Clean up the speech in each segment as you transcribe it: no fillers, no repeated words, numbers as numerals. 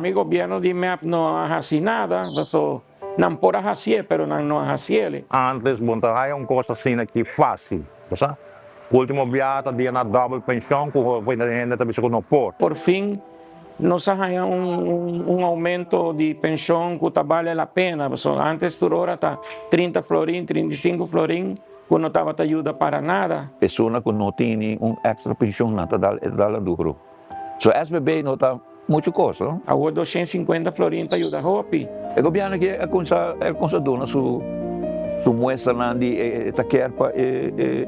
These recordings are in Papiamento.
mi gobierno di mep no a haci nada, paso nan por a hacié pero nan no a haciele. Antes bo no ta haya un cos asina aki facil, bo sa. Ultimo biaha ta dia na double pension cu hopi hende ta bisa cu no por. Por fin nos a haya un aumento di pension cu ta bale la pena, pasobra antes tur ora ta trinta florin, 35 florin cu no tabata yuda para nada. Persona cu no tini un extra pension nan ta dal e ta dal duro. So SVB no ta mucho cos no. Awor 250 florin ta yuda hopi. E gobierno aki a cuminsa a cuminsa duna su su muestranan di e ta kier pa e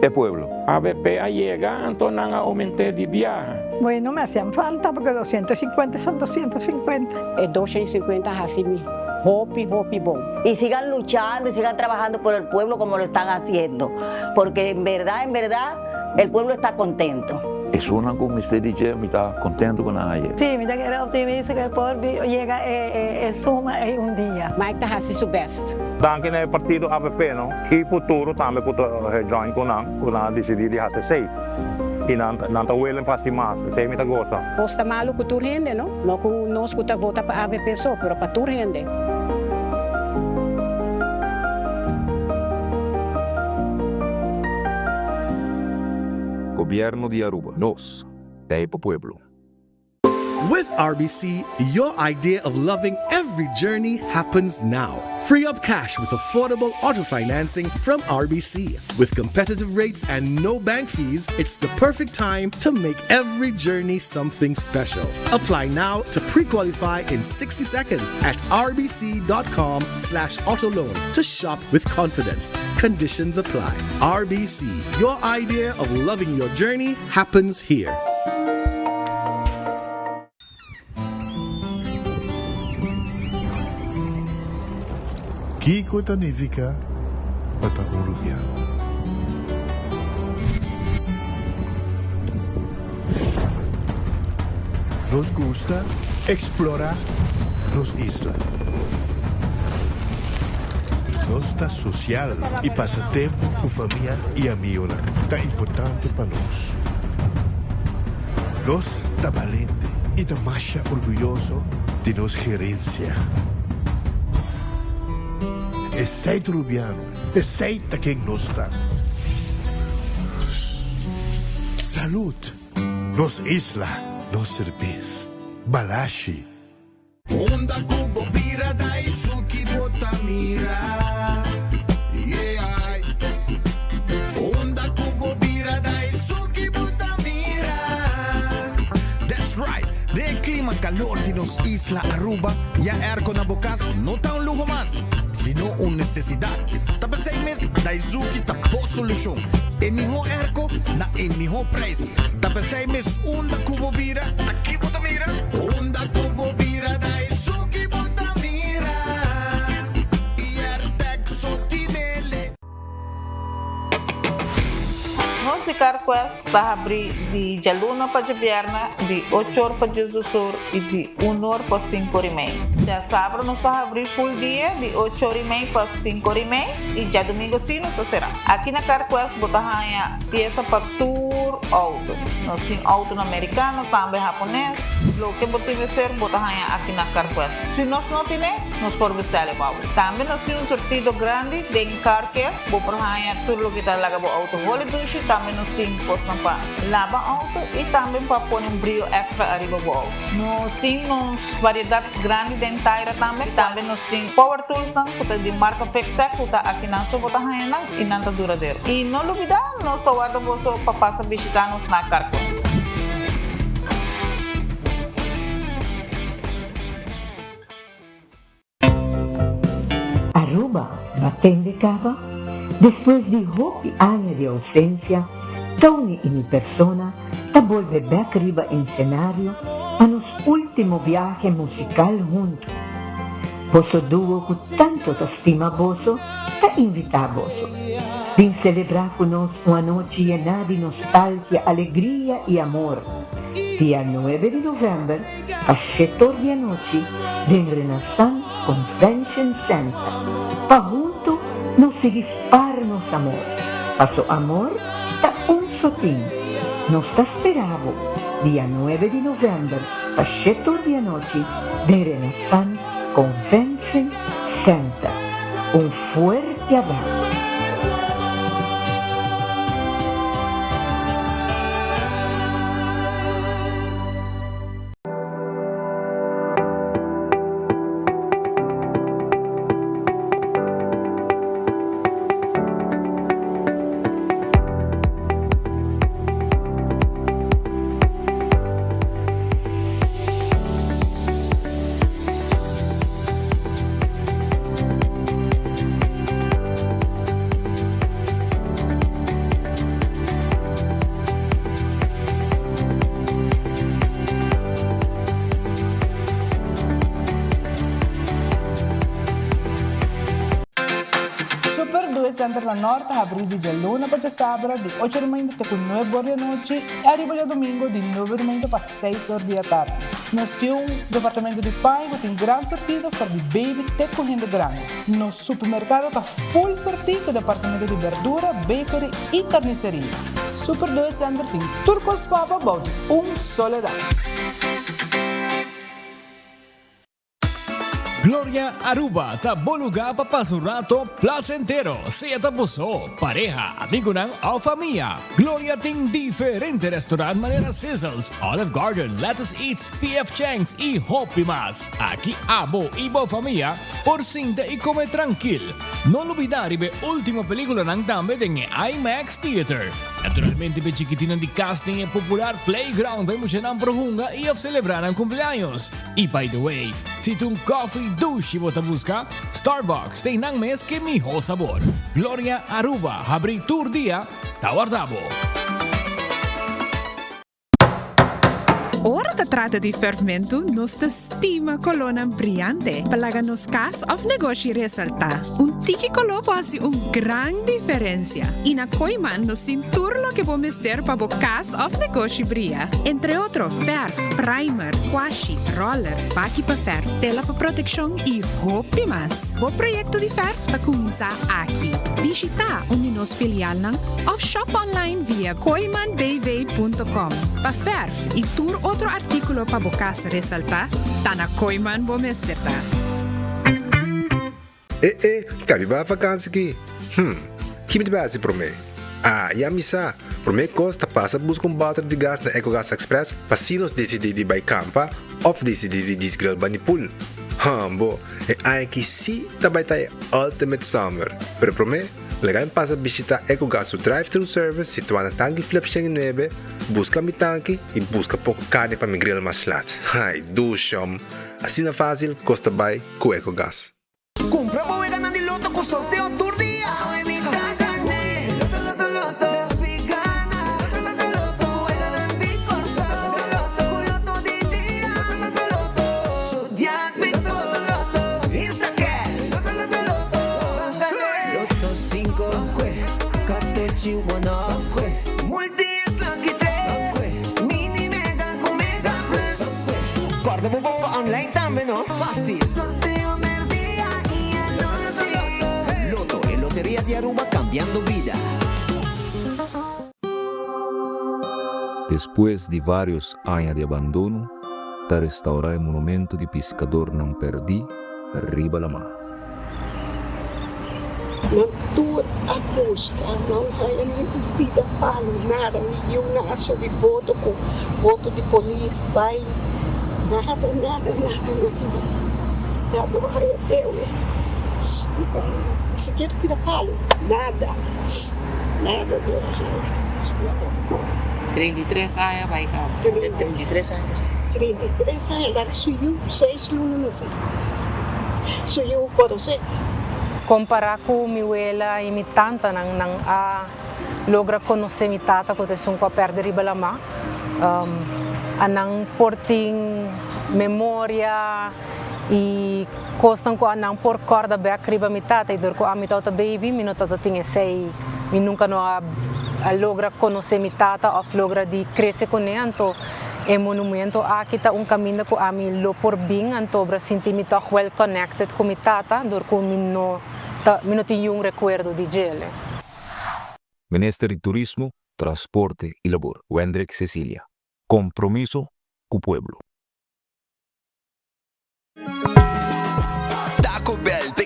e pueblo. Avp a yega anto nan a aumente di biaha. Bueno, me hacían falta porque 250 son 250. E 250 a haci mi hopi hopi bon. Y sigan luchando y sigan trabajando por el pueblo como lo están haciendo, porque en verdad, en verdad, el pueblo está contento. Esunnan cu mester di dje mi ta contento cu nan haye. Sí, mi ta kere optimista cu por yega e suma ey un dia. Mike ta haci su best. Danki na e partido avp no y futuro tambe cu ta join cu nan cu nan a dicidi di haci esey y nan nan ta willing pa haci mas esey mi ta goza. Cos ta malo cu tur hende no, no cu nos cu ta vota pa avp so, pero pa tur hende. Gobierno di Aruba. Nos ta e pa pueblo. With RBC, your idea of loving every journey happens now. Free up cash with affordable auto financing from RBC. With competitive rates and no bank fees, it's the perfect time to make every journey something special. Apply now to pre-qualify in 60 seconds at rbc.com slash autoloan to shop with confidence. Conditions apply. RBC, your idea of loving your journey happens here. Kiko ta nifica pa ta un Rubiano? Nos gusta explora nos isla. Nos ta social y pasa tempo cu famia y amigonan ta importante pa nos. Nos ta balente y ta masha orguyoso di nos gerencia. Esey ta Rubiano, esey ta ken nos ta. Salud! Nos isla, nos serbes. Balashi. Unda ku bo bira Daisuki bo ta mira Yeah Unda ku bo bira Daisuki bo ta mira That's right! Den e klima kalor di nos isla Aruba, ya airco na bo kas no ta un luho mas, sino un nesesidat. Ta p'esei mes Daizuki ta bo solushon. E mihó airco na e mihó prijs. Ta p'esei mes unda ku bo bira, Ta ki bo ta mira? Unda ku bo bira Daizuki bo ta mira I Airtec so tinele. Nos di CarQuest ta habri di djaluna pa djabièrnè di ocho or pa diesdos or i di un or pa sinku or i mei. Djasabra nos ta habri full dia di ocho or i mei pa sinku or i mei i djadumingu si nos ta será. Aki na CarQuest bo ta haña piesa pa tur outo. Nos tin outonan merikano, tambe hapones. Loke bo tin mester bo ta haña aki na CarQuest. Si nos no tine, nos por bestèl e pa bo. Tambe nos tin un surtido grandi den Car Care. Bo por haña tur loke ta laga bo outo holi dushi. Tambe nos tin kosnan pa laba outo i tambe pa pone un brio èkstra ariba bo outo. Nos tin nos variedat grandi den taira tambe. Tambe nos tin power toolsnan ku ta di marka Fixtech ku ta akinan so bo ta haña nan i nan ta duradero. I no lubidá nos ta warda boso pa pasa bishitá nos na Carquest. Aruba batende caba? Despues di hopi aña di ausencia, Tony y mi persona ta bolbe bek riba ensenario pa nos ultimo biahe musical hunto. Boso duo cu tanto ta stima boso ta invita boso. Bin celebra cu nos un anochi yena di nostalgia, alegria y amor. Dia nuebe di november pa shetor di anochi den Renaissance Convention Center pa hunto nos sigui spar nos amor, paso amor ta un sotin. Nos ta spera bo dia nuebe di november. pa shetor di anochi den Renaissance Convention Center. Un fuerte abraso. Super Due Center na Nort ta habrí di djaluna pa djasabra di ocho di mainta te ku nuebe or di anochi i ariba djadumingu di nuebe di mainta pa seis or di atardi. Nos tin un departamento di paña ku tin gran sortido for di baby te ku hende grandi. Nos supermerkado ta full sortí ku departamento di berdura, bakery i karniseria. Super Due Center tin tur kos pa bo bou di un solo dak. Gloria Aruba ta bo lugar pa pasa un rato placentero, sea ta bo so, pareha, amigonan of famia. Gloria tin diferente restaurant manera Sizzles, Olive Garden, Lettuce Eats, PF Chang's y hopi mas. Aki abo y bo famia por sinta y come trankil. No lubida riba e ultimo peliculanan tambe den e IMAX Theater. Naturalmente p'e chikitinan di cas tin e popular playground pa e muchanan por hunga y of celebra nan cumpleaños. Y by the way, si ta un coffee dushi bo ta busca, Starbucks ta einan mes ke miho sabor. Gloria Aruba habri tur dia, ta warda bo. Ora ta trata di ferfmentu, nos ta stima kolónan briante pa laga nos kas òf negoshi resaltá. Un tiki koló por hasi un gran diferensia. I na Kooiman nos tin tur loke bo mester pa bo kas òf negoshi bria. Entre otro fèrf, primer, kwashi, roller, baki pa fèrf, tela pa protekshon i hopi mas. Bo proyekto di fèrf ta kuminsá aki. Bishitá un di nos filialnan òf shop online via kooimanbv.com. Pa fèrf i tur otro artíkulo pa bo kas resaltá, ta na Kooiman bo mester ta. E e, ka mi bai vakansi ki? Hm, ki mi ta bai hasi promé? Ah, ya mi sa! Promé kos ta pasa buska un bòter di gas na Ecogas Express pa si nos disidí di bai kampa òf disidí di djis grill bani pool. Hambo, e aña aki sí ta bai ta e ultimate summer! Pero promé, laga mi pasa bishitá Ecogas su drive-thru service situá na Tanki Flip 109, buska mi tanki i buska poko karni pa mi grill mas lat. Ai, dushom! Asina fásil kos ta bai ku Ecogas. Cumpra bo weganan di loto cu sorteo tur dia. Awe mi ta gane. Loto loto loto. Despi gana. Loto loto loto. Weganan di Corsou. Loto loto. Cu loto di dia. Loto loto loto. Zodiac Big Four. Loto loto. Instacash. Loto loto loto. Ban gane. Loto cinco. Catochi one off. Multi X lucky tres. Mini mega cu mega plus. Corda bo bomba online tambe no. Facil. Sorteo merdia y anochi. Lotto, e loteria di Aruba cambiando bida. Despues di varios aña di abandono, ta restaurá e monumento di piskadornan pèrdí riba lamá. Nan tur a buska, nan haya ni un pida palu, nada. Mi yiunan a subi boto ku boto di polis bai, nada, nada, nada, nada. Nan no haya dewe, ni sikiera pida palu, nada, nada no a haya. 33 aña bai kaba. 33 aña. 33 aña, laga su yu seis luna nasi. Su yu conoce. Compara cu mi wela y mi tantanan, nan a logra conoce mi tata cu ta esun cu a perde riba lama. A nan por tin memoria y cosnan cu a nan por corda bek riba mi tata y dor cu ami tabata baby mi no tabata tin esey, mi nunca no a logra conoce mi tata of logra di crece cune, anto E monumento aki ta un kaminda ku ami lo por bin antobra sinti mi tòg well connected ku mi tata dor ku mi no ta mi no tin yun rekuerdo di djele. Minister di Turismo, Transporte y Labor, Wendrick Cecilia. Compromiso cu pueblo.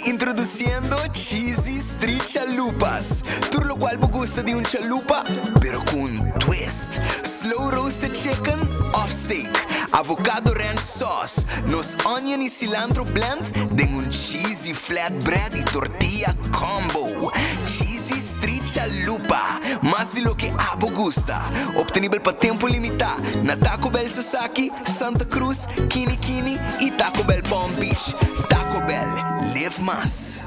Introduciendo Cheesy Street Chalupas. Tur locual bo gusta di un chalupa, pero cu un twist. Slow roasted chicken of steak, avocado ranch sauce, nos onion y cilantro blend den un cheesy flatbread y tortilla combo. Cheesy Street Chalupa, mas di loke abo gusta. Obtenibel pa tempo limita na Taco Bell Sasaki, Santa Cruz, Kini Kini y Taco Bell Palm Beach. Taco Bell, live mas.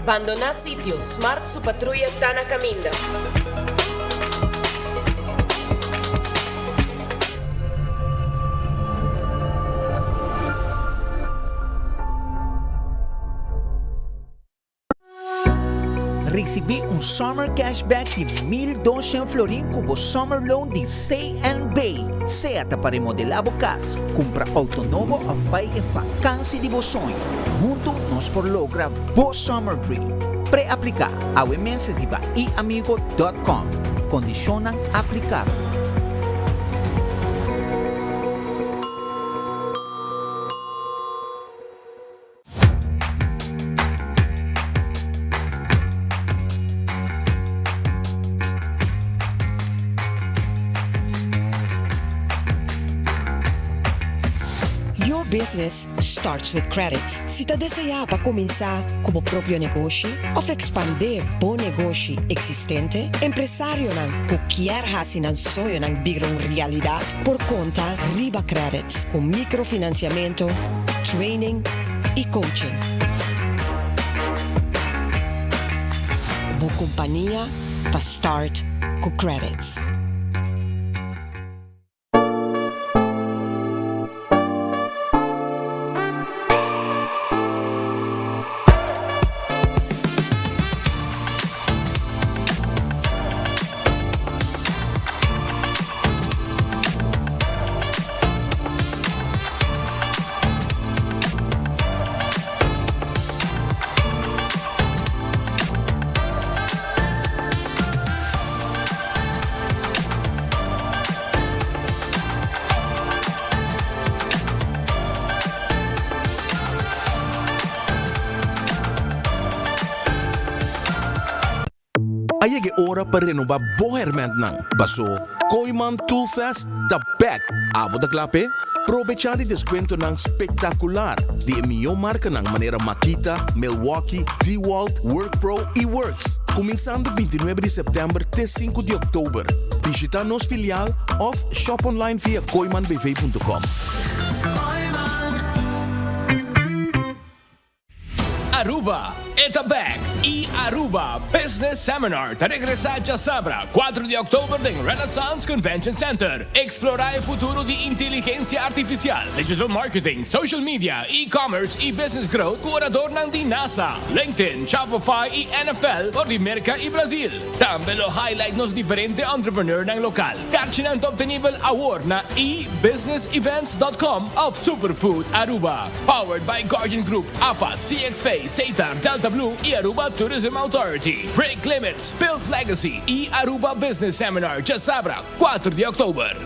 Bandoná sitio, Smart su patruya ta na kaminda. Risibí un Summer Cashback di 1200 florin ku bo Summer Loan di CNB. Sea ta pa remodelá bo kas, kumpra outo nobo òf bai e fakansi di bo soño. Huntu nos por logra bo Summer Dream. Pre-apliká awe mes riba iamigo dòt kòm. Kondishonnan aplikabel. Your business starts with credit. Si ta deseá pa kuminsá ku bo propio negoshi òf ekspandé bo negoshi eksistente, empresarionan ku kier hasi nan soñonan bira un realidat por konta riba Credit ku mikrofinansiamentu, training y coaching. Bo compania ta start cu Qredits. A yega e ora pa renoba bo hermentnan, paso Kooyman Toolfest ta bek! Abo ta kla p'e? Probecha di deskuentonan spektakular di e mihó markanan manera Makita, Milwaukee, DeWalt, WorkPro i Worx. Kuminsando 29 di sèptèmber te 5 di òktober. Bishita nos filial òf shop online via kooymanbv.com. Aruba, e ta bek! E Aruba Business Seminar ta regresa djasabra, 4 di oktober den Renaissance Convention Center. Explora e futuro di inteligencia artificial, digital marketing, social media, e-commerce y business growth cu oradornan di NASA, LinkedIn, Shopify y NFL for di Merca y Brazil. Tambe lo highlight nos diferente entrepreneurnan local. Karchinan ta obtenibel awor na ebusinessevents.com of Superfood Aruba. Powered by Guardian Group, AFA, CXP, Setar, Delta Blue y Aruba Tourism Authority. Break Limits, Build Legacy y Aruba Business Seminar djasabra, 4 di october.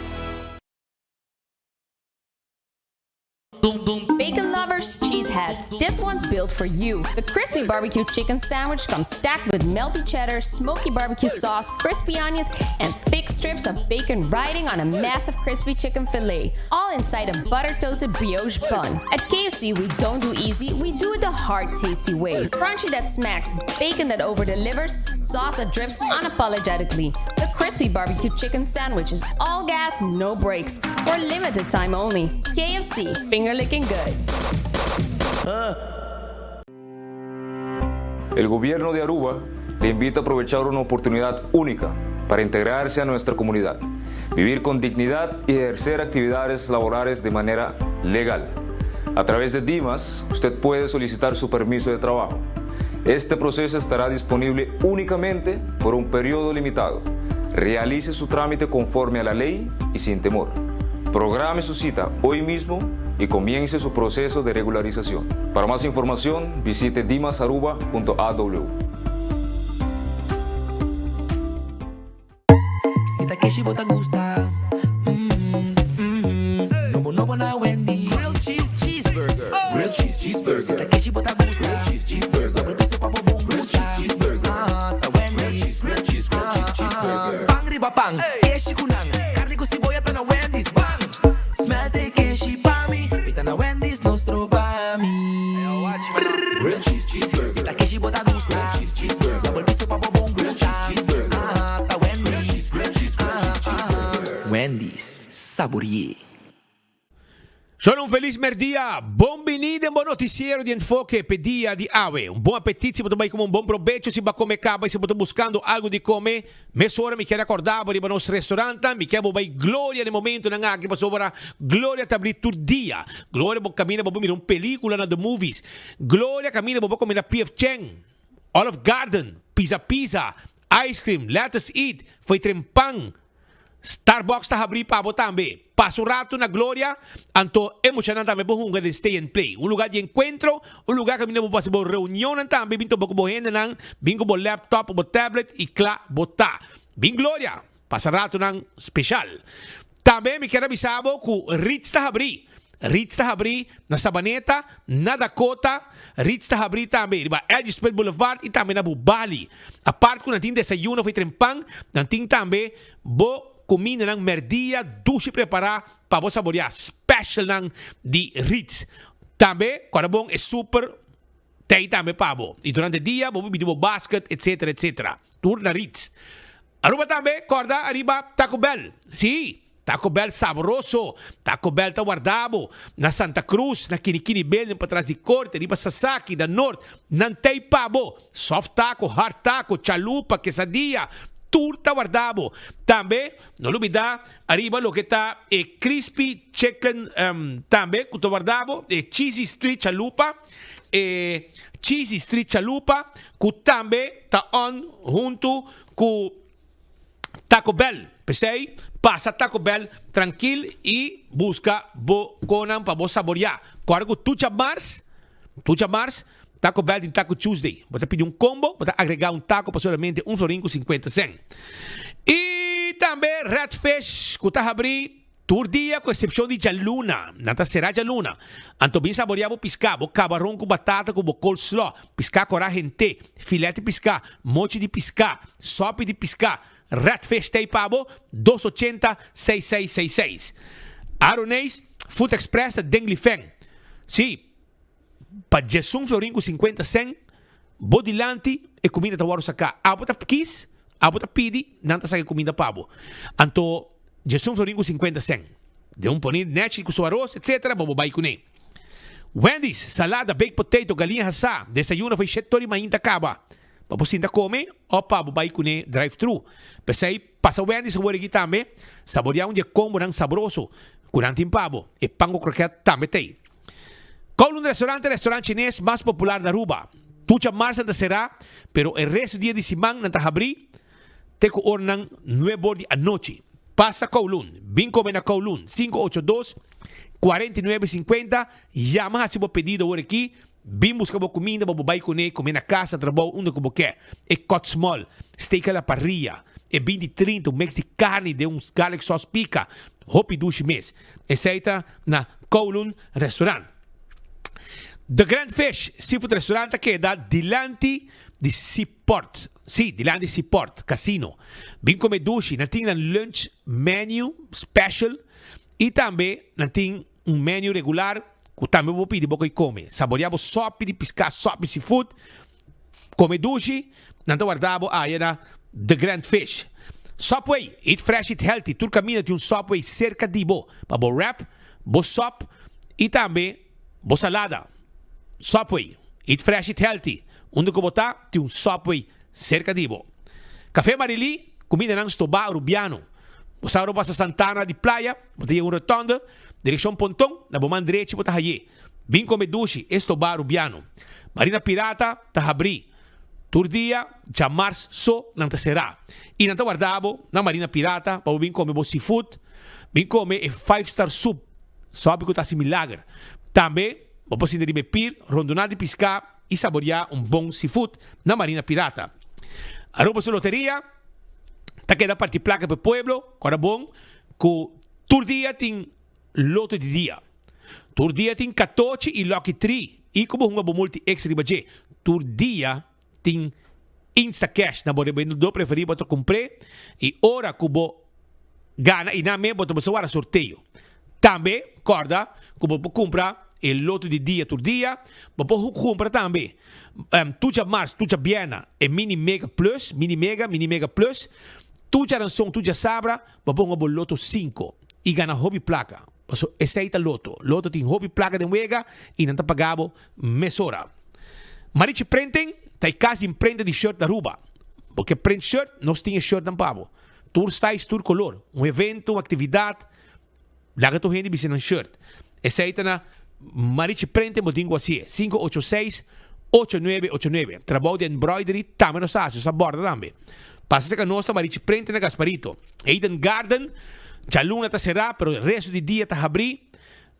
Bacon lovers, cheeseheads, this one's built for you. The crispy barbecue chicken sandwich comes stacked with melty cheddar, smoky barbecue sauce, crispy onions, and thick strips of bacon riding on a massive crispy chicken fillet, all inside a butter toasted brioche bun. At KFC, we don't do easy, we do it the hard, tasty way. Crunchy that smacks, bacon that over delivers, sauce that drips unapologetically. The crispy barbecue chicken sandwich is all gas, no brakes. For limited time only. KFC, finger licking good. El gobierno de Aruba le invita a aprovechar una oportunidad única para integrarse a nuestra comunidad, vivir con dignidad y ejercer actividades laborales de manera legal. A través de DIMAS, usted puede solicitar su permiso de trabajo. Este proceso estará disponible únicamente por un periodo limitado. Realice su trámite conforme a la ley y sin temor. Programe su cita hoy mismo y comience su proceso de regularización. Para más información, visite dimasaruba.aw. keshi bo ta gusta. Mm, mm, nobo nobo na Wendy. Grilled cheese cheeseburger. Grilled cheese cheeseburger. Si ta keshi bo ta gusta. Grilled cheese cheeseburger. Double piso pa bo bon Grilled cheese cheeseburger. Ah, ta Wendy. Grilled cheese, grilled cheese, grilled cheese cheeseburger. Pan riba pan, keshi ku nan. Carni ku siboya ta na Wendy's. Bam! Smelt e keshi pa mi. Mi ta na Wendy's, no stroba mi. Grilled cheese cheeseburger. Si ta keshi bo ta gusta. Grilled cheese cheeseburger. Double piso pa bo bon Grilled cheese cheeseburger. Ah, ta Wendy's. Grilled cheese, grilled cheese, grilled cheese cheeseburger. Wendy's, sabore'é. Solo un felis merdia, bon bini den bo noticiero di Enfoke p'e dia di awe. Un bon apetit si bo ta bai come un bon probecho si bo a come caba y si bo ta buscando algo di come, mesora mi kier acorda bo riba nos restaurantnan, mi kier bo bai Gloria den momentonan aki pasobra Gloria ta abri tur dia. Gloria bo caminda bo por mira un pelicula na The Movies. Gloria caminda bo por come na PF Chang, Olive Garden, Pizza Pizza, Ice cream, let us eat, foi tren pan. Starbucks ta habrí pa bo tambe. Pasa un ratu na Gloria, anto e muchanan tambe por hunga den Stay and Play. Un lugar di encuentro, un lugar caminda bo por haci bo reunionnan tambe, bin topa cu bo hendenan, bin cu bo laptop o bo tablet y cla bo ta. Bin Gloria, pasa ratunan special. Tambe mi kier a bisa bo cu Ritz ta habrí. Ritz ta habrí na Sabaneta, na Dakota, Ritz ta habrí tambe riba L.G. Smith Boulevard y tambe na Bubali. Apart cu nan tin desayuno of e trempan, nan tin tambe bo cumindanan merdia dushi prepara pa bo saborea specialnan di Ritz. Tambe cuando bon e super t'ey tambe pa bo. Y durante dia bo por bidi bo basket etc. Etc. Tur na Ritz. Aruba tambe corda ariba Taco Bell. Sí, Taco Bell sabroso. Taco Bell ta warda bo na Santa Cruz, na Kinikini Building patras di Corte, riba Sasaki, na Noord. Nan t'ey pa bo. Soft taco, hard taco, chalupa, quesadilla, tur ta warda bo. Tambe no lubida ariba loke ta e crispy chicken tambe cu ta warda bo, e cheesy street chalupa. E Cheesy Street Chalupa ku tambe ta on huntu ku Taco Bell. P'esei pasa Taco Bell trankil i buska bo konan pa bo saboriá. Kòrda ku tucha mars, tucha mars, Taco Bell tin Taco Tuesday. Bo ta pidi un combo, bo ta agregá un taco pa solamente un florin ku sinkuenta sèn. I tambe Red Fish ku ta habrí. Tur dia ku eksepshon di djaluna, nan ta será djaluna. Anto bin saboreá bo piská, bo kabaron ku batata ku bo coleslaw, piská korá hent'é, filèt di piská, mochi di piská, sòpi di piská, redfish t'ei pa bo, dos ochenta, seis seis seis seis. Aroneis, Food Express ta den Lifeng. Sí, pa djesun florin ku sinkuenta sèn, bo dilanti e kuminda ta wòrdu saká. Abo ta kis, abo ta pidi, nan ta saka e kuminda pa bo. Anto djesun florin ku sinkuenta sèn. Den un poni nèchi ku su aros etsetera bo bo bai kuné. Wendy's, salada, baked potato, galiña hasá, desayuno for shet tor mainta kaba. Pa bo sinta kome òf pa bo bai kuné drive thru. P'esei pasa Wendy's awor aki tambe, saboreá un di e kombonan sabroso ku nan tin pa bo. E pan ku kroket tambe t'ei. Kowloon Restaurant ta e restaurant chines mas popular na Aruba. Tucha mars nan ta será, pero e resto dia di siman nan ta habrí te ku oranan nuebor di anochi. Pasa Kowloon, bin kome na Kowloon, 582 49 50, yama hasi bo pedido awor aki, bin buska bo kuminda pa bo bai kuné, kome na kas, na trabou, unda ku bo ke. E cut small, steak a la parrilla, e binti trinta, un mix di karni den un garlic sauce pika, hopi dushi mes. Esei ta na Kowloon Restaurant. The Grand Fish Seafood Restaurant ta keda dilanti di Seaport. Sí, dilanti Seaport Casino. Bin come dushi. Nan tin nan lunch menu special y tambe nan tin un menu regular cu tambe bo pidi bo koy come. Saborea bo sopi di pisca, sopi seafood. Come dushi, nan ta warda bo aya na The Grand Fish. Subway, eat fresh, eat healthy. Tur caminda tin un Subway cerca di bo pa bo wrap, bo sop y tambe bo salada. Subway, eat fresh, eat healthy. Unda cu bo ta, tin un Subway cerca di bo. Café Marily, cumindanan stobá Arubiano. Bo sa ora bo pasa Santana di Playa, bo ta yega un rotonde, direccion Ponton, na bo man drechi bo ta haye. Bin come dushi, e stobá Rubiano. Marina Pirata ta habrí tur dia, djamars so nan ta será. I nan ta warda bo na Marina Pirata pa bo bin come bo seafood, bin come e five star soup, sopi ku ta hasi milager. Tambe bo por sinta riba e pir, rondoná di piská i saboriá un bon seafood na Marina Pirata. Aruba su loteria. Ta keda parti plaka pa e pueblo, kòrda bon ku tur dia tin loto di dia. Tur dia tin katochi i lucky tri i ku bo hunga bo multi extra riba dje. Tur dia tin Instacash na bo rebendedor preferí bo ta kumpr'é i ora ku bo gana i nan mes bo ta bisa wara sorteo. Tambe kòrda ku bo por kumpra e loto di dia tur dia, bo por kumpra tambe tur djamars, tur djabièrnè e mini mega plus, mini mega, mini mega plus, tur djaranson, tur djasabra bo por hunga bo loto sinku i gana hopi plaka. Pasobra esei ta loto. Loto tin hopi plaka den wega i nan ta paga bo mesora. Marichi Printing ta e kas di imprenta di shirt na Aruba. Bo ke print shirt? Nos tin e shirtnan pa bo. Tur size, tur kolor. Un evento, un aktividat, laga tur hende bisti nan shirt. Esei ta na Marichi Printing bo tin ku hasié. 586 8989. Trabou di embroidery tambe nos ta hasi, nos ta borda tambe. Pasa serka nos na Marichi Printing na Gasparito. Eden Garden, djaluna ta será, pero resto di dia ta habrí.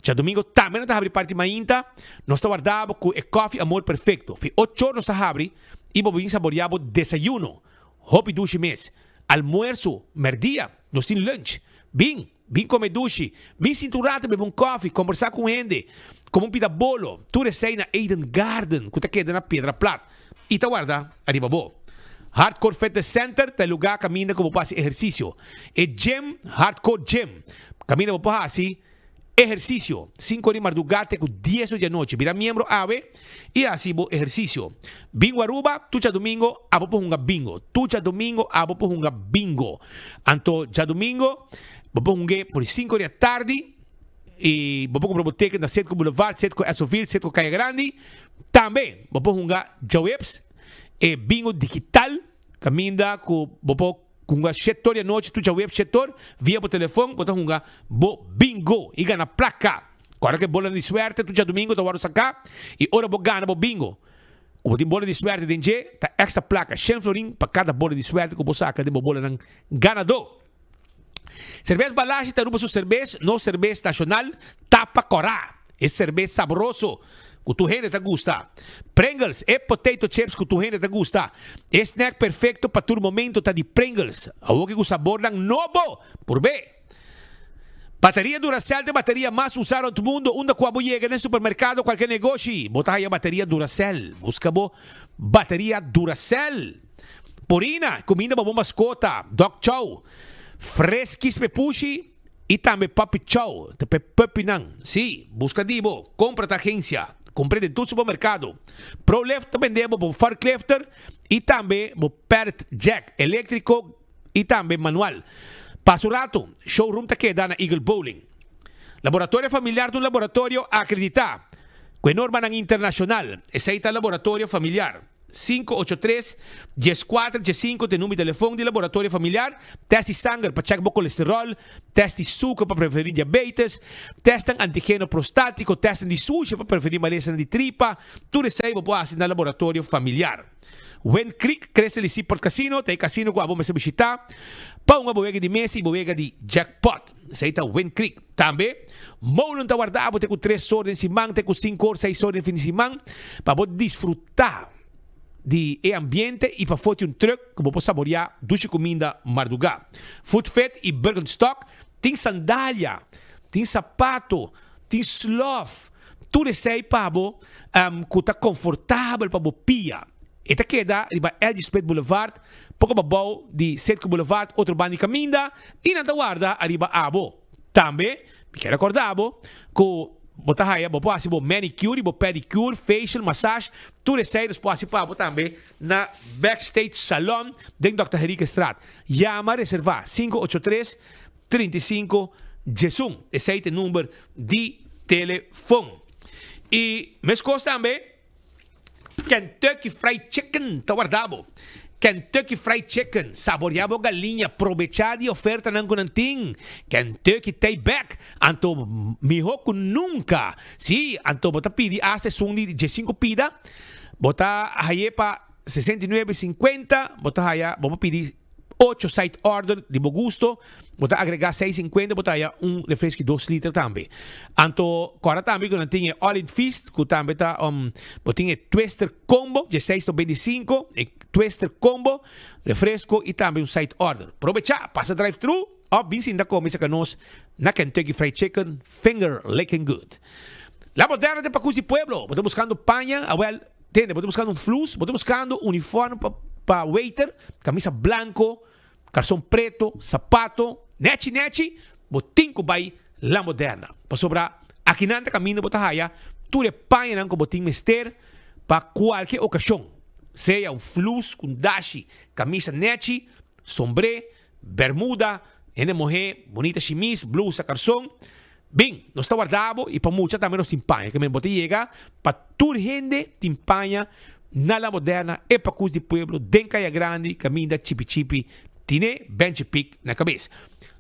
Djadomingo tambe nan ta habri parti mainta. Nos ta warda bo ku e kòfi Amor Perfecto. Fi ocho or nos ta habri i bo bin saboreá bo desayuno. Hopi dushi mes. Almuerso, mèrdia, nos tin lunch. Bin, bin kome dushi. Bin sinta un rato bebe un kòfi, kombersá ku un hende, kome un pida bolo. Tur esei na Eden Garden ku ta keda na Piedra Plat i ta warda ariba bo. Hardcore Fitness Center ta e lugá kaminda ku bo por hasi ehersisio. E gym, Hardcore Gym, kaminda bo por hasi. Ehersisio, Sinku di mardugá te ku dies or di anochi. Bira miembro awe i hasi bo ehersisio. Bingo Aruba, Tur djadumingo abo por hunga bingo. Tur djadumingo abo por hunga bingo. Anto djadumingo bo por hung'é for di sinku di atardi i bo por kumpra bo teken na Setco Boulevard, Setco Essoville, Setco Kaya Grandi. Tambe bo por hunga djaweps e bingo digital kaminda ku bo por. Hunga shetor di anochi tucha web shetor via bo telefon bo ta hunga bo bingo y gana placa. Corda cu e bola di suerte tucha domingo ta wordo saca y ora bo gana bo bingo cu bo tin bola di suerte den dje ta extra placa shen florin pa cada bola di suerte cu bo saca den bo bolanan ganador. Cerbes Balashi ta Aruba su cerbes, nos cerbes nacional tapa cora. E serbes sabroso ku tur hende ta gusta. Pringles, e potato chips ku tur hende ta gusta. E snack perfecto pa tur momento ta di Pringles. Awoki ku sabornan nobo! Purb'é! Bateria Duracell ta e bateria mas usa rond mundo. Unda ku abo yega den supermercado o kualke negoshi, bo ta haya bateria Duracell. Buska bo bateria Duracell. Purina, kuminda pa bo maskota, dog chow, freskis p'e pushi. I tambe Puppy Chow ta p'e puppynan. Sí, buska di bo, kompra ta agensia. Kumpr'é den tur supermerkado. ProLift ta bende bo bo forklifter i tambe bo pallet jack eléktriko i tambe manual. Pasa un ratu, showroom ta keda na Eagle Bowling. Laboratorio Familiar ta un laboratorio akreditá ku e normanan internashonal. Esei ta Laboratorio Familiar. 583 14 15 ta e number di telefon di Laboratorio Familiar. Test di sanger pa check bo colesterol, test di suker pa preveni diabetes, testnan antigeno prostatico, testnan di sushi pa preveni malesanan di tripa. Tur esei bo por haci na Laboratorio Familiar. Wind Creek, Cresta di Seaport Casino ta e casino cu abo mester bishita pa hunga bo wega di mesa y bo wega di jackpot. Esei ta Wind Creek. Tambe, Molen ta warda abo te ku tres or den siman, te ku sinku or, seis or den fin di siman, pa bo disfrutá di e ambiente i pa foti un trùk ku bo por saboriá dushi kuminda mardugá. Food Fit i Birkenstock tin sandalia, tin sapato, tin slòf, tur esei pa bo ku ta konfortabel pa bo pia. E ta keda riba LG Smith Boulevard, poko pabou di Citgo Boulevard, otro banda di kaminda, i nan ta warda ariba abo. Tambe, mi kier recorda bo cu bo ta haya, bo por haci bo manicure y bo pedicure, facial, massage, tur esey nos por haci pa bo tambe na Backstage Salon den Dòkter Henriquezstraat. Yama reserva 583 35 11, esey ta e number di telefon. Y mescos tambe. Kentucky Fried Chicken ta warda bo. Kentucky Fried Chicken, saborea bo galiña, probecha di ofertanan ku nan tin. Kentucky ta bek, anto miho ku nunka. Sí, anto bo ta pidi asta esun di diesinku pida, bo ta haye pa 69,50, bo ta haya, bo por pidi. Ocho side order di bo gusto, bo ta agrega seis sinkuenta bo ta haya un refresco di dos liter tambe. Anto kòrda tambe ku nan tin e all in feast ku tambe ta bo tin e twister combo dje seis to beinti sinku, e twister combo, refresco i tambe un side order. Probechá, pasa drive thru òf bin sinta kome saka nos na Kentucky Fried Chicken finger licking good. La Moderna ta pakus di pueblo, bo ta buskando paña, awèl. Tende, bo ta buskando un flus, bo ta buskando uniform pa pa waiter, kamisa blanko, karson preto, sapato, nechi nechi, bo tin ku bai La Moderna. Pasobra akinan ta kaminda bo ta haya tur e pañanan ku bo tin mester pa kualke okashon, sea un flus ku un dashi, kamisa nechi, sombré, Bermuda, hende muhé, bunita shimis, blusa, karson. Bin, nos ta warda bo i pa mucha tambe nos tin paña. Ke men bo ta yega pa tur hende tin paña na La Moderna, e pakus di pueblo den Kaya Grandi kaminda Chipi Chipi tine Benchi Pik na kabes.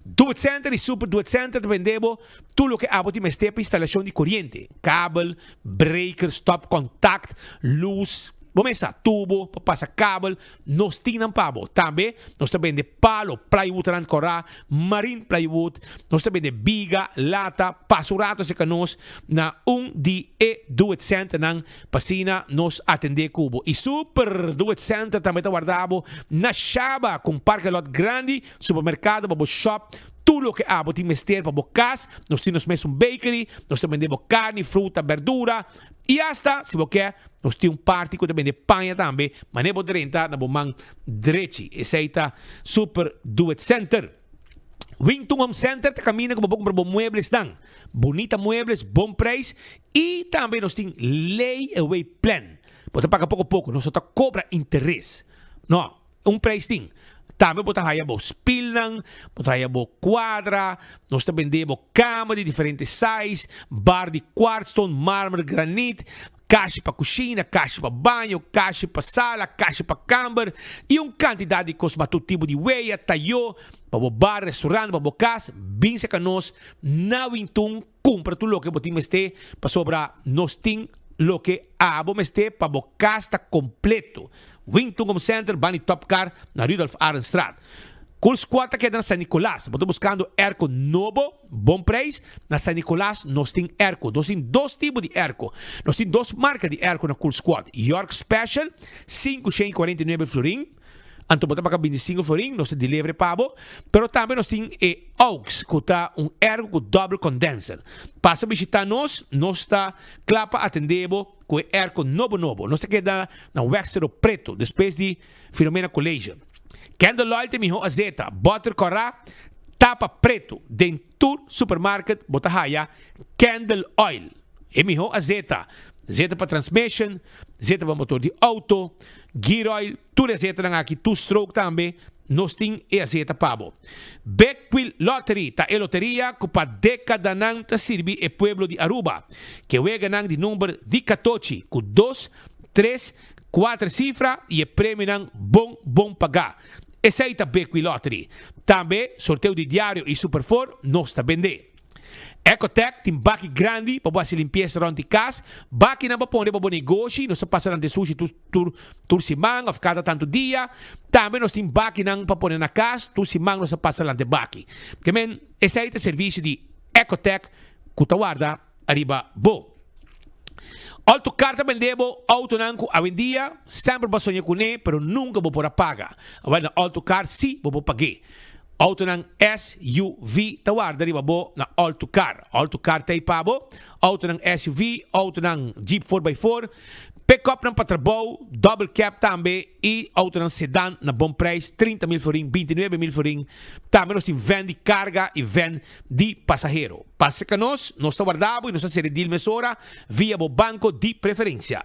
Do It Center i Super Do It Center ta bende bo tur loke abo tin mester pa instalashon di koriente, kabel, breaker, stop kontakt, lus, bo mesa, tubo pa pasa kabel, Nos tin nan pa bo. Tambe nos ta bende palo, plywood rand kòrá, marine plywood. Nos ta bende biga, lata. Pasa un rato aserka nos na un di e Do It Centernan pa asina nos atendé ku bo. I Super Do It Center tambe ta warda bo na Shaba ku un parke lot grandi, supermerkado pa bo shop tur loke abo tin mester pa bo kas. Nos tin nos mes un bakery. Nos ta bende bo karni, fruta, berdura. I asta si bo ke, nos tin un parti ku ta bende paña tambe, manera bo drenta na bo man drechi. Esei ta Super Do It Center. Wington Home Center ta kaminda ku bo por kumpra bo mueblesnan. Bunita muebles, bon preis i tambe nos tin lay away plan. Bo ta paga poko poko, nos no ta kobra interes. No. Un prijs tin. Tambe bo ta haya bo spilnan, bo ta haya bo cuadra, nos ta bende bo cama di diferente size, bar di quartzstone, marmer, granit, kashi pa cushina, kashi pa baño, kashi pa sala, kashi pa camber y un cantidad di cos mas. Tur tipo di weya, tayo, pa bo bar, restaurant, pa bo cas, bin cerca nos na Wintun. Kumpra tur loke bo tin mester pasobra nos tin loke abo mester pa bo kas ta kompleto. Wington Home Center bani Top Car na Rudolf Arendstraat. Cool Squad ta keda na San Nicolas. Bo ta buskando airco nobo, bon prijs? Na San Nicolas nos tin airco. Nos tin dos tipo di airco. Nos tin dos marka di airco na Cool Squad. York Special, 549 florin. Anto bo ta paga bintisinco florin, nos ta delivery pa bo. Pero tambe nos tin e Aux, cu ta un airco cu double condenser. Pasa bishita nos, nos ta cla pa atende bo cu e airco nobo nobo. Nos ta keda na Weg Cerro Preto, despues di Filomena College. Candle Oil ta e miho azeta, boter cora, tapa preto. Den tur supermarket bo ta haya Candle Oil. E miho azeta, zeta pa transmission, zeta pa motor di auto, gear oil, tur e azetanan aki, two stroke tambe, nos tin e azeta pa bo. Big Wheel Lottery ta e loteria cu pa decadanan ta sirbi e pueblo di Aruba. Ke weganan di number di catochi cu dos, tres, cuater cifra y e premionan bon bon paga. Esey ta Big Wheel Lottery. Tambe sorteo di diario y Super Four nos ta bende. Ecotec tin baki grandi pa bo hasi limpiesa rond di kas. Bakinan pa pone pa bo negoshi. Nos ta pasa nan den sushi tur tur tur siman of kada tantu dia. Tambe nos tin bakinan pa pone na kas. Tur siman nos ta pasa lan den baki. Ke men esei ta servisio di Ecotec ku ta warda ariba bo. Autocar ta bende bo autonan ku awendia semper bo a soña kuné pero nunka bo por a paga. Awor na Autocar si bo por pag'é. Autonan SUV ta warda riba bo na Autocar. Autocar ta ei pa bo. Autonan SUV, autonan Jeep four by four, pick-upnan pa trabou, double cab tambe i autonan sedan na bon prijs, 30 mil florin, 29 mil florin. Tambe nos tin van di carga i van di pasahero. Pasa ka nos, nos ta warda bo i nos ta sere deal mesora via bo banco di preferencia.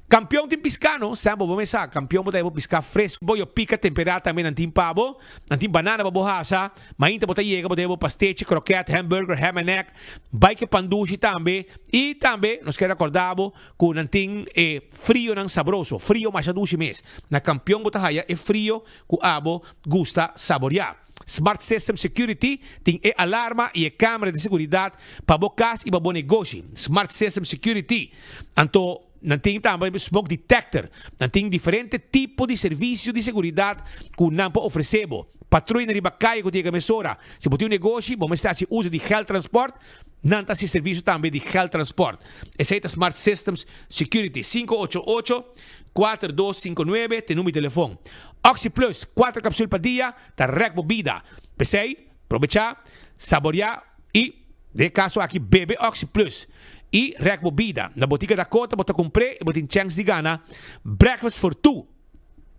Campeon tin pisca no, semper bo mesa, campeon bo ta hebo pisca fresco, bo yo pica tempera tambe nan tin pa bo, nan tin banana pa bo hasa, mainta bo ta yega bo ta hebo pastechi, kroket, hamburger, ham and egg, bai ke pan dushi tambe, i tambe nos kier racorda bo cu nan tin e frionan sabroso, frio masha dushi mes, na campeon bo ta haya e frio cu abo gusta saborea. Smart System Security tin e alarma i e camera di seguridad pa bo cas i pa bo negoshi. Smart System Security. Anto. Nan tin tambe smoke detector. Nan tin diferente tipo di servisio di seguridat ku nan por ofresé bo. Patruya riba kaya ku ta yega mesora. Si bo tin un negoshi, bo mester hasi uso di geldtransport, nan ta hasi servisio tambe di geldtransport. Esei ta Smart Systems Security. 588 4259 ta e number di telefon. OxyPlus, kuater kapsul pa dia ta rèk bo bida. P'esei, probechá, saboriá i, den e kaso aki, bebe OxyPlus i rèk bo bida. Na Botika Dakota bo ta kumpr'é i bo tin chèns di gana Breakfast for Two.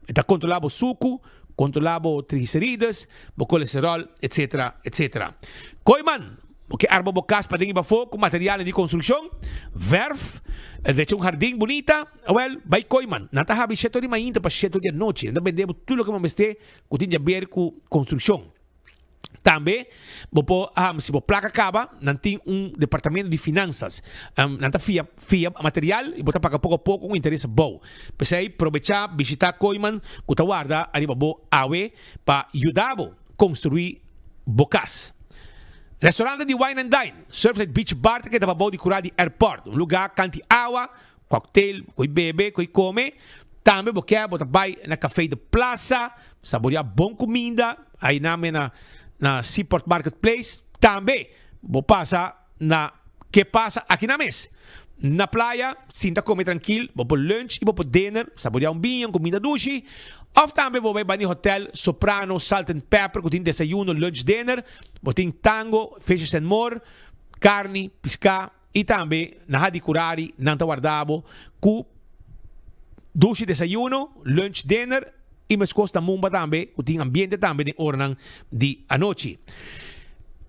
E ta kontrolá bo suku, kontrolá bo triglicerides, bo kolesteròl, etsetera, etsetera. Kooiman, bo ke arma bo kas paden i pafó ku materialnan di konstrukshon, vèrf, drecha un hardin bunita? Awèl, bai Kooiman. Nan ta habri shete ora di mainta pa shete ora di anochi. Nan ta bende bo tur loke bo mester ku tin di aber ku konstrukshon. Tambe bo por si bo plaka kaba nan tin un departamento di finansas. Nan ta fia fia material y bo ta paga poko a poko un interes abou. P'esei probecha bishita Kooiman ku ta warda ariba bo awe pa yuda bo konstrui bo kas. Restaurante di Wine and Dine, Surfside Beach Bar ta keda pabou di kura di airport, un luga kanti awa, Cocktail, koe bebe, koe come. Tambe bo ke bo ta bai na Café de Plaza, saborea bon cuminda, ayi name na na Seaport Market Place. Tambe bo pasa na Ke Pasa aki na mes. Na playa, sinta come trankil, bo por lunch y bo por dinner, saborea un biña, un cuminda dushi. Of tambe bo bai bani hotel Soprano, Salt and Pepper cu tin desayuno, lunch, dinner. Bo tin tango, fishes and more, carni, pisca. I tambe na Hadicurari nan ta warda bo ku dushi desayuno, lunch, dinner i meskos na Mumba tambe ku tin ambiente tambe den oranan di anochi.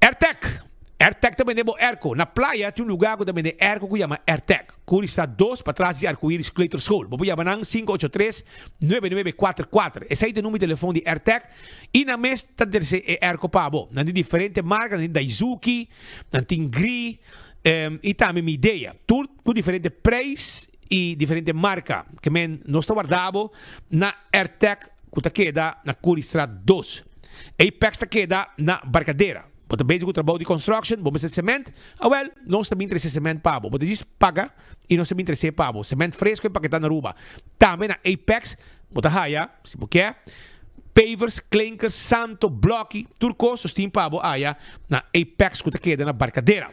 Airtec, Airtec ta bende bo airco. Na playa tin un luga ku ta bende airco ku yama Airtec. Curista dos patras di Arcoiris Kleuterschool. Bo por yama nan 583 9944. Esei ta e number di telefon di Airtec i nan mes ta trese e airco pa bo. Nan tin diferente marka, nan tin Daizuki, Nan tin Gri i tambe Midea. Tur ku diferente preis i diferente marka. Ke men nos ta warda bo na Airtec ku ta keda na Curiestraat dos. Apex ta keda na Barcadera. Bo ta bezig ku trabou di construction, bo mester cement? Awel, nos ta bin trese cement pa bo. Bo ta djis paga i nos ta bin trese pa bo. Cement fresco empaketá na Aruba. Tambe na Apex bo ta haya, si bo ke, Pavers, klinkers, santo, bloki, tur kos nos tin pa bo aya na Apex ku ta keda na Barcadera.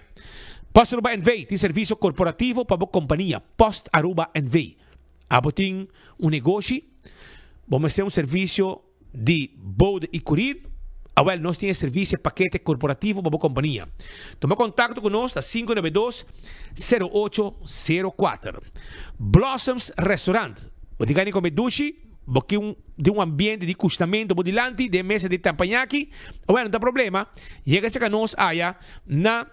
Post Aruba NV tin servisio korporativo pa bo kompania. Post Aruba NV. Abo tin un negoshi, bo mester un servisio di bode i kurir? Awel nos tin e servisio e pakete korporativo pa bo kompania. Tuma kontakto ku nos na 592 08 04. Blossoms Restaurant. Bo tin gana di kome dushi? Bo ke un den un ambiente di kushnamentu bo dilanti den mesa di tampañaki? Awel no ta problema, yega serka nos aya na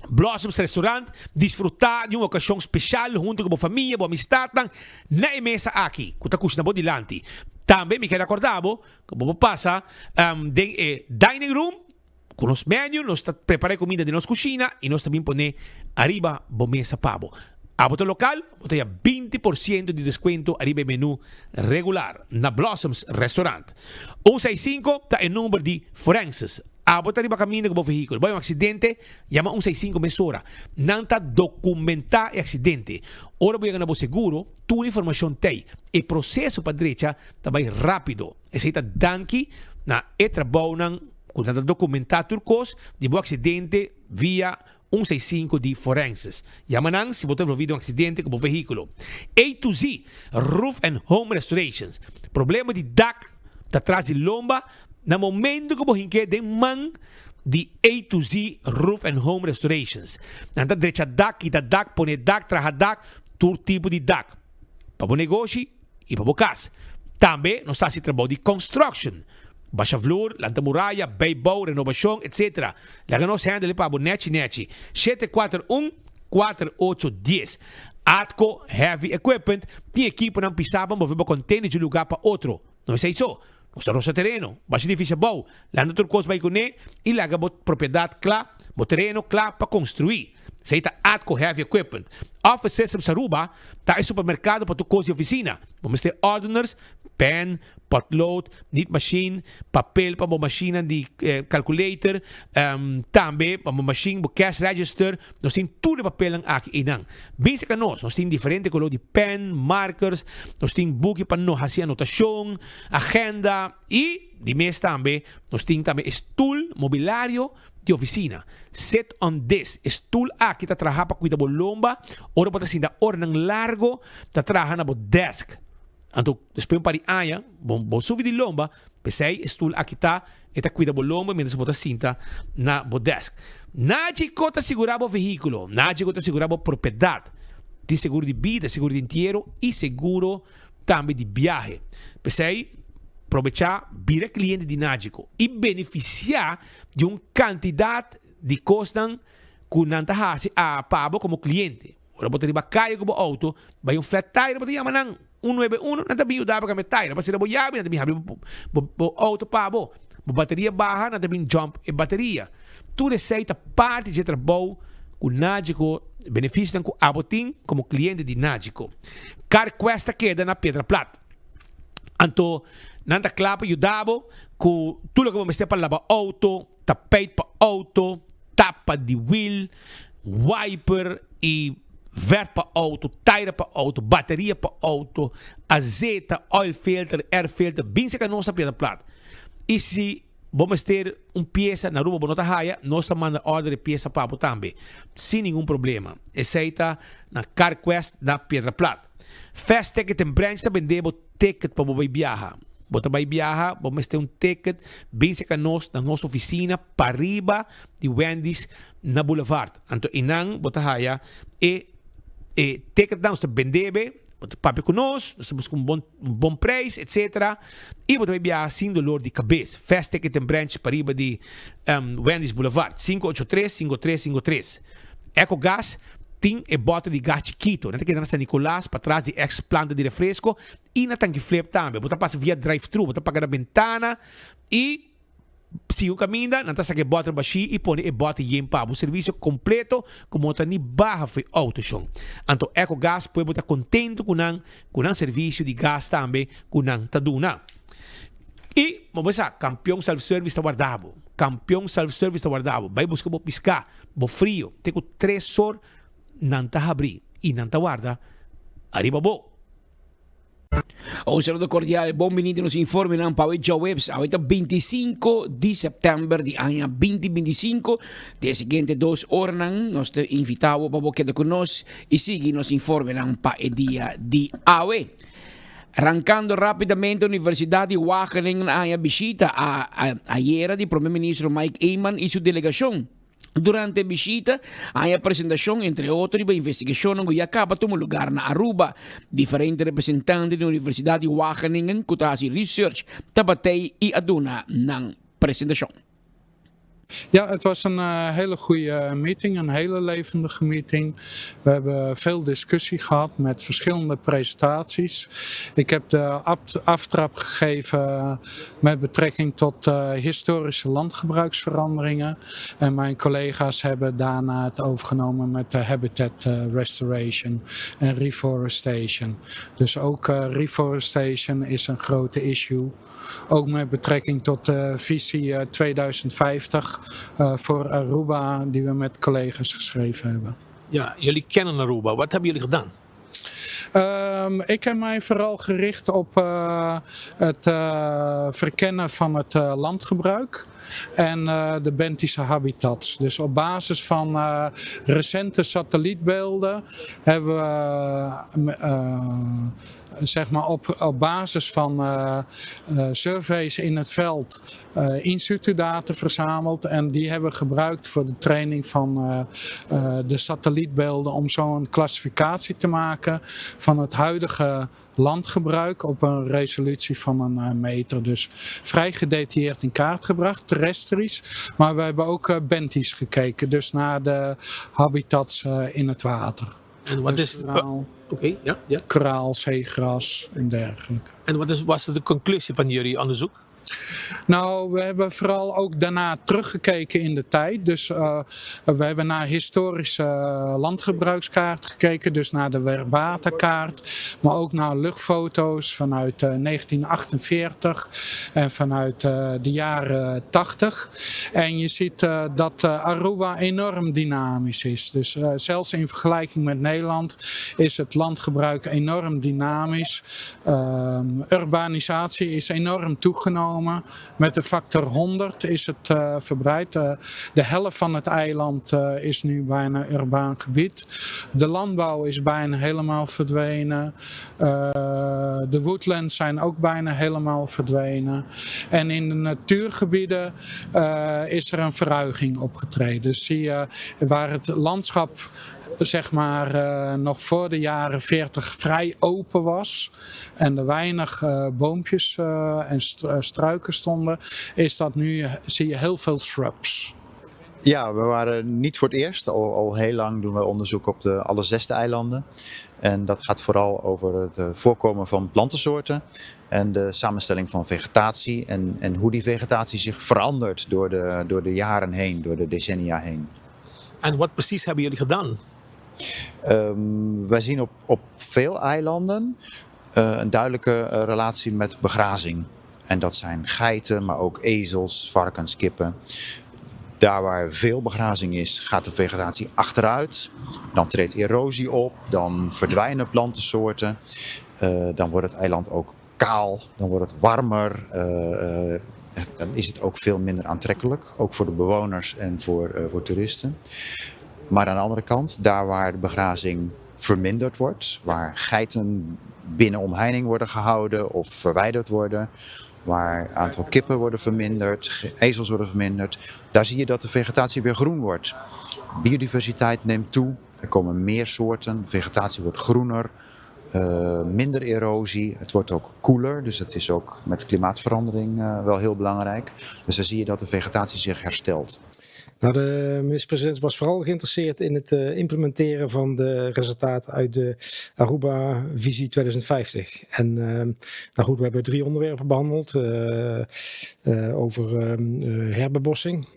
Blossoms Restaurant, disfruta di un okashon speshal huntu ku bo famia, bo amistatnan na e mesa aki ku ta kushna bo dilanti. Tambe mi kere akorda bo ku bo por pasa den e dining room ku nos menu, nos ta prepara e kuminda den nos kushina i nos ta bin pone ariba bo mesa pa bo. Abo ta lokal, bo ta haya 20% di deskuento ariba e menu regular na Blossoms Restaurant. Un seis sinku ta e number di Forenses. Abo ta riba kaminda ku bo vehíkulo, bo hay un aksidente, yama un seis sinku mesora. Nan ta dokumentá e aksidente. Ora bo yega na bo seguro, tur informashon t'ei. E proseso pa drecha ta bai rápido. Esei ta danki na e trabounan ku nan ta dokumentá tur kos di bo aksidente via un seis sinku di Forenses. Yama nan si bo ta envolví den un aksidente ku bo vehíkulo. A to Z Roof and Home Restorations. Problema di dak ta tras di lomba na momento ku bo hink'é den man di A to Z Roof and Home Restorations. Nan ta drecha dak, kita dak, pone dak, traha dak, tur tipo di dak. Pa bo negoshi i pa bo kas. Tambe nos ta hasi trabou di construction, basha vloer, lanta muraya, bijbouw, renobashon, etc. Laga nos handle pa bo nechi nechi. 741 4810. Atco Heavy Equipment tin ekiponan pisá pa move bo container di un lugá pa otro. No esei so, nos ta rosa tereno, basha edificio abou, lanta tur kos bai kuné i laga bo propiedat kla, bo tereno kla pa konstruí. Esei ta Atco Heavy Equipment. Office Systems Aruba ta e supermercado pa tur cos di oficina. Bo mester ordeners, pen, potlood, nietmachine, papel pa bo machinenan di calculator, tambe pa bo machine, bo cash register. Nos tin tur e papelnan aki einan. Bin cerca nos, nos tin diferente color di pen, markers, nos tin buki pa no haci anotacion, agenda y di mes tambe nos tin tambe e stoel, mobilario di oficina. Sit on this. E stoel aki ta traha pa cuida bo lomba ora bo ta sinta oranan largo ta traha na bo desk. Anto despues un par di aña bo bo subi di lomba, p'esei e stoel aki ta e ta cuida bo lomba mientras bo ta sinta na bo desk. Nagico ta sigura bo vehiculo. Nagico ta sigura bo propiedad. Tin seguro di bida, seguro di entiero y seguro tambe di biahe. P'esei probecha bira cliente di Nagico y beneficia di un kantidat di kosnan ku nan ta hasi a pa bo komo kliente. Ora bo ta riba kaya ku bo outo, bai un flat tire bo ta yama nan un nuebe uno, nan ta bin yuda bo kambia tire. Bo sera bo yabi, nan ta bin habri bo outo pa bo. Bo bateria baha, nan ta bin jump e bateria. Tur esei ta parti dje trabou ku Nagico, benefisionan ku abo tin komo kliente di Nagico. CarQuest ta keda na Piedra Plat. Anto nan ta kla pa yuda bo ku tur loke bo mester pa laba outo, tapijt pa outo, tapa di wiel, wiper i verf pa outo, taira pa outo, bateria pa outo, azeta, oil filter, air filter, bin seka nos ta piedra plat. I si bo mester un piesa na Aruba bo no ta haya, nos ta manda order e piesa pa bo tambe, sin ningun problema. Esei ta na Carquest na Piedra Plat. Fast Ticket and Branch ta bende bo ticket pa bo bai biaha. Bo ta bai biaha, bo mester un ticket, bin serka nos na nos oficina pariba di Wendy's na Boulevard. Anto einan bo ta haya e e ticketnan, nos ta bende be, bo ta papia ku nos, nos ta buska un bon un bon prijs etc. I bo ta bai biaha sin dolor di kabes. Fast Ticket and Branch pariba di Wendy's Boulevard, 583 5353. Ecogas tin e bote di gas chikito. Nan ta keda na San Nicolas, patras di ex planta di refresco y na Tanki Flip tambe. Bo ta pasa via drive-thru, bo ta paga na bentana y sigui un caminda, nan ta saca e boter bashi y pone e boter yen pa bo. Servicio completo cu bo no ta ni baha for e auto shon. Anto Ecogas pueblo bo ta contento cu nan, cu nan servicio di gas tambe cu nan ta duna. Y bo por sa, Campeon Self Service ta warda bo. Campeon Self Service ta warda bo. Bay busca bo pisca. Bo frio te ku tres or nan ta habri i nan ta warda ariba bo. Un saludo cordial, bon bini di nos informenan pa awe djaweps. Awe ta 25 di september di aña 2025. Den e siguiente dos oranan nos ta invita bo pa bo keda ku nos i sigui nos informenan pa e dia di awe. Rankando rapidamente Universidad di Wageningen a haña bishita a ayera di Prome Ministro Mike Eman y su delegacion. Durante e bishita a haña presentacion entre otro riba investigacionnan cu ya caba tuma lugar na Aruba. Diferente representante di Universidad di Wageningen cu ta haci research tabatey y a duna nan presentacion. Ja, het was een eh, hele goede meeting, een hele levendige meeting. We hebben veel discussie gehad met verschillende presentaties. Ik heb de aftrap gegeven met betrekking tot uh, historische landgebruiksveranderingen. En mijn collega's hebben daarna het overgenomen met de habitat eh, restoration en reforestation. Dus ook uh, reforestation is een grote issue. Ook met betrekking tot de visie 2050 eh, voor Aruba, die we met collega's geschreven hebben. Ja, jullie kennen Aruba. Wat hebben jullie gedaan? Um, ik heb mij vooral gericht op uh, het uh, verkennen van het uh, landgebruik en de bentische habitats. Dus op basis van recente satellietbeelden hebben we zeg maar op, op basis van uh, uh, surveys in het veld uh, in situ data verzameld. En die hebben we gebruikt voor de training van de satellietbeelden om zo'n klassificatie te maken van het huidige landgebruik op een resolutie van een meter. Dus vrij gedetailleerd in kaart gebracht, terrestrisch. Maar we hebben ook benthisch gekeken, dus naar de habitats in het water. En wat is... Oké, okay, ja, ja. Koraal, zeegras en dergelijke. En wat is, was de conclusie van jullie onderzoek? Nou, we hebben vooral ook daarna teruggekeken in de tijd. Dus uh, we hebben naar historische landgebruikskaart gekeken, dus naar de Werbata-kaart, maar ook naar luchtfoto's vanuit uh, 1948 en vanuit uh, de jaren 80. En je ziet uh, dat Aruba enorm dynamisch is. Dus zelfs in vergelijking met Nederland is het landgebruik enorm dynamisch. Ehm, urbanisatie is enorm toegenomen. Met de factor 100 is het uh, verbreid. Uh, de helft van het eiland uh, is nu bijna urbaan gebied. De landbouw is bijna helemaal verdwenen. De woodlands zijn ook bijna helemaal verdwenen. En in de natuurgebieden is er een verruiging opgetreden. Dus zie je waar het landschap zeg maar uh, nog voor de jaren 40 vrij open was en er weinig uh, boompjes uh, en struiken stonden, is dat nu zie je heel veel shrubs. Ja, we waren niet voor het eerst. Al, al heel lang doen we onderzoek op de alle zes de eilanden. En dat gaat vooral over het voorkomen van plantensoorten en de samenstelling van vegetatie en, en hoe die vegetatie zich verandert door de, door de jaren heen, door de decennia heen. En wat precies hebben jullie gedaan? Um, wij zien op, op veel eilanden uh, een duidelijke uh, relatie met begrazing. En dat zijn geiten, maar ook ezels, varkens, kippen. Daar waar veel begrazing is, gaat de vegetatie achteruit. Dan treedt erosie op, dan verdwijnen plantensoorten. Uh, dan wordt het eiland ook kaal, dan wordt het warmer. Dan is het ook veel minder aantrekkelijk, ook voor de bewoners en voor, voor toeristen. Maar aan de andere kant, daar waar de begrazing verminderd wordt, waar geiten binnen omheining worden gehouden of verwijderd worden, waar aantal kippen worden verminderd, ezels worden verminderd, daar zie je dat de vegetatie weer groen wordt. Biodiversiteit neemt toe, er komen meer soorten, vegetatie wordt groener, uh, minder erosie, het wordt ook koeler, dus dat is ook met klimaatverandering uh, wel heel belangrijk. Dus daar zie je dat de vegetatie zich herstelt. Nou, de minister-president was vooral geïnteresseerd in het uh, implementeren van de resultaten uit de Aruba Visie 2050. En uh, nou goed, we hebben drie onderwerpen behandeld. Uh, over herbebossing,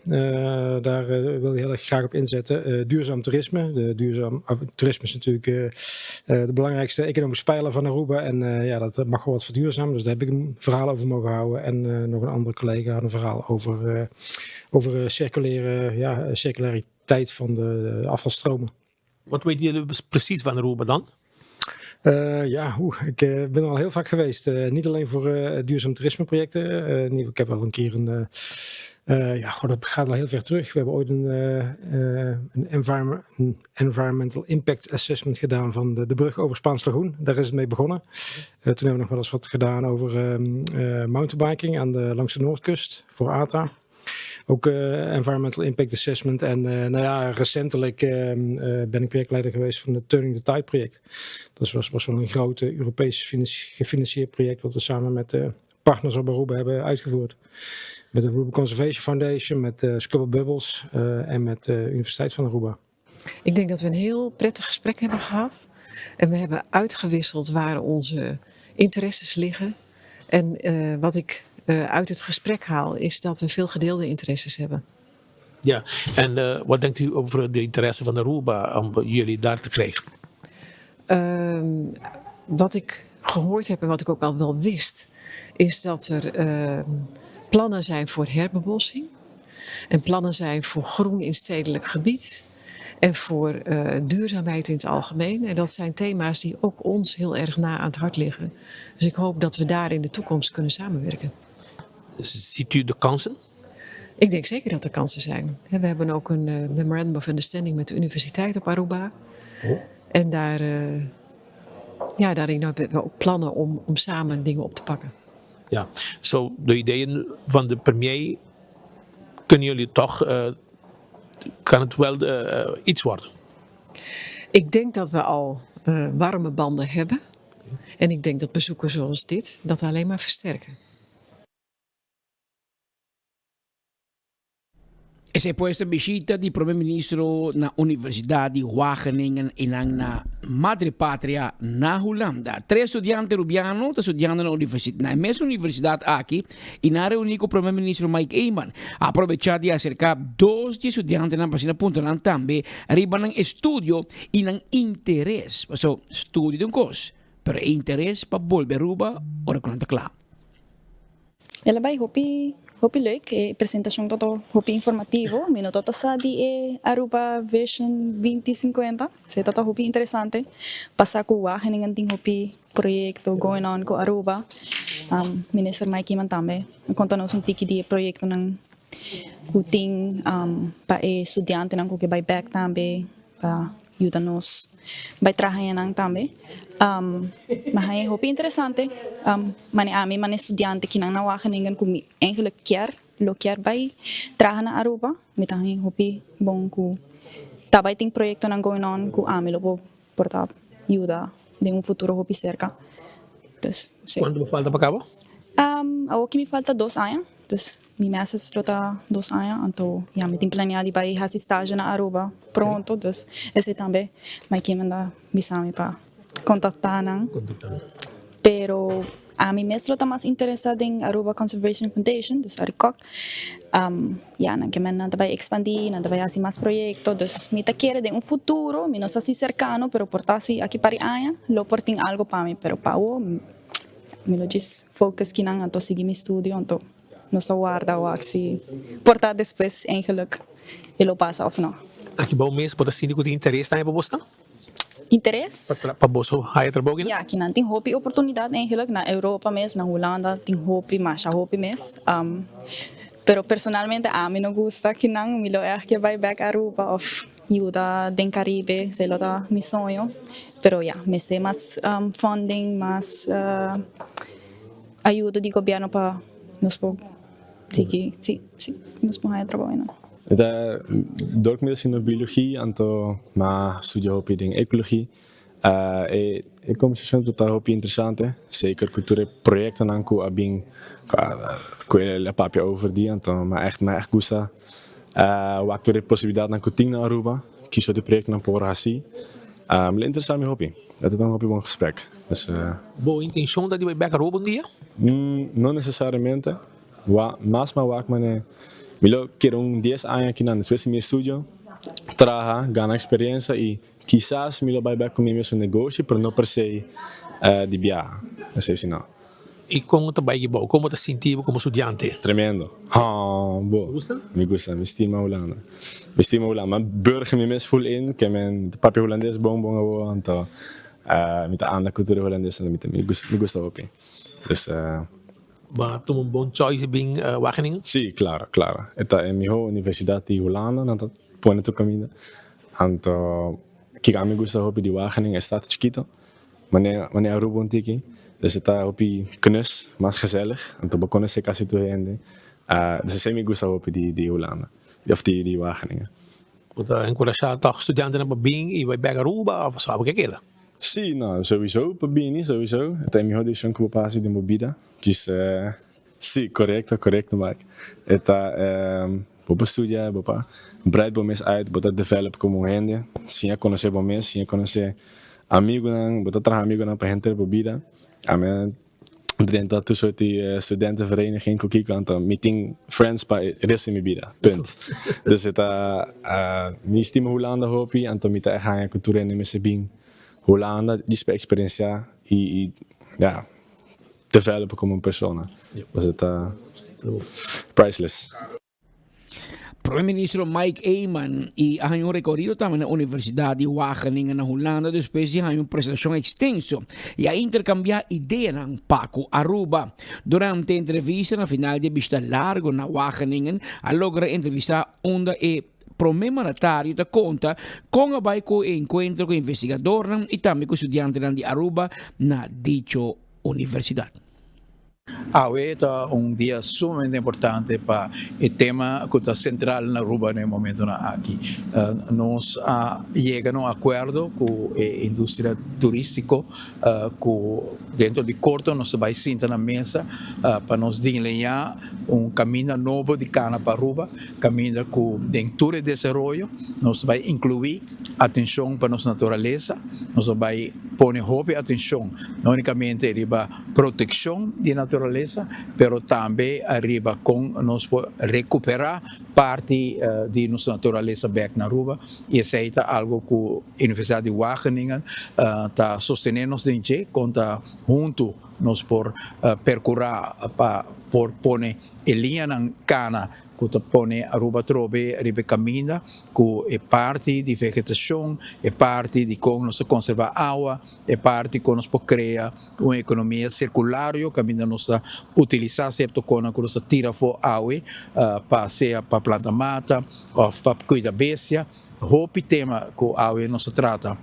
daar wil ik heel erg graag op inzetten. Duurzaam toerisme. De duurzaam toerisme is natuurlijk de belangrijkste economische pijler van Aruba. En ja, dat mag wel wat verduurzamen. Dus daar heb ik een verhaal over mogen houden. En nog een andere collega had een verhaal over, over circulaire, ja, circulariteit van de afvalstromen. Wat weten jullie precies van Aruba dan? Uh, ja, oeh, ik uh, ben er al heel vaak geweest. Uh, niet alleen voor duurzaam toerismeprojecten. Ik heb al een keer een... ja, goh, dat gaat al heel ver terug. We hebben ooit een, een, environment, een environmental impact assessment gedaan van de, de brug over Spaans Lagoen. Daar is het mee begonnen. Toen hebben we nog wel eens wat gedaan over mountainbiking aan de, langs de Noordkust voor ATA. Ook uh, Environmental Impact Assessment. En uh, nou ja, recentelijk uh, ben ik projectleider geweest van het Turning the Tide project. Dat was, was wel een groot Europees gefinancierd project wat we samen met partners op Aruba hebben uitgevoerd. Met de Aruba Conservation Foundation, met uh, Scubble Bubbles en met de Universiteit van Aruba. Ik denk dat we een heel prettig gesprek hebben gehad. En we hebben uitgewisseld waar onze interesses liggen. En wat ik uit het gesprek haal, is dat we veel gedeelde interesses hebben. Ja, en uh, wat denkt u over de interesse van Aruba om jullie daar te krijgen? Uh, wat ik gehoord heb en wat ik ook al wel wist, is dat er uh, plannen zijn voor herbebossing. En plannen zijn voor groen in stedelijk gebied. En voor uh, duurzaamheid in het algemeen. En dat zijn thema's die ook ons heel erg na aan het hart liggen. Dus ik hoop dat we daar in de toekomst kunnen samenwerken. Ziet u de kansen? Ik denk zeker dat er kansen zijn. We hebben ook een uh, memorandum of understanding met de universiteit op Aruba. Oh. En daar, uh, ja, daarin hebben we ook plannen om, om samen dingen op te pakken. Ja, zo de ideeën van de premier kunnen jullie toch, uh, kan het wel iets worden? Ik denk dat we al warme banden hebben. En ik denk dat bezoeken zoals dit dat alleen maar versterken. Esei pues ta bishita di Prome Ministro na Universidad di Wageningen y nan na Madre Patria na Hulanda. Tres studiante Rubiano ta studiando na na e mes universidad aki y nan a reuni cu Prome Ministro Mike Eman. A aprobecha di acerca dos di e studiantenan pa asina puntra nan tambe riba nan estudio y nan interes. Paso studio ta un cos, pero e interes pa bolbe Aruba ora cu nan ta cla. El a bai hopi hopi leuk, e presentacion tabata hopi informativo, mi no tabata sa di e Aruba Vision 2050, esei tabata hopi interesante, pa sa cu Wageningen tin hopi proyecto going on cu Aruba, Minister Mike Eman tambe a conta nos un tiki di e proyectonan cu tin pa e studiantenan cu ke bai bek tambe pa yuda nos bai traha enan tambe. Mi haña hopi interesante mane ami mane studiante kinan na Wageningen ku mi eigenlijk kier lo kier bai traha na Aruba mi ta haña hopi bon ku ta bai tin proyectonan going on ku ami lo por por ta yuda den un futuro hopi serka. Dus si. Kuantu bo falta pa kaba? Awoki mi falta dos aña. Dus mi meses lo ta dos aña, anto ya mi tin planea di bai hasi stage na Aruba pronto, dus esei tambe mai ke manda bisa mi pa contacta nan. Pero ami mes lo ta mas interesa den Aruba Conservation Foundation, dus Arikok. Ya nan ke men nan ta bai expandi, nan ta bai hasi mas proyecto, dus mi ta kere den un futuro, mi no sa si cercano, pero por ta si aki par di aña lo por tin algo pa mi, pero pa awo. Mi lo djis focus kinan anto sigui mi studio anto nos ta warda wak si por ta despues eigenlijk e lo pasa of no. Aki bou mes bo ta sinti ku tin interes tambe pa bos ta? Interes? Pa bos haya trabou kinan? Ya, kinan tin hopi oportunidad eigenlijk na Europa mes, na Hulanda tin hopi, masha hopi mes. Pero personalmente ami no gusta kinan, mi lo echt ke bai bek Aruba of yuda den Caribe, esei lo ta mi soño. Pero ya, mester mas funding, mas ayudo di gobierno pa nos por sigui, si, si, nos por haya trabou einan. Mi ta dor ku mi ta haciendo biologia anto mi a studia hopi den ecologia. E e conversacion ta hopi interesante, zeker cu tur e proyectonan cu a bin cu el a papia over di anto mi a echt mi a echt gusta wak tur e posibilidadnan cu tin na Aruba, ki soort di proyectonan por haci. Mi lo interesa mi hopi. E ta un hopi bon gesprek. Dus. Bo intencion ta di bai bek Aruba un dia? No necesariamente. Wa mas mi a wak mane mi lo keda un dies aña akinan despues di mi estudio, traha, gana experiencia y kisas mi lo bai bek cu mi mesun negoshi pero no per se di biaha. Esey si no. Y con ta bai bo? Como ta sinti bo como studiante? Tremendo. Haa bo. Bo gusta? Mi gusta, mi stima Hulanda. Mi stima Hulanda. Mi a burger mi mes full in, ke men ta papia Hulandes bon bon awor, anto mi ta anda cu tur e Hulandesnan, mi ta mi gusta hopi. Dus. Bo a tuma un bon choice bin Wageningen? Si, claro, claro. E ta e miho universidad di Hulanda, nan ta pone tur caminda. Anto kiko ami gusta hopi di Wageningen, e stad chikito. Manera manera Aruba un tiki, dus e ta hopi knus, mas gezellig, anto bo konosé kasi tur hende. Dus esei mi gusta hopi di di Hulanda, of di di Wageningen. Bo ta enkurashá tòg studiantenan pa bin i bai bèk Aruba òf abo ke keda? Sí, no, souiso pa bini, souiso. E ta e mihó desishon ku bo por hasi den bo bida. Djis Sí, korekto, korekto Mark. E ta bo por studia, bo por breid bo mes uit, bo ta develop komo un hende, siña konosé bo mes, siña konosé amigunan, bo ta traha amigunan pa henter bo bida. Ami a drenta tur soort di studentenvereniging ku kiko, anto mi tin friends pa e resto di mi bida, punt. Dus e ta mi stima Hulanda hopi, anto mi ta haña ku tur hende mester bin Hulanda djis pa eksperensiá i ya. Develop como un persona. Pues e ta priceless. Prome Ministro Mike Eman i a haña un rekorido tambe na Universidat di Wageningen na Hulanda despues di haña un presentashon ekstenso i a interkambiá ideanan pa ku Aruba. Durante e entrevista na final di e bishita largo na Wageningen a logra entrevistá unda e Prome mandatario ta konta kon a bai ku e enkuentro ku investigadornan i tambe ku studiantenan di Aruba na dicho universidat. Awe ta un dia sumamente importante pa e tema cu ta central na Aruba na e momentonan aki. Nos a yega na un acuerdo cu e industria turistico cu dentro di corto nos ta bay sinta na mesa pa nos deliña un caminda nobo di cana pa Aruba, caminda cu den tur e desaroyo nos ta bay inclui atencion pa nos naturalesa, nos ta bay pone hopi atencion no unicamente riba proteccion di naturalesa, pero tambe ariba con nos por recupera parti di nos naturalesa bek na Aruba y esey ta algo cu Universidad di Wageningen ta sostene nos den dje con ta hunto nos por percura pa por pone e liñanan cana ku ta pone Aruba atrobe riba e kaminda ku e parti di vegetashon, e parti di kon nos ta konservá awa, e parti kon nos por krea un ekonomia sirkulario kaminda nos ta utilisá sierto konan ku nos ta tira afó awe pa sea pa planta mata òf pa kuida bestia. Hopi tema ku awe nos ta trata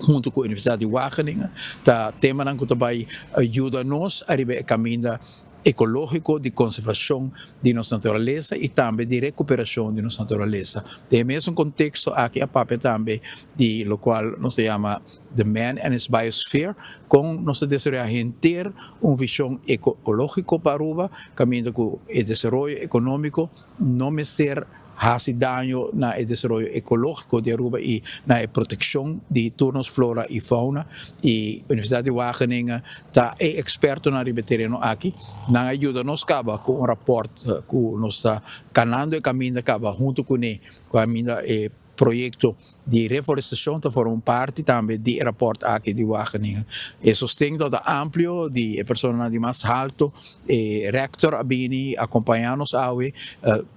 huntu ku Universidat di Wageningen ta temanan ku ta bai yuda nos ariba e kaminda ekológiko di konservashon di nos naturalesa i tambe di rekuperashon di nos naturalesa. Den e mesun konteksto aki a papia tambe di lokual nos ta yama The Man and His Biosphere, kon nos ta desaroyá henter un vishon ekológiko pa Aruba, kaminda ku e desaroyo ekonómiko no mester hasi daño na e desaroyo ekológiko di Aruba i na e protekshon di tur nos flora i fauna. I Universidat di Wageningen ta e ekspertonan riba e tereno aki. Nan a yuda nos kaba ku un rapòrt ku nos ta kanando e kaminda kaba huntu kuné, kaminda e proyekto di reforestashon ta forma un parti tambe di e rapòrt aki di Wageningen. E sosten tabata amplio di e personanan di mas halto, e rèktor a bini akompañá nos awe,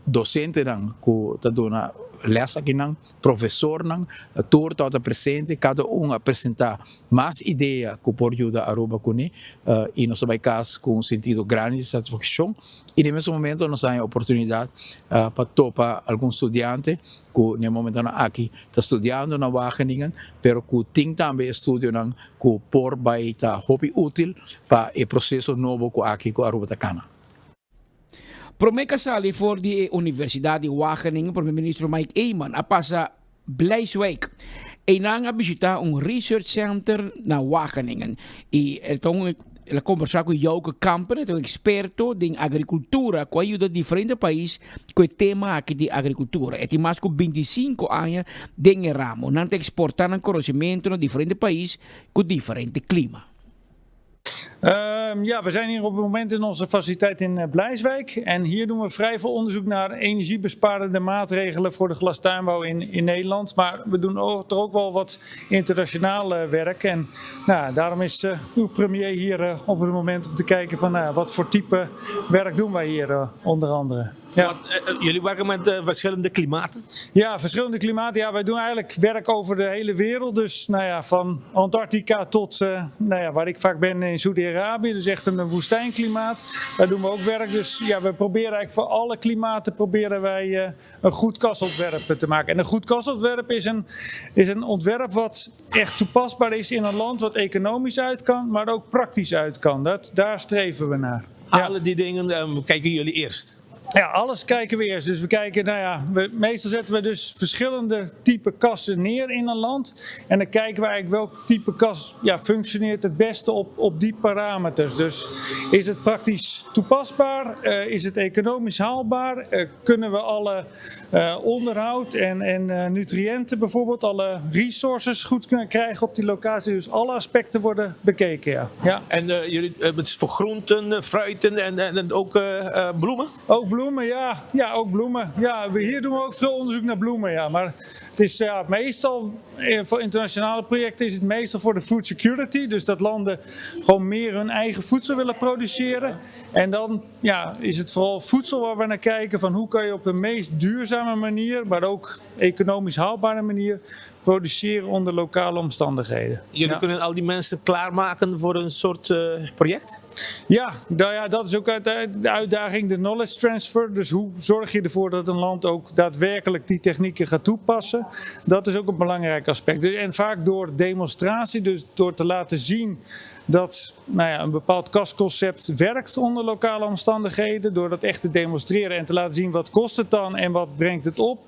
dosentenan ku ta duna lès akinan, profesornan, tur tabata presente, kada un a presentá mas idea ku por yuda Aruba kuné i nos a bai kas ku un sentido grandi di satisfakshon i den mesun momento nos a haña oportunidat pa topa algun studiante ku na e momentonan aki ta studiando na Wageningen, pero ku tin tambe estudionan ku por bai ta hopi útil pa e proseso nobo ku aki ku Aruba ta kana. Prome ku a sali for di e Universidat di Wageningen, Prome Ministro Mike Eman a pasa Bleiswijk. Einan a bishita un research center na Wageningen i el ta un el a kombersá ku Jouke Kampen, e ta un eksperto den agrikultura ku a yuda diferente pais ku e tema aki di agrikultura. E tin mas ku bintisinko aña den e ramo. Nan ta eksportá nan konosementu na diferente pais ku diferente klima. Ja, we zijn hier op het moment in onze faciliteit in eh, Blijswijk. En hier doen we vrij veel onderzoek naar energiebesparende maatregelen voor de glastuinbouw in, in Nederland. Maar we doen ook, toch ook wel wat internationaal eh, werk. En nou, daarom is uh, uw premier hier uh, op het moment om te kijken van uh, wat voor type werk doen wij hier onder andere. Ja. Want, eh, jullie werken met uh, verschillende klimaten? Ja, verschillende klimaten. Ja, wij doen eigenlijk werk over de hele wereld. Dus nou ja, van Antarctica tot uh, nou ja, waar ik vaak ben in Saudi-Arabië. Dus echt een woestijnklimaat. Daar doen we ook werk. Dus ja, we proberen eigenlijk voor alle klimaten proberen wij een goed kasontwerp te maken. En een goed kasontwerp is een, is een ontwerp wat echt toepasbaar is in een land wat economisch uit kan, maar ook praktisch uit kan. Dat, daar streven we naar. Ja. Alle die dingen um, kijken jullie eerst? Ja, alles kijken we eerst. Dus we kijken, nou ja, we, meestal zetten we dus verschillende type kassen neer in een land. En dan kijken we eigenlijk welk type kas ja, functioneert het beste op, op die parameters. Dus is het praktisch toepasbaar? Uh, is het economisch haalbaar? Uh, kunnen we alle uh, onderhoud en, en nutriënten bijvoorbeeld, alle resources goed kunnen krijgen op die locatie? Dus alle aspecten worden bekeken, ja. ja. En jullie, het is voor groenten, fruiten en, en, en ook bloemen? Ook bloemen, ja. Ja, ook bloemen. Ja, we, hier doen we ook veel onderzoek naar bloemen, ja. Maar het is ja, meestal, voor internationale projecten is het meestal voor de food security. Dus dat landen gewoon meer hun eigen voedsel willen produceren. En dan ja, is het vooral voedsel waar we naar kijken. Van hoe kan je op de meest duurzame manier, maar ook economisch haalbare manier, produceren onder lokale omstandigheden. Jullie ja. kunnen al die mensen klaarmaken voor een soort uh, project? Ja, nou ja, dat is ook de uitdaging, de knowledge transfer. Dus hoe zorg je ervoor dat een land ook daadwerkelijk die technieken gaat toepassen? Dat is ook een belangrijk aspect. En vaak door demonstratie, dus door te laten zien dat nou ja, een bepaald kasconcept werkt onder lokale omstandigheden. Door dat echt te demonstreren en te laten zien wat kost het dan en wat brengt het op.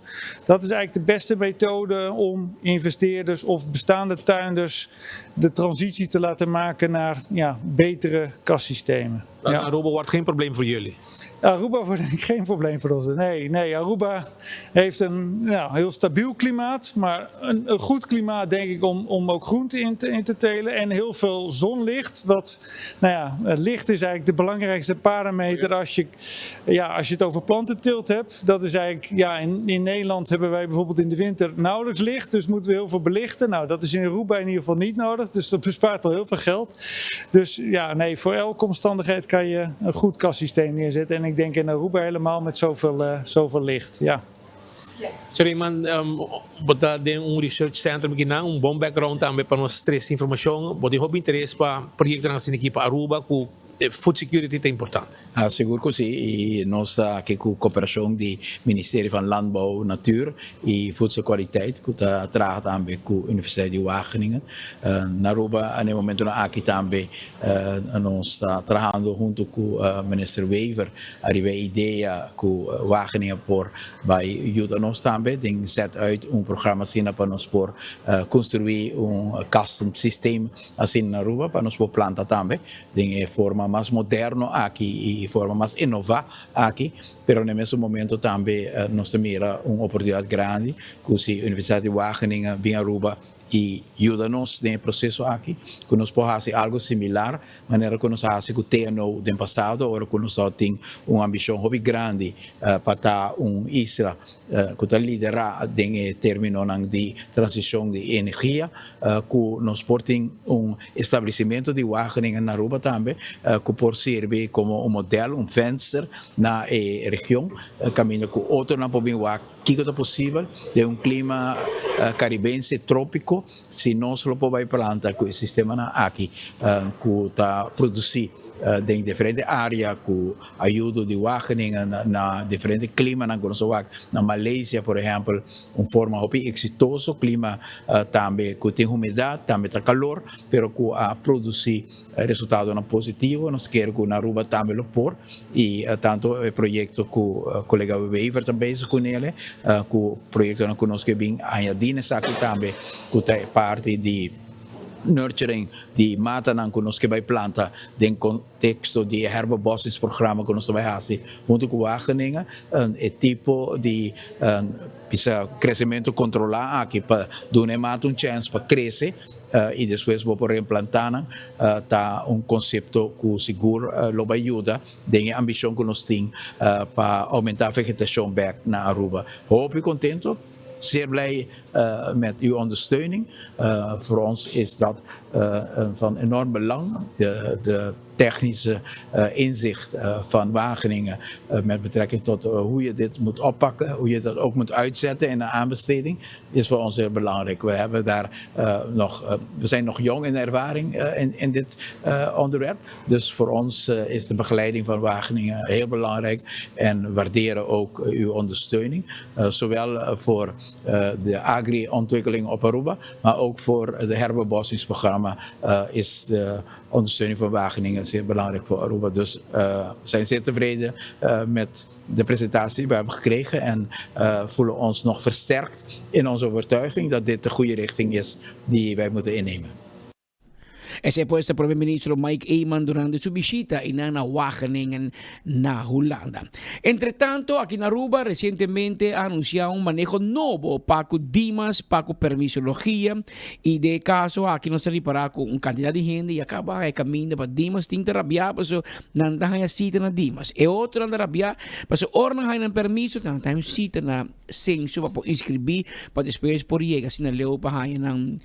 Dat is eigenlijk de beste methode om investeerders of bestaande tuinders de transitie te laten maken naar ja, betere kassystemen. Ja. Aruba wordt geen probleem voor jullie? Aruba wordt denk ik geen probleem voor ons. Nee, nee Aruba heeft een nou, heel stabiel klimaat. Maar een, een goed klimaat denk ik om, om ook groenten in te, in te telen. En heel veel zonlicht. Wat, nou ja, licht is eigenlijk de belangrijkste parameter als je, ja, als je het over plantenteelt hebt. Dat is eigenlijk, ja, in, in Nederland hebben wij bijvoorbeeld in de winter nauwelijks licht. Dus moeten we heel veel belichten. Nou, dat is in Aruba in ieder geval niet nodig. Dus dat bespaart al heel veel geld. Dus ja, nee, voor elke omstandigheid kan je een goed kassysteem neerzetten. En ik denk in Aruba helemaal met zoveel, uh, zoveel licht. Ja. Sorry man, um, bo ta den un research center cu un bon background tambe pa nos trece informacion, bo tin hopi interes pa proyectonan asina aki pa Aruba cu food security ta importante. Ah, sigur cu si, y nos ta aki cu cooperacion di Ministerio van Landbouw, Natuur y Voedselkwaliteit cu ta traha tambe cu Universiteit di Wageningen. Na Aruba na e momentonan aki tambe nos ta trahando hunto cu Minister Wever ariba e idea cu Wageningen por bay yuda nos tambe den zet uit un programa asina pa nos por construi un custom systeem asina na Aruba pa nos por planta tambe den e forma mas moderno aki y forma mas innova aki, pero na e mesun momento tambe nos ta mira un oportunidad grandi cu si Universidad di Wageningen bin Aruba y yuda nos den e proceso aki, cu nos por haci algo similar manera cu nos a haci cu TNO den pasado, ora cu nos tin un ambicion hopi grandi pa ta un isla cu ta lidera den e terminonan di transicion di energia, cu nos por tin un establecimento di Wageningen na Aruba tambe cu por sirbi como un model, un venster na e region, caminda cu otronan por bin wak kico ta posibel den un clima Caribense tropico, si nos lo por bay planta cu e sistemanan aki cu ta produci den diferente area cu ayudo di Wageningen na diferente climanan cu nos a wak na Malaysia por ehempel un forma hopi exitoso clima tambe cu tin humedad tambe ta calor pero cu a produci resultadonan positivo nos kere cu na Aruba tambe lo por y tanto e proyecto cu colega Wever ta bezig cu nele cu proyectonan cu nos ke bin añadi na esaki tambe cu ta e parti di nurturing di matanan ku nos ke bai planta den konteksto di e herbebossingsprogramma ku nos ta bai hasi huntu ku Wageningen. E tipo di bisa kresementu kontrolá aki pa duna e mata un chèns pa krese i despues bo por reemplantá nan ta un konsepto ku sigur lo bai yuda den e ambishon ku nos tin pa oumentá vegetashon bèk na Aruba. Hopi kontentu. Zeer blij met uw ondersteuning. Voor ons is dat van enorm belang. De, de technische inzicht van Wageningen met betrekking tot hoe je dit moet oppakken, hoe je dat ook moet uitzetten in een aanbesteding, is voor ons heel belangrijk. We, hebben daar, nog, we zijn nog jong in ervaring in, in dit onderwerp. Dus voor ons is de begeleiding van Wageningen heel belangrijk en waarderen ook uw ondersteuning. Zowel voor de agri-ontwikkeling op Aruba, maar ook voor de herbebossingsprogramma is de ondersteuning van Wageningen zeer belangrijk voor Aruba. Dus we zijn zeer tevreden met de presentatie die we hebben gekregen en voelen ons nog versterkt in onze overtuiging dat dit de goede richting is die wij moeten innemen. Esei pues ta Prome Ministro Mike Eman durante su bishita einan na Wageningen na Hulanda. Entretanto, aki na Aruba recientemente a anuncia un maneho nobo pa cu Dimas pa cu permisologia y den e caso aki nos ta ripara cu un cantidad di hende ya caba e caminda pa Dimas tin ta rabia paso nan ta haya cita na Dimas. E otronan ta rabia paso ora nan haya nan permiso nan ta haya un cita na Censo pa por inscribi pa despues por yega asina leu pa haya nan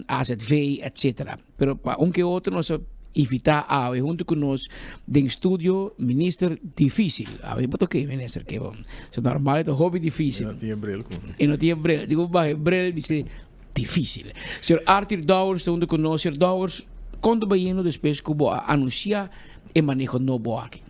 AZV etc. Pero pa un ke otro nos a invita awe hunto ku nos den studio minister dificil. Awe bo ta oke minister ke bo. So normal e ta hopi dificil. E no tin e bril ku. E no tin e bril. Digo baha e bril dice dificil. Señor Arthur Dowers ta hunto ku nos. Señor Dowers, kon ta bayendo despues ku bo a anuncia e maneho nobo aki?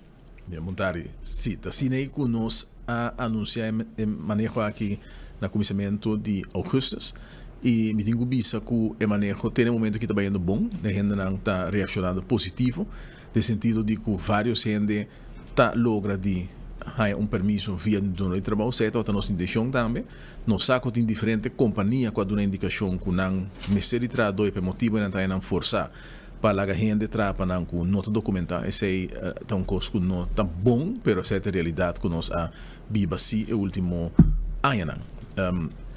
Mira Montari, si, ta asina ei ku nos a anunsiá e maneho aki na kuminsamentu di ougùstùs. I mi tin ku bisa ku e maneho te na e momento aki ta bayendo bon. E hendenan ta reakshonando positivo den sentido di ku vários hende ta logra di haña un permiso via di dono di trabou. Esei tabata nos intenshon tambe. Nos sa ku tin diferente kompania ku a duna indikashon ku nan mester di trahadó i pa e motibu ei nan ta haña nan forsá pa laga hende traha pa nan ku no ta dokumentá. Esei ta un kos ku no ta bon, pero esei ta e realidat ku nos a biba si e último añanan.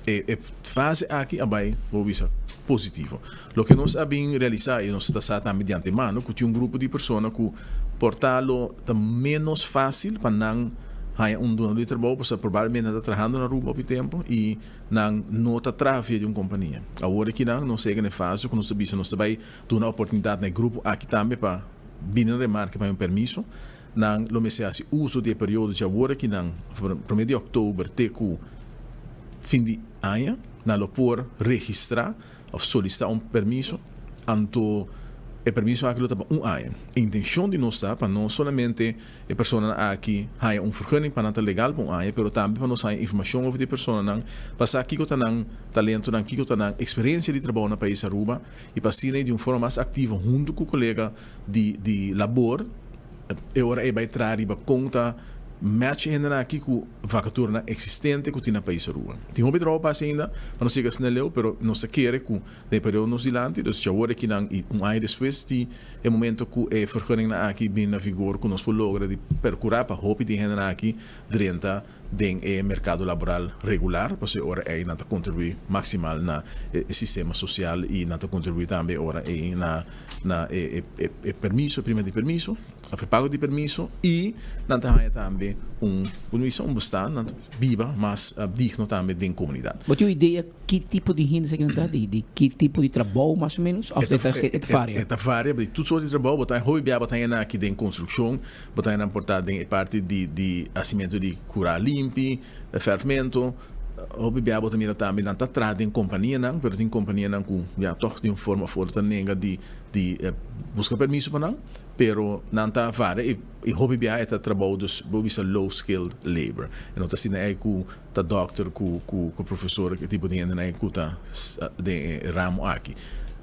E fase aki a bai, bo bisa, positivo. Loke nos a bin realisá i nos ta sa tambe di antemano ku tin un grupo di persona ku por ta lo ta ménos fásil pa nan haña un dunadó di trabou pasobra probablemente nan ta trahando na Aruba hopi tempu i nan no ta traha via di un kompania. Awor aki nan nos a yega na e fase ku nos ta bisa nos ta bai duna oportunidat na e grupo aki tambe pa bini na remarke pa haña un permiso. Nan lo mester hasi uso di e periodo dje awor aki nan promé di òktober te ku fin di aña nan lo por registrá òf solisitá un permiso, anto e permiso aki lo ta pa un aña. E intenshon di nos ta pa no solamente e personanan aki haña un vergunning pa nan ta legal pa un aña, pero tambe pa nos haña informashon over di e personanan pa sa kiko ta nan talentonan, kiko ta nan eksperensia di trabou na pais Aruba i pa asina di un forma mas aktivo huntu ku kolega di di labor e ora ei bai traha riba kon ta match e hendenan aki ku vakaturanan eksistente ku tin na pais Aruba. Tin hopi trabou pa hasi ainda pa nos yega asina leu, pero nos ta kere ku den e periodo nos dilanti, dus djawor aki nan i un aña despues di e momento ku e vergunningnan aki bini na vigor ku nos por logra di perkurá pa hopi di e hendenan aki drenta den e merkado laboral regular, pasobra e ora ei nan ta kontribuí maksimal na e sistema sosial i nan ta kontribuí tambe e ora ei na na e e permiso, e prima di permiso òf e pago di permiso i nan ta haña tambe un, ku bisa, un bestaan, nan ta biba mas digno tambe den komunidat. Bo tin un idea ki tipo di hende esaki nan ta? Di di ki tipo di trabou mas o menos? Òf e ta e ta varia? E ta varia, di tur sort di trabou. Bo ta hopi bia bo ta haña nan aki den konstrukshon. Bo ta nan por ta den e parti di di hasimentu di kura limpi, fèrfmentu. Hopi bia bo ta mira tambe nan ta traha den kompanianan, pero tin kompanianan ku ya tòg di un forma òf otro ta nenga di di buska permiso pa nan, pero nan ta varia i i hopi bia e ta trabou dus bo bisa low skilled labor. E no ta asina ei ku ta dòkter ku ku ku profesor e tipo di hendenan ei ku ta den e ramo aki.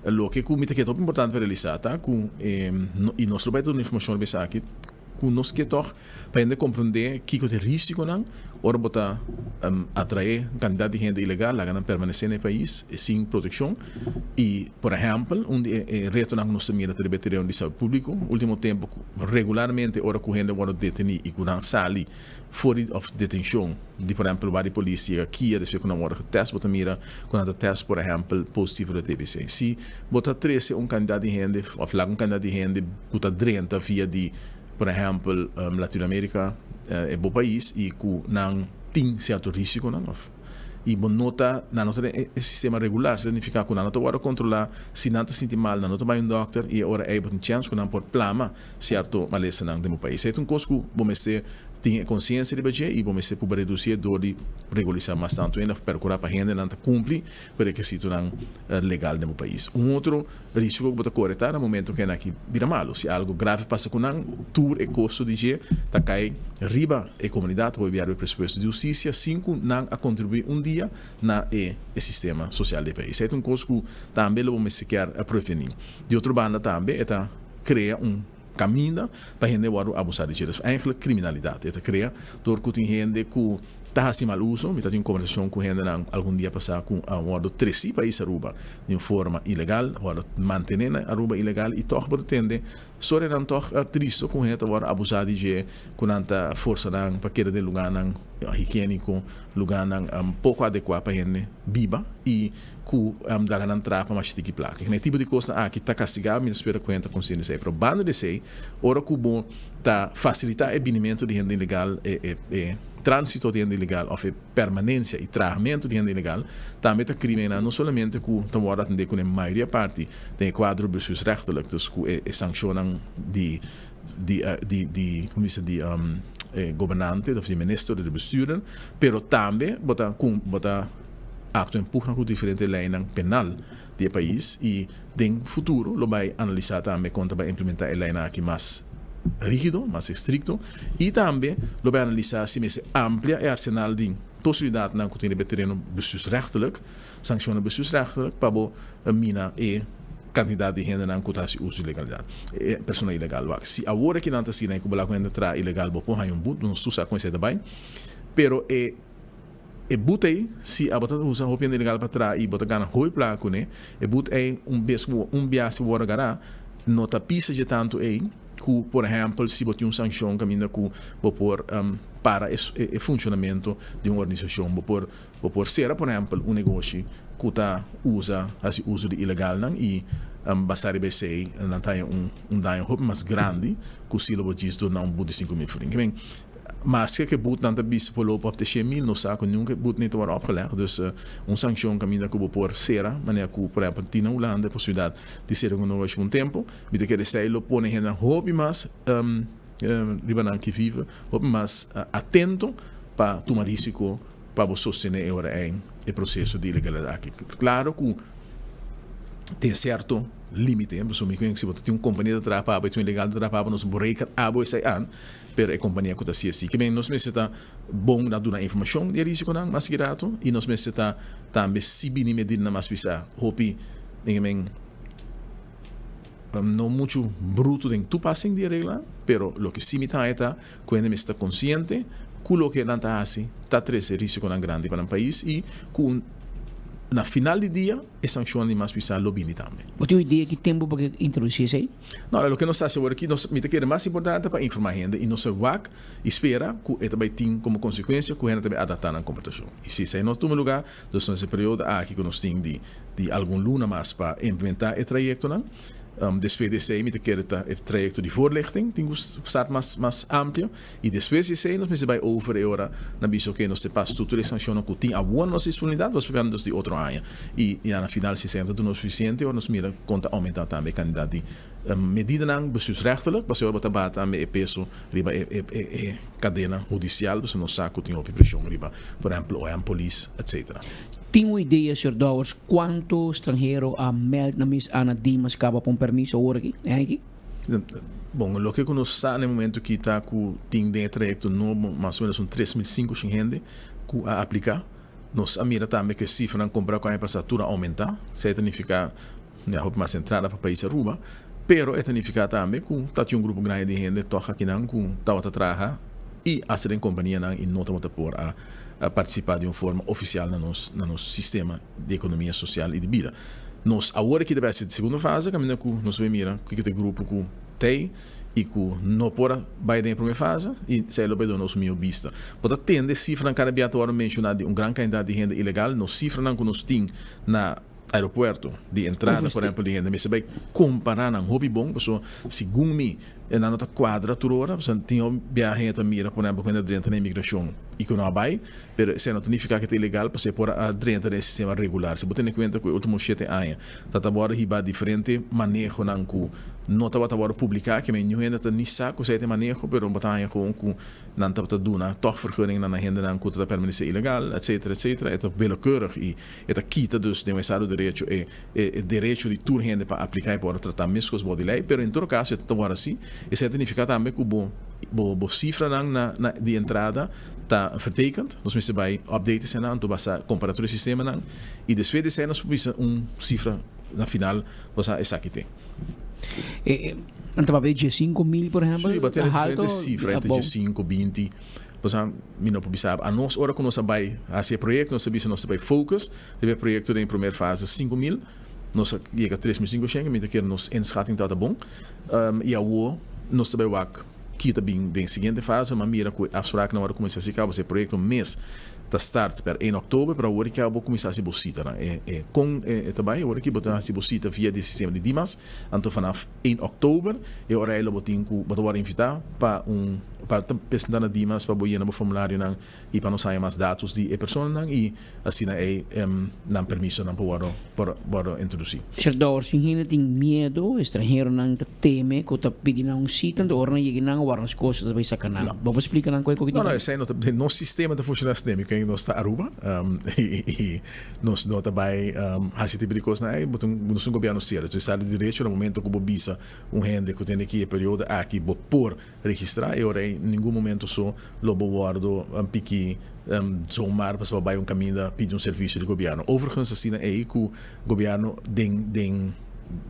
Loke ku mi ta kere hopi importante pa realisá ta ku i nos lo bai duna informashon riba esaki ku nos ke tòg pa hende komprondé kiko ta e risikonan ora bo ta atraé un kantidat di hende ilegal laga nan permanesé na e pais sin protekshon i por ehèmpel un di e retonan ku nos ta mira ta riba e tereno di salud públiko último tempu regularmente ora ku hende wòrdu detení i ku nan sali For di of detencion di por ehempel wak di polis yega kia despues ku nan wòrdu getest bo ta mira ku nan ta test por ehempel positivo di tbc. Si bo ta trese un kantidat di hende of laga un kantidat di hende ku ta drenta via di por ehempel Latinoamerica e bo pais i ku nan tin sierto risikonan of i bo no ta nan no ta den e sistema regular significa ku nan no ta wòrdu kontrola si nan ta sinti mal nan no ta bai un dòkter i e ora ei bo tin chèns ku nan por plama Sierto malesanan den bo pais. Esei ta un kos ku bo mester tin e konsiensia riba dje i bo mester pruba redusié dor di regulisá mas tantu hende òf perkurá pa hendenan ta kumpli ku e rekisitonan legal den bo pais. Un otro risiko ku bo ta kore ta na momento ku hende aki bira malu. Si algu grave pasa ku nan, tur e kosto di dje ta kai riba e komunidat, hopi bia riba e presupuesto di hustisia sin ku nan a kontribuí un dia na e sistema sosial di e pais. Esei ta un kos ku tambe lo bo mester kier prevení. Di otro banda tambe e ta. Krea un kaminda pa hende wòrdu abusá di dje. Dus eigenlijk kriminalidat e ta krea dor ku tin hende ku ta hasi mal uso. Mi ta tin un kombersashon ku hendenan algun dia pasá ku a wòrdu tresí pais Aruba di un forma ilegal, wòrdu mantené na Aruba ilegal i tòg bo ta tende storianan tòg tristu ku hende ta wòrdu abusá di dje, ku nan ta forsa nan pa keda den lugánan higiéniko, lugánan poko adekuá pa hende biba i ku laga nan traha pa masha tiki plaka. E tipo di kosnan aki ta kastigá, mi ta spera ku hende ta konsiente di esei. Pero banda di esei, ora ku bo ta fasilitá e binimentu di hende ilegal, e e tránsito di hende ilegal òf e permanensia i trahamentu di hende ilegal, tambe ta krimennan no solamente ku ta wòrdu atendé ku na e mayoria parti den e kuadro bestuursrechtelijk, dus ku e sankshonnan di di di di komo bisa di e gobernante òf di minister òf di bestuurder, pero tambe bo ta bo ta Acto en pugna cu diferente leynan penal di e pais y den futuro lo bay analisa tambe con ta bay implementa e leynan aki mas rigido, mas estricto y tambe lo bay analisa si mester amplia e arsenal di. posibilidatnan ku tin riba e tereno bestuursrechtelijk, sankshonnan bestuursrechtelijk pa bo mina e kantidat di hendenan ku ta hasi uso di legalidat, e persona ilegal. Wak, si awor aki nan ta asina i ku bo laga ku hende traha ilegal bo por haña un but, nos tur sa kon esei ta bai, pero e e but ei si abo ta usa hopi hende ilegal pa traha i bo ta gana hopi plaka kuné, e but ei un bes ku bo un biaha si bo wòrdu agará no ta pisa dje tantu ei. Ku por ehèmpel si bo tin un sanshon kaminda ku bo por para e funshonamentu di un organisashon. Bo por bo por sera por ehèmpel un negoshi ku ta usa hasi uso di ilegalnan i basá riba esei nan ta haña un un daño hopi mas grandi ku si lo bo djis duna un but di 5000 florin. Ke men maske ku e butnan ta bisa por loop op te 100.000 nos sa ku nunka e but ni ta wòrdu opgelegd. Dus un sanshon kaminda ku bo por sera manera ku por ehèmpel tin na Hulanda e posibilidat di sera un negoshi pa un tempu. Mi ta kere esei lo pone hendenan hopi mas riba nan ki vive, hopi mas atento pa tuma risiko pa bo sostene e ora ei e proseso di ilegalidat aki. Klaro ku tin sierto limite, pasobra mi kwen si bo ta tin un kompania ta traha pa abo i tin un ilegal ta traha pa abo, nos bo reken abo esei an, pero e kompania ku ta hasi asi. Ke men nos mester ta bon na duna informashon di e risikonan mas girato i nos mester ta tambe si bini medidanan mas pisá hopi, mi ke men. No muchu brutu den toepassing di e regla, pero loke sí mi ta haña ta ku hende mester ta konsiente ku loke nan ta hasi ta trese risikonan grandi pa nan pais i ku na final di dia e sankshonnan di mas pisá lo bini tambe. Bo tin un idea ki tempu pa ke introdusí esei? No, loke nos ta hasi awor aki, nos, mi ta kere mas importante pa informá hende i nos a wak i spera ku e ta bai tin komo konsekuensia ku hende ta bai adaptá nan komportashon. I si esei no tuma lugá, Dus na e periodo aki ku nos tin di di algun luna mas pa implementá e trayektonan. Despues di esei mi ta kere ta e trayekto di voorlichting tin ku start mas mas amplio i despues di esei nos mester bai over e ora na bisa oke nos ta pas tur tur e sanshonnan ku tin awor na nos disponibilidat nos papiando dus di otro aña i ya na final si esei no ta duna sufisiente ora nos mira kon ta oumentá tambe e kandidat di Medidanan bestuursrechtelijk, pasobra bo ta baha tambe e peso riba e e kadena hudisial, pasobra nos sa ku tin hopi preshon riba, por ehèmpel, OM, polis, etcetera. Tin un idea, señor Dowers, kuantu stranhero a meld na mes Ana Dimas kaba pa un permiso awor aki, e aña aki? Bon, loke ku nos sa na e momento aki ta ku tin den e trayekto nobo mas o menos un 3500 hende ku a apliká. Nos a mira tambe ku e sifranan kompará ku aña pasá tur a oumentá. Esei ta nifiká Ya hopi mas entrada pa pais Aruba, pero e ta nifica tambe cu ta tin un grupo grandi di hende tog akinan cu tabata traha y hasta den companianan y no tabata por a participa di un forma oficial na nos na nos sistema di economia social y di bida. Nos awor aki ta bay haci segundo fase caminda cu nos bay mira kico ta e grupo cu t'ey y cu no por a bay den e prome fase y esey lo bay duna nos un miho bista. Bo ta tende cifranan cada bia ta worde menciona di un gran cantidad di hende ilegal, nos cifranan cu nos tin na. Aeropuerto, di entrada por ehempel di hende mester bai compara nan hopi bon pasobra segun mi e nan no ta cuadra tur ora pasobra tin hopi biaha hende ta mira por ehempel cu hende a drenta na inmigracion y cu no a bai pero esei no ta nifica cu ta ilegal pasobra e por a drenta den e sistema regular si bo tene cuenta cu e ultimo shete aña ta ta worde hiba diferente manehonan cu no tabata worde publica kimen niun hende ta ni sa cu esei ta e maneho pero bo ta haña gewoon cu Nan tabata duna tòg vergunning na hendenan ku ta permanesé ilegal, etcetera, etcetera. E ta willekeurig i e ta kita dus den un estado di derecho e e derecho di tur hende pa apliká i por tratá meskos bou di lei. Pero en todo kaso e ta ta wòrdu así. Esei ta nifiká tambe ku bo bo bo sifranan na na di entrada ta vertekend. Nos mester bai update eseinan anto basa kompará tur e sistemanan i despues di esei nos por bisa un sifra na final bo sa esaki te. E nan ta papia di 5000 por ehempel? Sí, bo tene diferente cifra entre 15, 20. Pasobra mi no por bisa anos ora cu nos a bay haci e proyecto nos a bisa nos ta bay focus riba e proyecto den e primer fase 5000 nos a yega 3500 mi ta kere nos inschatting tabata bon y awo nos ta bay wak ki ta bin den siguiente fase ma mira cu e afspraaknan ora cuminsa haci caba e proyecto mes ta start per 1 oktober, pero awor ki bo kuminsá hasi bo sitanan. E e kon e ta bai? Awor ki bo ta hasi bo sita via di e sistema di Dimas, anto vanaf 1 oktober e ora ei lo bo tin ku bo ta wòrdu invitá pa un pa ta presentá na Dimas pa bo yena bo formularionan i pa nos haña mas datos di e personanan i asina ei nan permisonan por wòrdu por wòrdu introdusí. Serdor, si hende tin miedu, estranheronan ta teme ku ta pidi nan un sita, anto ora nan yega nan a warda nos kos ta bai saka nan. Bo por splika nan kue ku No, no, esei no ta, nos sistema ta funshoná asina, mi ken nos ta Aruba i nos no ta bai hasi tipo di kosnan ei, bo ta un, nos ta un gobièrnu serio, entonces estado di derecho na momento ku bo bisa un hende ku tene ki e periodo aki bo por registrá e ora ei ningun momento so lo bo wòrdu piki. Zomaar pasobra bai un kaminda pidi un servisio di gobièrnu. Overigens asina ei ku gobièrnu den den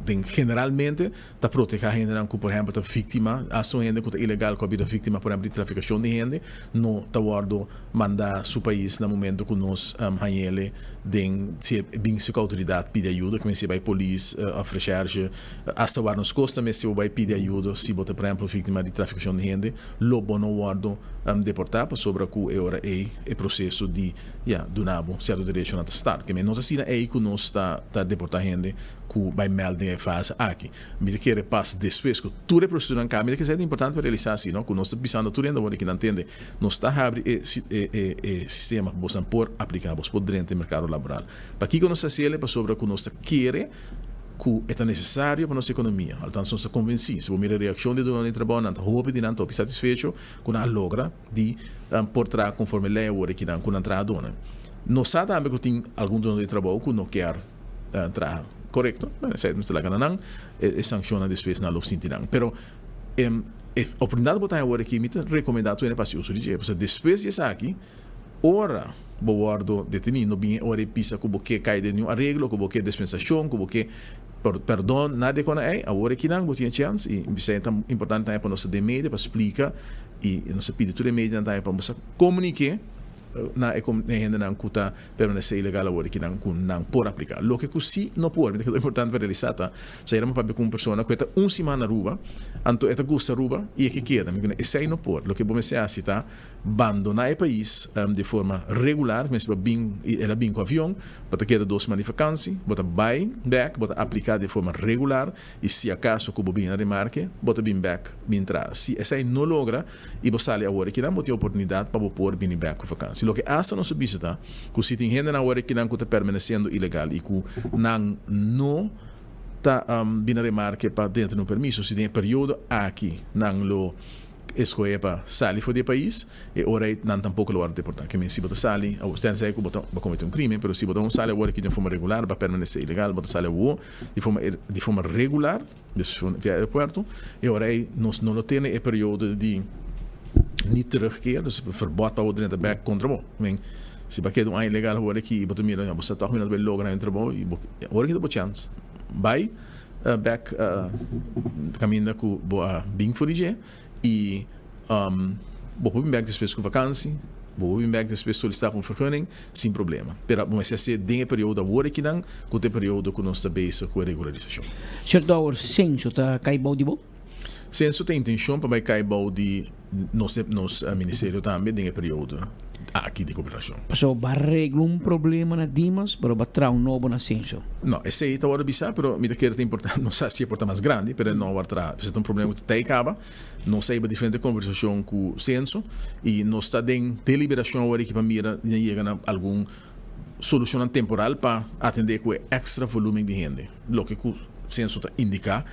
den generalmente ta protehá hendenan ku por ehèmpel ta víktima, asta un hende ku ta ilegal ku a bira víktima por ehèmpel di trafikashon di hende no ta wòrdu mandá su pais na momento ku nos hañ'ele den si e bin si ku outoridat pidi ayuda, ku mester bai polis òf reshèrshe, asta wak nos kosta mester bo bai pidi ayuda si bo ta por ehèmpel víktima di trafikashon di hende lo bo no wòrdu deportá pasobra ku e ora ei e proseso di ya duna bo sierto derechonan ta start. Keme no ta asina ei ku nos ta ta deportá hende ku bai mèld den e fase aki. Mi ta kere pas despues ku tur e prosesonan kaba. Mi ta kere sa e ta importante pa realisá asi no ku nos ta bisando tur hende awor aki nan tende nos ta habri e e e sistema pa bosnan por apliká bos por drenta e merkado laboral. Pakiko nos ta hasi el? Pasobra ku nos ta kere ku e ta nesesario pa nos ekonomia. Altanso nos ta konvensí. Si bo mira e reakshon di e dononan di trabou, nan ta hopi di nan ta hopi satisfecho ku nan a logra di por traha konforme lei awor aki nan ku nan trahadónan. Nos sa tambe ku tin algun dono di trabou ku no kier traha korekto. Bueno, esei mester laga na nan. E sankshonnan despues nan lo sinti nan. Pero e oportunidat ku bo ta haña awor aki mi ta rekomendá tur hende pa hasi uso di dje. Pasobra despues di esaki Ora bo wòrdu detení, no bin e ora e bisa ku bo ke kai den niun areglo, ku bo ke dispensashon, ku bo ke pèrdon, nada di kona ei. Awor e kinan bo tin e chèns i bisei ta importante tambe pa nos ta den media pa splika i nos ta pidi tur e medianan tambe pa bo sa komuniké na e hendenan ku ta permanesé ilegal awor e kinan ku nan por apliká. Loke ku si no por, mi ta keda importante pa realisá ta, sa yera mi papia ku un persona ku e ta un siman na Aruba, anto e ta gusta Aruba i e ke keda. Mi ku esei no por. Loke bo mester hasi ta Bandoná e pais di forma regular, mester bo bin, i el a bin ku avion, bo ta keda dos siman di vakansi, bo ta bai bèk, bo ta apliká di forma regular i si akaso ku bo bin na remarke, bo ta bin bèk bin traha. Si esei no logra i bo sali awor akinan, bo tin oportunidat pa bo por bini bèk ku vakansi. Loke asta nos a bisa ta ku si tin hendenan awor akinan ku ta permanesiendo ilegal i ku nan no ta bin na remarke pa dentro di un permiso, si den e periodo aki nan lo Escohe pa sali for di e pais, e ora ei nan tampoco lo wòrdu deportá. Ke men si bo ta sali, awor tensei ku bo ta bo comete un crimen, pero si bo ta un sali awor aki den forma regular, bo a permanece ilegal, bo ta sali awor di forma di forma regular, dus via aeropuerto, e ora ei nos no lo tene e periodo di niet terugkeer, dus verbod pa bo drenta bek kontra bo. Men si bo a keda un aña ilegal awor aki i bo ta mira, bo sa tòg mi no ta bai logra mi trabou, i bo awor aki ta bo chèns. Bai. Bek kaminda ku bo a bin for di dje i bo por bin bek despues ku vakansi, bo por bin bek despues solisitá pa un vergunning sin problema. Pero bo mester hasié den e periodo awor akinan ku ta e periodo ku nos ta bezig ku e regularisashon. Señor Dowers, Censo ta kai bou di bo? Censo ta intenshon pa bai kai bou di nos nos ministerio tambe den e periodo aki di gobernashon. Pasobra bo a regla un problema na Dimas, pero bo a traha un nobo na Censo. No, esei ta wòrdu bisá, pero mi ta kere ta importante, no sa si e por ta mas grandi, pero e no wòrdu traha. Esei ta un problema ku ta tei kaba. Nos a hiba diferente kombersashon ku Censo i nos ta den deliberashon awor aki pa mira di nan yega na algun solushonnan temporal pa atendé ku e èkstra volúmen di hende, loke ku Censo ta indiká.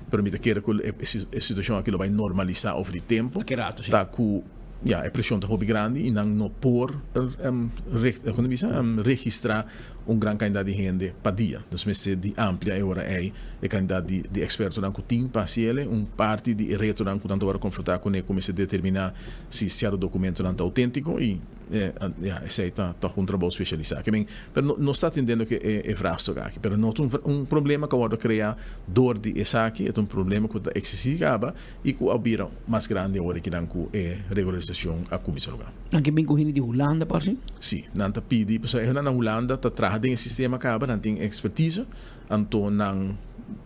Pero mi ta kere ku e situashon aki lo bai normalisá over di tempu. Ta ku ya e preshon ta hopi grandi i nan no por kon ta bisa registrá un gran kantidat di hende pa dia. Dus mester di amplia e ora ei e kantidat di di ekspertonan ku tin pa hasi el. Un parti di e retonan ku nan ta wòrdu konfrontá kuné ku mester determiná si sierto dokumentonan ta outéntiko i ya esei ta tòg un trabou spesialisá. Ke men pero no nos ta atendiendo ke e vraagstuk aki. Pero no ta un problema ku a wòrdu kreá dor di esaki, e ta un problema ku ta eksistí kaba i ku a bira mas grandi awor aki nan ku e regularisashon a kuminsá lugá. Nan ke bin ku hende di Hulanda parse? Sí, nan ta pidi pasobra e hendenan na Hulanda ta traha den e sistema kaba, nan tin ekspertise, anto nan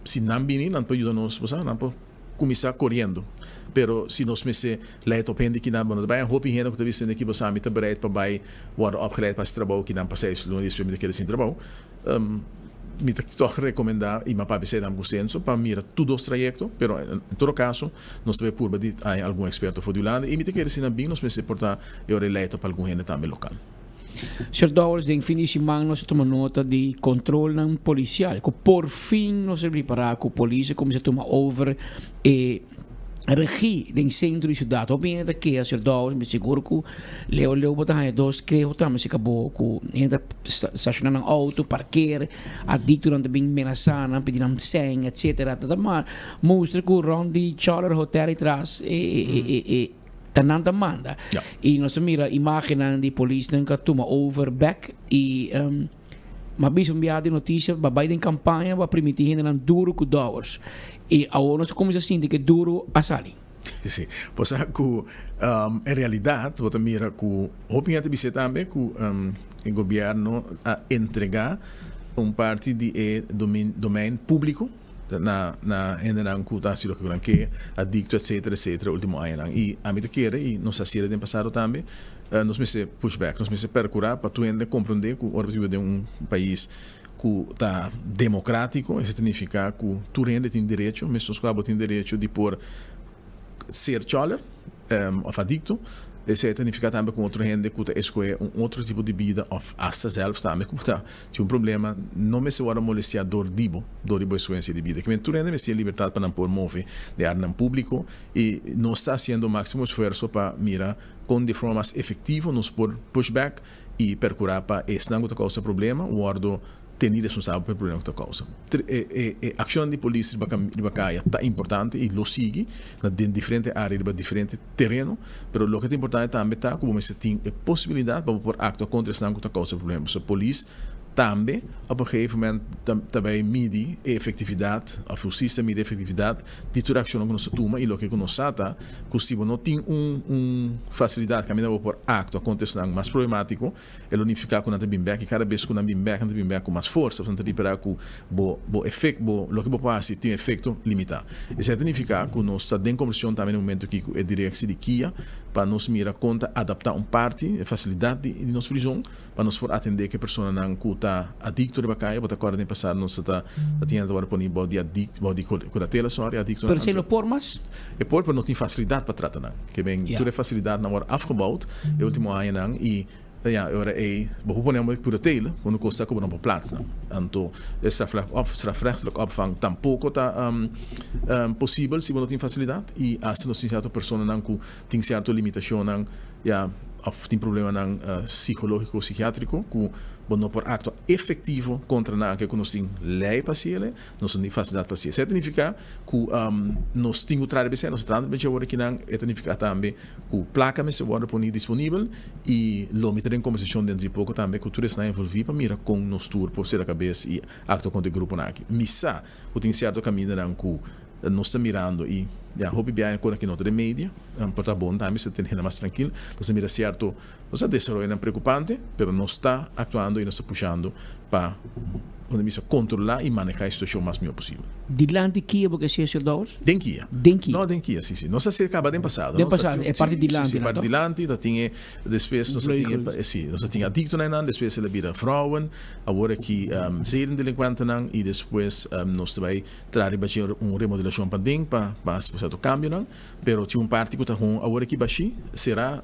si nan bini nan por yuda nos, bo sa, nan por kuminsá koriendo. Pero si nos mester lei top hende kinan, bo no ta bai hopi hende ku ta bisa hende ki bo sa mi ta bereid pa bai wòrdu opgeleid pa hasi trabou kinan pa seis luna despues mi ta keda sin trabou. Mi ta tòg rekomendá i mi a papia esei tambe ku Censo pa mira tur dos trayekto, pero en todo kaso nos ta bai purba di haña algun eksperto for di Hulanda i mi ta kere si nan bin nos mester por ta e ora e lei top algun hende tambe lokal. Señor Dowers, den fin di siman nos a tuma nota di controlnan policial cu por fin nos a ripara cu polis a cuminsa tuma over e regi den centro di ciudad. Hopi hende ta keha, señor Dowers, mi sigur cu leu leu bo ta haya dos keho tambe si cabo cu hende ta staciona nan auto, parkeer, adictonan ta bin menasa nan, pidi nan seng, etcetera. Ta mustra cu rond di Charter Hotel y tras e. Ta nan ta manda. Y nos a mira imagennan di polisnan cu a tuma over bek y m'a bisa un biaha den noticia ba bay den campaña ba primiti hendenan duro cu dowers. Y awor nos a cuminsa sinti cu e duro a sali. Si, bo sa cu en realidad bo ta mira cu hopi hende ta bisa tambe cu e gobierno a entrega un parti di e domein publico na na hendenan cu ta haci loke cu nan ke, adicto etcetera etcetera ultimo añanan y ami ta kere y nos a haciel den pasado tambe nos mester push back, nos mester percura pa tur hende comprende cu ora bo ta biba den un pais cu ta democratico esey ta nifica cu tur hende tin derecho mescos cu abo tin derecho di por ser choler of adicto esey ta nifica tambe cu otro hende cu ta escohe un otro tipo di bida of hasta zelfs tambe cu ta tin un problema no mester wordo molestia door di bo door di bo escogencia di bida. Kimen tur hende mester tin libertad pa nan por move den areanan publico y nos ta haciendo maximo esfuerzo pa mira con di forma mas efectivo nos por push back y percura pa esnan cu ta causa problema wordo teni responsabel pa e problema cu ta causa. E accionnan di polis riba riba caya ta importante y lo sigui na den diferente area riba diferente tereno, pero loke ta importante tambe ta cu bo mester tin e posibilidad pa bo por actua contra esnan cu ta causa problema. Pasobra polis tambe op un gegeven moment ta bay midi e efectividad of husticia ta midi e efectividad di tur accionnan cu nos ta tuma y loke cu nos sa ta cu si bo no tin un un facilidad caminda bo por actua contra esnan mas problematico e lo nifica cu nan ta bin bek y cada bes cu nan bin bek nan ta bin bek cu mas forsa pasobra nan ta ripara cu bo bo efect bo loke bo por haci tin un efecto limita. Esey ta nifica cu nos ta den conversacion tambe na e momento aki cu e directie di kia pa nos mira con ta adapta un parti e facilidad di di nos prison pa nos por atende cu e personanan cu ta adicto riba caya. Bo ta corda den pasado nos ta ta tin hende ta worde poni bao di adict bao di curatela sorry adictonan. Pero esey lo por mas? E por pero no tin facilidad pa trata nan. Ke ben tur e facilidadnan worde afgebouwd e ultimo añanan y ya e ora ey bo por pone nan curatela bo no kosta cu bo no por plaats nan. Anto e strafrechtelijk opvang tampoco ta posibel si bo no tin facilidad y hasta nos tin cierto personanan cu tin cierto limitacionnan ya of tin problemanan psicologico psikiatrico cu bo no por actua efectivo contra nan anke cu nos tin ley pa haciele. Nos no tin facilidad pa haci. Esei ta nifica cu nos tin cu traha riba esei, nos ta trahando riba dje awor akinan. E ta nifica tambe cu placa mester wordo poni disponibel y lo mi ta den conversacion dentro di poco tambe cu tur esnan envolvi pa mira con nos tur por cera cabes y actua contra e gruponan aki. Mi sa cu tin cierto camindanan cu nos ta mirando y ya hopi biaha con aki no ta den media, por ta bon tambe si ta tene hende mas trankil. Nos ta mira cierto Nos a desaroyonan preocupante, pero nos ta actuando y nos ta pushando pa, como ta bisa, controla y maneha e situacion mas miho posibel. Dilanti kia bo ke siña Sir Dowers? Den kia. Den kia. No, den kia, si, si. Nos a ser caba den pasado. Den pasado, e parti dilanti. Si, si, e parti dilanti, ta tin e, despues nos a tin e, si, nos a tin adictonan einan, despues el a bira vrouwen, awor aki zedendelincuentenan y despues nos ta bay traha riba dje un remodelacion paden pa pa haci cierto cambionan. Pero tin un parti ku ta hon awor aki bashí, será,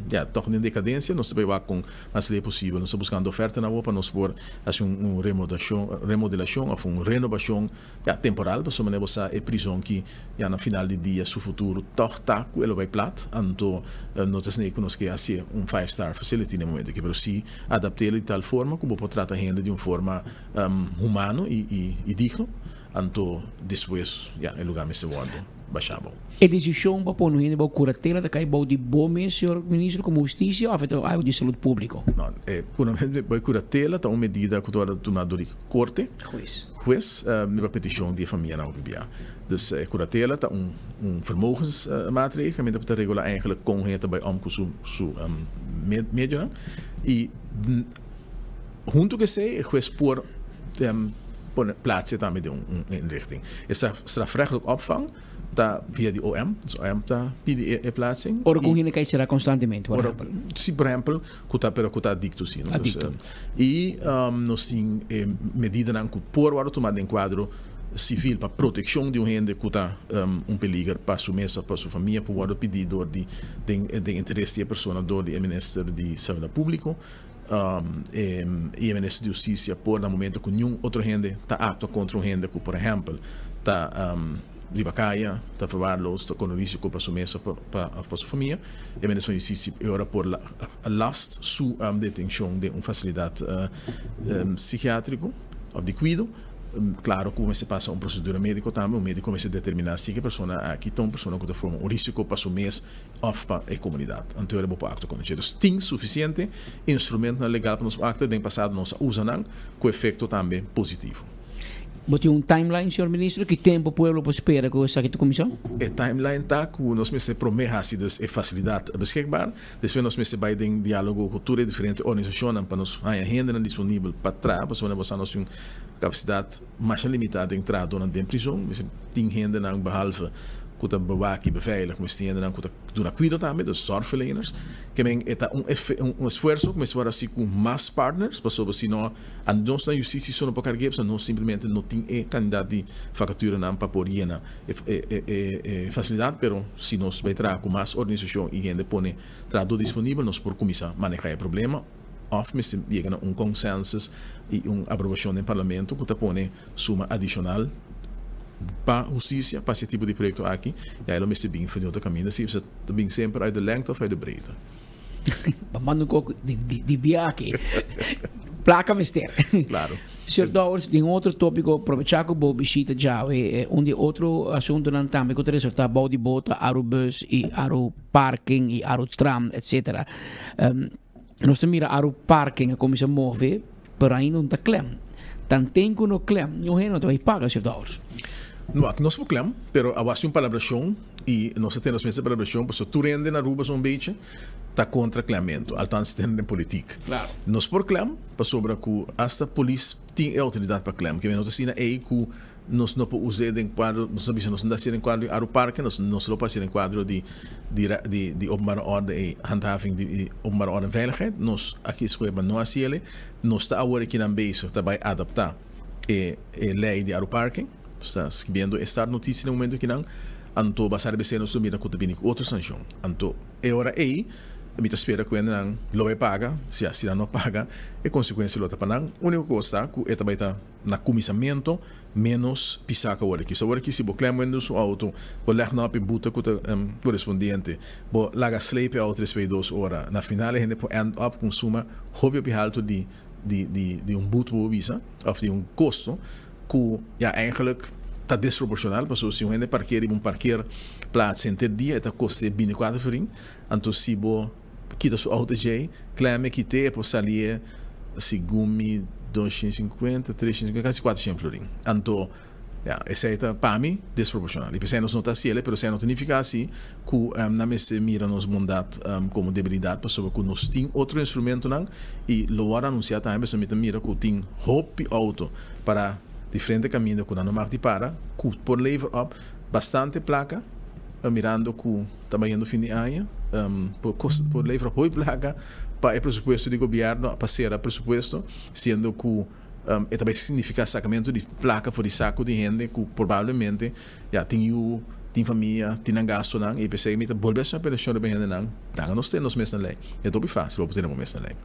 ya, tòg den dekadensia. Nos ta bai wak kon mas lei posibel. Nos ta buskando ofertanan awor pa nos por hasi un un remodashon, remodelashon òf un renobashon, ya, temporal, pasobra manera bo sa e prizon ki ya na final di dia su futuro tòg ta ku e lo bai plat. Anto no ta esei ku nos ke hasié un five star facility na e momento aki, pero sí adapt'é di tal forma ku bo por trata hende di un forma humano i i digno. Anto despues, ya, e lugá mester wòrdu bashá bou. E desishon pa pone un hende bou kuratela ta kai bou di bo mes, señor Ministro, komo Hustisia òf e ta algu di salud públiko? No, e bou kuratela ta un medida ku ta wòrdu tumá dor di korte, Hues. hues, riba petishon di e famianan hopi bia. Dus e kuratela ta un un vermogensmaatregel, kaminda ta regula eigenlijk kon hende ta bai om ku su su medionan i Hunto ku esei e hues por pone plaatse tambe den un inrichting. E strafrechtelijk opvang ta via di OM, dus OM ta pidi e plaatsing. Ora ku un hende kai sera konstantemente, por ehèmpel. Si, por ehèmpel, ku ta pero ku ta adikto si, no? Adikto. I nos tin e medidanan ku por wòrdu tuma den kuadro sivil pa protekshon di un hende ku ta un peliger pa su mes òf pa su famia por wòrdu pidi dor di den interes di e persona dor di e minister di Seguridad Públiko. I e minister di hustisia por na momento ku niun otro hende ta aktua kontra un hende ku por ehèmpel ta riba kaya, ta verwaarloosd, ta kore risiko pa su mes òf pa su famia, e minister van hustisia e ora por last su detenshon den un fasilidat sikiatriko òf di kuido. Claro cu mester pasa un procedura medico tambe, un medico mester determina si e persona aki ta un persona cu ta forma un risico pa su mes of pa e comunidad. Anto ora bo por actua con dje. Dus tin suficiente instrumentonan legal pa nos por actua, den pasado nos a usa nan cu efecto tambe positivo. Bo tin un timeline, señor Ministro? Ki tempo pueblo por spera cu esaki ta cuminsa? E timeline ta cu nos mester prome haci dus e facilidad beschikbaar, despues nos mester bay den dialogo cu tur e diferente organisacionnan pa nos haya hendenan disponibel pa traha, pasobra bo sa nos tin un capacidad masha limita den trahadornan den prison, mester tin hendenan behalve cu ta bewak y beveilig, mester tin hendenan cu ta duna cuido tambe, dus zorgverleners. Ke men e ta un un esfuerso cu mester worde haci cu mas partners, pasobra si no A nos na Justitie so no por cargu'e pasobra nos simplemente no tin e cantidad di vacaturenan pa por yena e facilidad, pero si nos bay traha cu mas organisacion y hende pone trahador disponibel nos por cuminsa maneha e problema of mester yega na un consensus y un aprobacion den Parlamento cu ta pone suma adicional pa husticia pa haci e tipo di proyecto aki y ahi lo mester bin for di otro caminda si ta bin semper uit de lengte of uit de breedte. Pa manda un koko di biahe. Plaka mester. Claro. Señor Dowers, den otro tópiko, aprovechá ku bo bishita djawe, un di otro asuntunan tambe ku ta resortá bou di bo ta Arubus i Aruparking i Arutram, etcetera. Nos ta mira Aruparking a kuminsá move, pero ainda no ta klem. Tanten ku no klem, niun hende no ta bai paga, señor Dowers. No, aki nos por klem, pero a wasi un palabrashon i nos a tene nos mes e palabrashon pasobra tur hende na Aruba son bechi ta kontra klemmentu, althans den den politik. Claro. Nos por klem pasobra ku asta polis tin e outoridat pa klem. Ke men no ta asina ei ku nos no por us'é den kuadro, nos ta bisa nos no ta hasié den kuadro di Aruparke, nos nos lo por hasié den kuadro di di di di openbare orde i handhaving di openbare orde en veiligheid. Nos aki skohe pa no hasiel. Nos ta awor akinan bezig ta bai adaptá e e lei di Aruparke. Nos ta skibiendo e startnotitie na momento akinan. Anto basá riba esei nos lo mira ku ta bini ku otro sanshon. Anto e ora ei mi ta spera ku hendenan lo bai paga. Si si nan no paga e konsekuensia lo ta pa nan. Úniko kos ta ku e ta bai ta na kuminsamentu ménos pisá ku awor aki. Awor aki si bo klem wende su outo, bo lèg nan op e buta ku ta korespondiente, bo laga sleep e outo despues di dos ora. Na final e hende por end up ku un suma hopi hopi haltu di di di di un but bo bisa òf di un kosto. Ku ya eigenlijk ta desproporshonal pasobra si un hende parkeer riba un parkeerplaats henter dia e ta kost'e bintikuater florin, anto si bo kita su outo djei, klem e kit'e e por sali'e segun mi doshen sinkuenta, treshen sinkuenta, kasi kuatershen florin. Anto ya esei ta pa mi desproporshonal i p'esei nos no ta hasiel pero esei no ta nifiká si ku nan mester mira nos bondat komo debilidat pasobra ku nos tin otro instrumentonan i lo wòrdu anunsiá tambe pasobra mi ta mira ku tin hopi outo para diferente kaminda ku nan no mag di para ku por lever op bastante plaka mirando ku ta bayendo fin di aña por por lever op hopi plaka pa e presupuesto di gobièrnu pa sera presupuesto siendo ku e ta bai signifiká sakamentu di plaka for di saku di hende ku probablemente ya tin yu, tin famia, tin nan gastunan i p'esei mi ta bolbe hasi un apelashon riba hendenan, laga nos tene nos mes na lei. E ta hopi fásil pa bo tene bo mes na lei.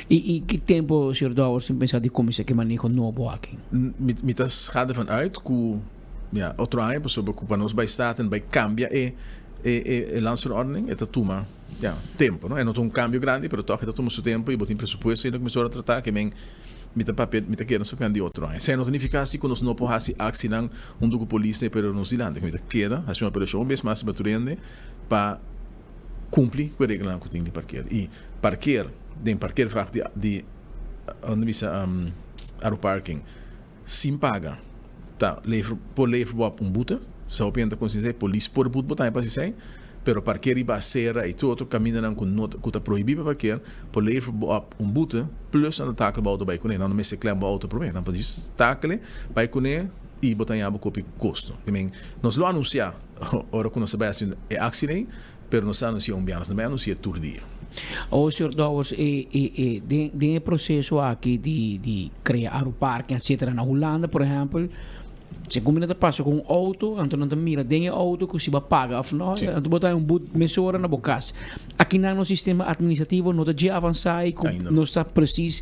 I i ki tempu señor Dowers tin pensa di kuminsá ku e maneho nobo aki? Mi mi ta gaat ervan uit ku ya otro aña pasobra ku pa nos bai Staten bai kambia e e e landsverordening e ta tuma ya tempu no. E no ta un kambio grandi pero tòg e ta tuma su tempu i bo tin presupuesto ainda ku mester ora tratá ke men Mi ta papia, mi ta keda nos papiando di otro aña. Esei no ta nifiká si ku nos no por hasi aksinan huntu ku polis pero nos dilanti. Mi ta keda hasi un apelashon un bes mas riba tur hende pa kumpli ku e reglanan ku tin di parker. I parker den parkervak di di unda bisa Aruparking sin paga ta lever por lever bo ap un bute. Sa hopi hende ta konsiensia ei polis por but bo tambe pa hasi esei. Pero parker riba acera y tur otro camindanan cu no cu ta prohibi pa parker, por lever bo op un boete, plus nan ta takel bo auto bay cune. Nan no mester klem bo auto prome, nan por djis takele bay cune y bo ta haña bo kopi costo. I mean, nos lo anuncia ora cu nos ta bay haci e actie ey, pero nos ta anuncia un bia, nos no bay anuncia tur dia. Oh, señor Dowers, e, e, e, den, den e proceso aki di, di crea Aruparking, etcetera, na Hulanda, por ehempel, Segun mi nan ta pasa ku un outo, anto nan ta mira den e outo ku si bo a paga òf no, Sí. anto bo ta haña un but mesora na bo kas. Akinan nos sistema atministrativo no ta dje avansá i ku Ainda. no sa presis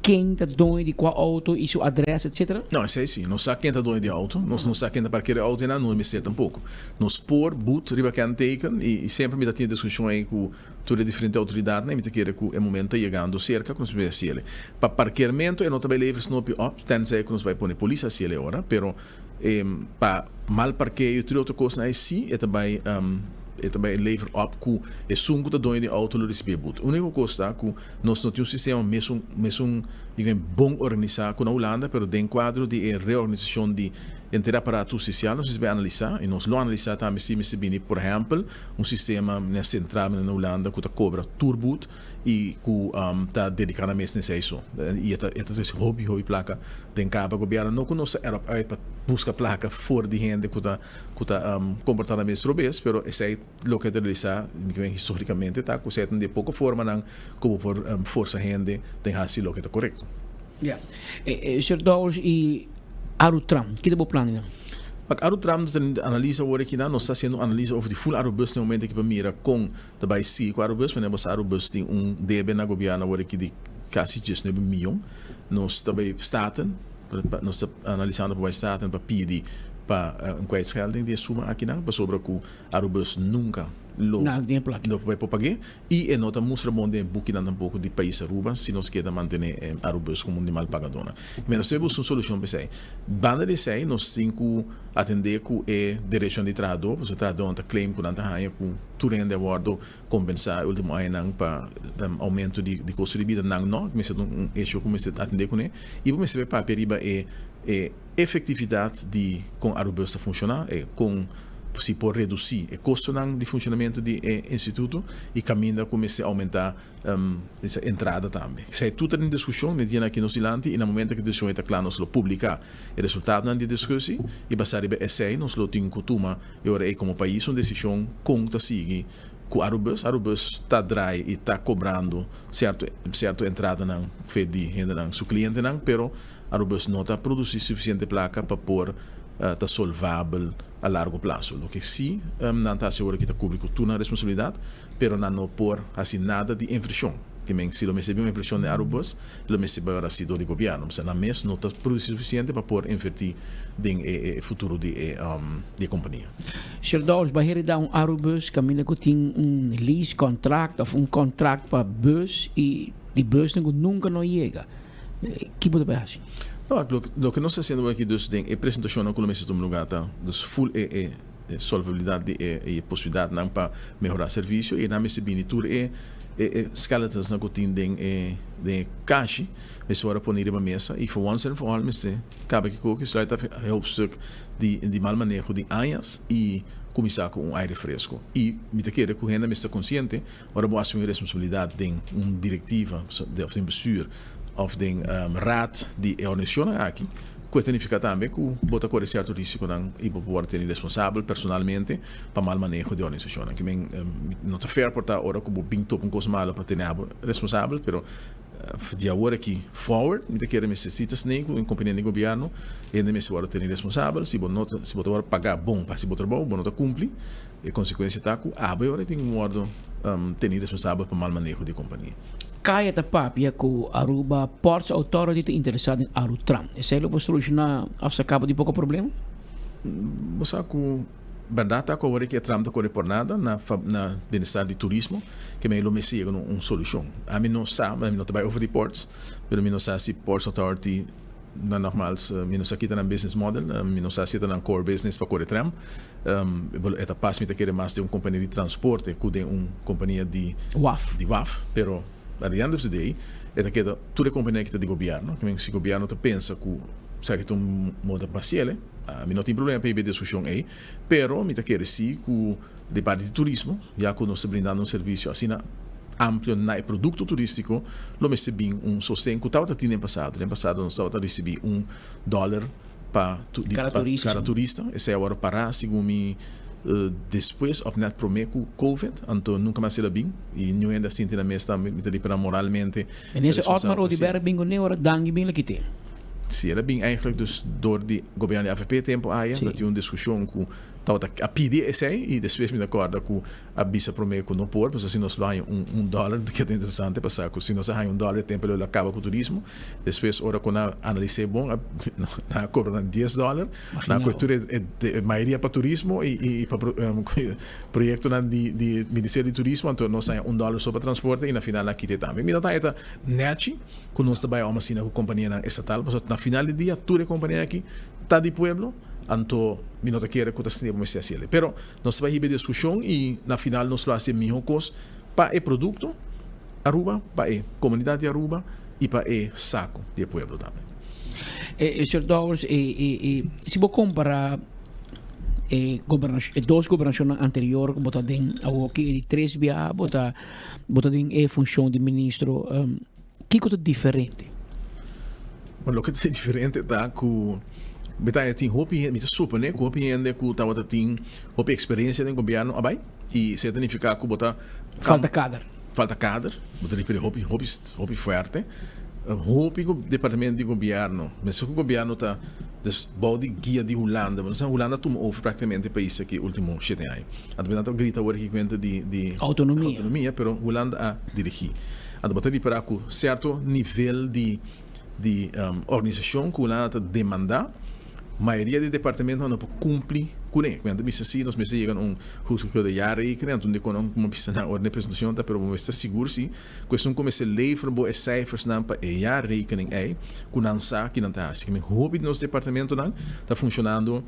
ken ta doño di kua outo i su adrès etc. No, esei si. Nos sa ken ta doño di outo. Nos no sa ken ta parkera e outo einan, no mester tampoko. Nos por but riba kenteken i semper mi ta tin e diskushon ei ku tur e diferente outoridatnan i mi ta kere ku e momento ta yegando serka ku nos mester hasiel. Pa parkermento e no ta bai lever snopi op tenzij ku nos bai pone polis hasiel e ora, pero pa mal parkeo i tur e otro kosnan ei si e ta bai e ta bai lever op ku esun ku ta doño di outo lo risibí e but. Uniko kos ta ku nos no tin un sistema mesun mesun diga bon organisá ku na Hulanda pero den kuadro di e reorganisashon di henter aparato hustisial nos mester bai analisá i nos lo analisá tambe si mester bini por ehèmpel un sistema na sentral manera na Hulanda ku ta kobra tur but i ku ta dediká nan mes na esei so. I e ta e ta trese hopi hopi plaka den kaba gobièrnu. No ku nos ta erop uit pa buska plaka for di hende ku ta ku ta komportá nan mes robes, pero esei loke ta realisá mi ke histórikamente ta ku esei ta un di e poko formanan ku bo por forsa hende den hasi loke ta korekto. Ya. Señor Dowers i Arutram, ki ta bo plannan? Wak, Arutram nos ta analisa awor aki nan, nos ta hasiendo un analisa over di full Arubus na e momento aki pa mira kon ta bai sigui ku Arubus, manera bo sa Arubus tin un debe na gobièrnu awor aki di kasi diesnuebe miyon. Nos ta bai Staten, nos ta analisando pa bai Staten pa pidi pa un kwijtschelding di e suma aki nan, pasobra ku Arubus nunka lo lo bai por pag'é i e no ta mustra bon den e bukinan tampoko di pais Aruba si nos keda mantené e Arubus komo un di mal pagadónan. Mi nos debe buska un solushon pa esei. Banda di esei nos tin ku atendé ku e derechonan di trahadó, pasobra trahadónan ta claim ku nan ta haña ku tur hende a wòrdu kompensá e último añanan pa oumento di kosto di bida. Nan no, mester ta un hecho ku mester atendé kuné i bo mester bai papia riba e e efektividat di kon Arubus ta funshoná, e kon si por redusí e kostonan di funshonamentu di e instituto i kaminda ku mester oumentá esa entrada tambe. Esei tur ta den diskushon den dianan aki nos dilanti i na momento ku e diskushon ei ta kla nos lo publiká e resultadonan di e diskusi i basá riba esei nos lo tin ku tuma e ora ei komo pais un desishon kon ta sigui ku Arubus. Arubus ta drai i ta kobrando sierto sierto entradanan fe di hendenan su klientenan pero Arubus no ta produsí sufisiente plaka pa por ta solvabel a largo plaso. Loke si nan ta hasi awor aki ta kubri ku tur nan responsabilidat, pero nan no por hasi nada di invershon. Te men si lo mester bin un invershon den Arubus, lo mester bai ora hasi dor di gobièrnu. Pasobra nan mes no ta produsí sufisiente pa por invertí den e futuro di e di e kompania. Señor Dowers, bo a heredá un Arubus kaminda ku tin un lease contract òf un kontrakt pa bus i di busnan ku nunka no yega. Ki bo ta bai hasi? No, loke nos ta hasiendo aki dus den e presentashonnan ku lo mester tuma lugá ta dus ful e e solvabilidat di e e posibilidatnan pa mehorá servisio i nan mester bini tur e e skeletonsnan ku tin den e den e kashi mester wòrdu poni riba mesa i for once and for all mester kaba ki koki sluit af e hoofdstuk di di mal maneho di añas i kuminsá ku un aire fresko i mi ta kere ku hende mester konsiente Ora bo asumí responsabilidat den un direktiva òf den bestuur òf den raad di e organisashonnan aki, ku e ta nifiká tambe ku bo ta kore sierto risikonan i bo por wòrdu teni responsabel personalmente pa mal maneho di e organisashonnan. Ke men no ta fair por ta ora ku bo bin topa un kos malo pa tene abo responsabel, pero di awor aki forward mi ta kere mester si ta snei ku un kompania di gobièrnu hende mester wòrdu teni responsabel si bo no ta si bo ta wòrdu pagá bon pa hasi bo trabou bo no ta kumpli. E konsekuensia ta ku abo e ora tin un wòrdu teni responsabel pa mal maneho di e kompania. Kaya ta papia ku Aruba Ports Authority ta interesá den Arutram. Esei lo por solushoná òf sa kaba di poko problema? Bo sa ku bèrdat ta ku awor e tram ta kore por nada na na bienestar di turismo ke men lo mester yega na un solushon. Ami no sa, mi no ta bai over di ports, pero mi no sa si Ports Authority Na nogmaals, mi no sa kita nan business model, mi no sa si ta nan core business pa kore tram. E ta pas mi ta kere mas den un kompania di transporte ku den un kompania di Waf. di waf. Pero at the end of the day e ta keda tur e kompania ki ta di gobièrnu. Ke men si gobièrnu ta pensa ku esaki ta un moda pa hasiel, mi no tin problema pa hiba e diskushon ei. Pero mi ta kere si ku di parti di turismo, ya ku nos ta brindando un servisio asina amplio na e produkto turístiko, lo mester bin un sosten ku tabata tin den pasado. Den pasado nos tabata risibí un dòler pa kada turista. Esei a wòrdu pará segun mi despues òf nèt promé ku covid. Anto nunka mas el a bin i niun hende a sinti nan mes tambe mi ta di pena moralmente Minister Otmar Oduber a bin kuné ora Dangui bin la kit'é. Si, el a bin eigenlijk dus door di gobierno di avp tempo aya, ta tin un discusion cu tabata a pidi esey y despues mi ta corda cu a bisa prome cu no por, pasobra si nos lo haña un un dollar, ke ta interesante pa sa cu si nos a haña un dollar e tempo lo a caba cu turismo, despues ora cu nan a analis'e bon a nan a cobra nan dies dollar, nan a coge tur e e mayoria pa turismo y y pa proyectonan di di Ministerio di Turismo, anto nos haña un dollar so pa transporte y na final nan a kit'e tambe. Mi no ta haña ta nechi. Ku nos ta bai om asina ku kompanianan estatal pasobra na final di dia tur e kompania aki ta di pueblo anto mi no ta kere ku ta asina bo mester hasiel. Pero nos ta bai hiba e diskushon i na final nos lo hasi e miho kos pa e produkto Aruba, pa e komunidat di Aruba i pa e sako di e pueblo tambe. Señor Dowers, si bo kompara e e dos gobernashonnan anterior ku bo ta den awoki e di tres biaha bo ta Bo ta den e funshon di ministro, kiko ta diferente? Bueno, loke ta diferente ta ku mi ta tin hopi hende, mi ta supone ku hopi hende ku tabata tin hopi eksperensia den gobièrnu a bai i esei ta nifiká ku bo ta Falta kader. Falta kader, bo ta ripiri hopi hopi hopi fuerte. Hopi departamento di gobièrnu, mester ku gobièrnu ta dus bou di guia di Hulanda, bo no sa Hulanda a tuma over praktikamente e pais aki ultimo shete aña. Anto bo nan ta grita awor aki kuenta di di Autonomia. autonomia, pero Hulanda a dirigí. Anto bo ta ripará ku sierto nivel di di organisashon ku Hulanda ta demandá, mayoria di departamentonan no por kumpli kuné. Ku nan ta bisa si nos mester yega na un goedgekeurde jaarrekening, anto dikon nan kuma bisa nan ora den presentashon ta, pero bo mester ta sigur si ku esun ku mester lever bo e seifersnan pa e jaarrekening ei ku nan sa ki nan ta hasi. Hopi di nos departamentonan ta funshonando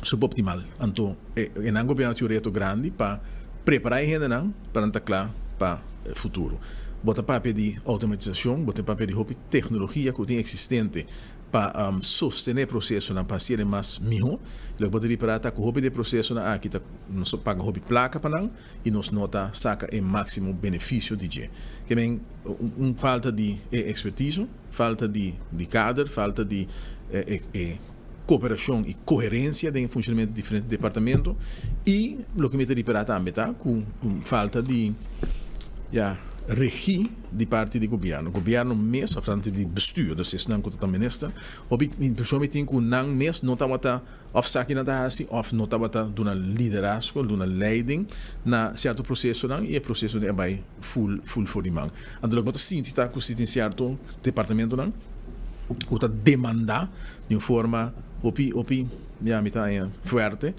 suboptimal. Anto e nan gobierno tin un reto grandi pa prepara e hendenan pa nan ta kla pa futuro. Bo ta papia di automatisacion, bo ta papia di hopi tecnologia cu tin existente pa sostene e procesonan pa haciele mas miho. Loke bo ta ripara ta cu hopi di e procesonan aki ta nos ta paga hopi placa pa nan y nos no ta saca e maximo beneficio di dje. Ke men un falta di e expertiso, falta di kader, falta di e Koperashon i koherensia den e funshonamentu di diferente departamento i loke mi ta ripará tambe ta ku falta di ya regi di parti di gobièrnu. Gobièrnu mes òf tantu di bestuur, dus esnan ku ta ta minister, hopi impreshon mi tin ku nan mes no tabata òf sa ki nan ta hasi òf no tabata duna liderazgo, duna leiding na sierto prosesonan i e prosesonan a bai ful ful for di man. Anto loke bo ta sinti ta ku si tin sierto departamentonan ku ta demandá di un forma hopi hopi ya mi ta haña fuerte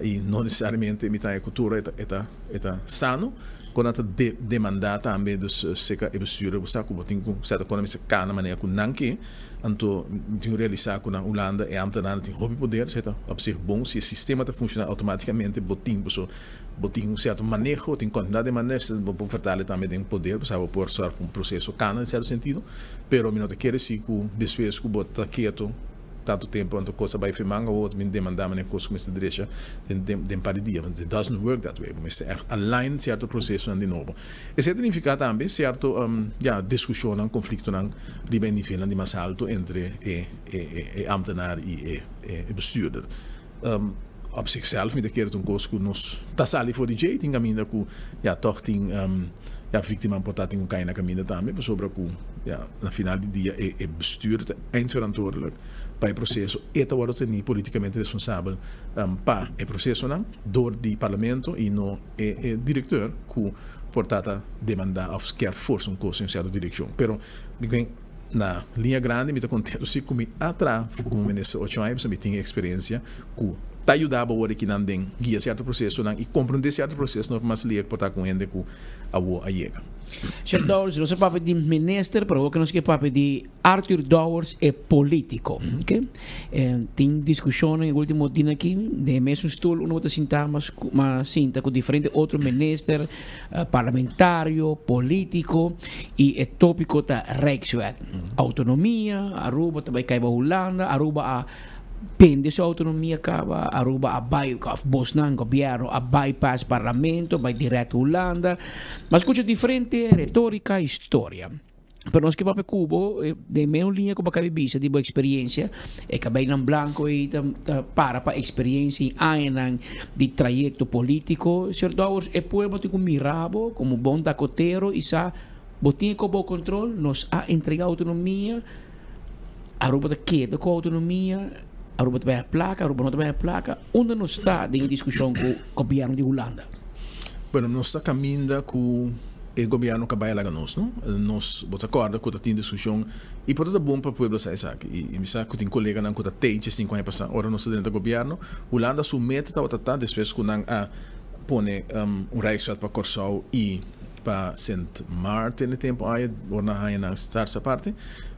i no nesesariamente mi ta haña ku tur e ta e ta sano ku nan ta demandá tambe dus seka e bestuurder bo sa ku bo tin ku sierto kos nan mester kana manera ku nan ke anto mi tin ku realisá ku na Hulanda e ambtenarnan tin hopi poder esei ta op zich bon si e sistema ta funshoná outomátikamente bo tin paso Bo tin un sierto maneho, tin kontinudat den maneho, bo por vertale tambe den poder, pasobra bo por sòrg pa un proseso kana den sierto sentido, pero mi no ta kere si ku despues ku bo ta keto tantu tempu anto kos a bai firman awor bo ta bin demandá manera kos ku mester drecha den den par di dia. It doesn't work that way. Bo mester ègt align sierto prosesonan di nobo. Esei ta nifiká tambe sierto ya diskushonnan, konfliktonan riba e nivelnan di mas alto entre e e ambtenaar i e e bestuurder. Op zichzelf mi ta kere ta un kos ku nos ta sali for di dje i tin kaminda ku ya tòg tin ya víktimanan por ta tin ku kai na kaminda tambe pasobra ku ya na final di dia e e bestuur ta eindverantwoordelijk pa e proseso e ta wòrdu tení politikamente responsabel pa e prosesonan dor di parlamento i no e e direkteur ku por ta ta demandá òf kier forsa un kos den un sierto direkshon pero mi Na liña grandi mi ta contento si cu mi a traha como minister ocho aña pasobra mi tin e experiencia cu ta yuda bo awor aki nan den guia cierto procesonan y comprende cierto procesonan mas lihe cu por ta cu un hende cu awo a yega. Señor Dowers, nos a papia di minister, pero awor nos ke papia di Arthur Dowers e politico. Ok? Tin discusionnan e ultimo dia aki, den e mesun stoel uno bo ta sinta mas mas sinta cu diferente otro minister, parlamentario, politico y e topico ta Rijkswet. Autonomia, Aruba ta bay cay ba Hulanda, Aruba a bende su autonomia caba, Aruba a bay, of bosnan, gobierno, a bypass parlamento, bay direct Hulanda. Mas scucha diferente retorica, historia. Pero nos ke papia ku bo den meun liña ku bo a kabi bisa di bo eksperiencia, e kabeinan blanko ei ta ta para pa eksperiencia i añanan di trayekto politiko. Señor Dowers, e pueblo tin ku mira bo komo bon dakotero i sa bo tin e ku bo kontrol, nos a entrega outonomia. Aruba ta keda ku outonomia, Aruba ta bai a plaka, Aruba no ta bai a plaka. Unda nos ta den e diskushon ku gobièrnu di Hulanda? Bueno, nos ta kaminda ku e gobièrnu ka bai a laga nos, no. Nos, bo ta kòrda ku ta tin diskushon i por ta bon pa pueblo sa esaki. I mi sa ku tin koleganan ku ta tei dje sinku aña pasá ora nos ta drenta gobièrnu. Hulanda su meta tabata ta despues ku nan a pone un Rijkswet pa Kòrsou i pa Sint Maarten e tempu aya ora nan haña nan starts aparte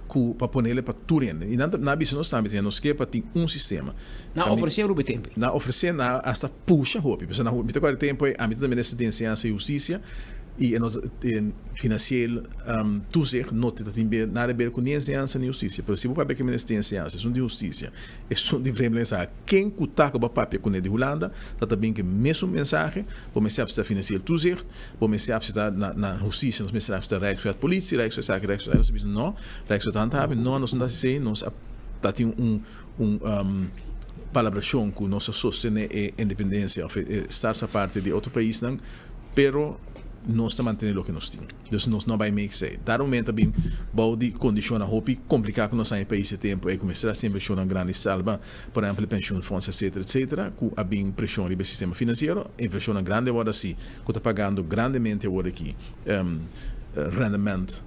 ku pa ponele pa tur hende i nan a bisa nos tambe nos ke pa tin un sistema. Nan a ofresé Aruba e tempu ei. Nan a ofresé nan a hasta pusha hopi pasobra nan mi ta kòrda e tempu ei ami ta minister di enseñansa i hustisia i e no finansieel toezicht no ta tin nada ber ku ni enseñansa ni hustisia pero si bo papia ku e minister di enseñansa esun di hustisia esun di vreemdelingenzaken ken ku ta ku bo a papia kuné di Hulanda ta ta bin ku e mesun mensahe bo mester a finansieel toezicht. Bo mester apseta na na hustisia, nos mester apseta Rijkswet politie, Rijkswet esaki, Rijkswet esaki, nos a bisa no, Rijkswet handhaving, no, nos no ta hasi esei, nos a ta tin un un palabrashon ku nos a sostene e independensia òf e starts aparte di otro paisnan, pero nos ta mantene loke nos tin. Dus nos no bai make esei. Dado momento a bin bou di kondishonnan hopi kompliká ku nos a haña pais e tempu ei ku mester hasi invershonnan grandi salba Por ehempel e pensioenfonds etcetera etcetera cu a bin presion riba e sistema financiero, inversionnan grandi awor asi cu ta pagando grandemente awor aki rendement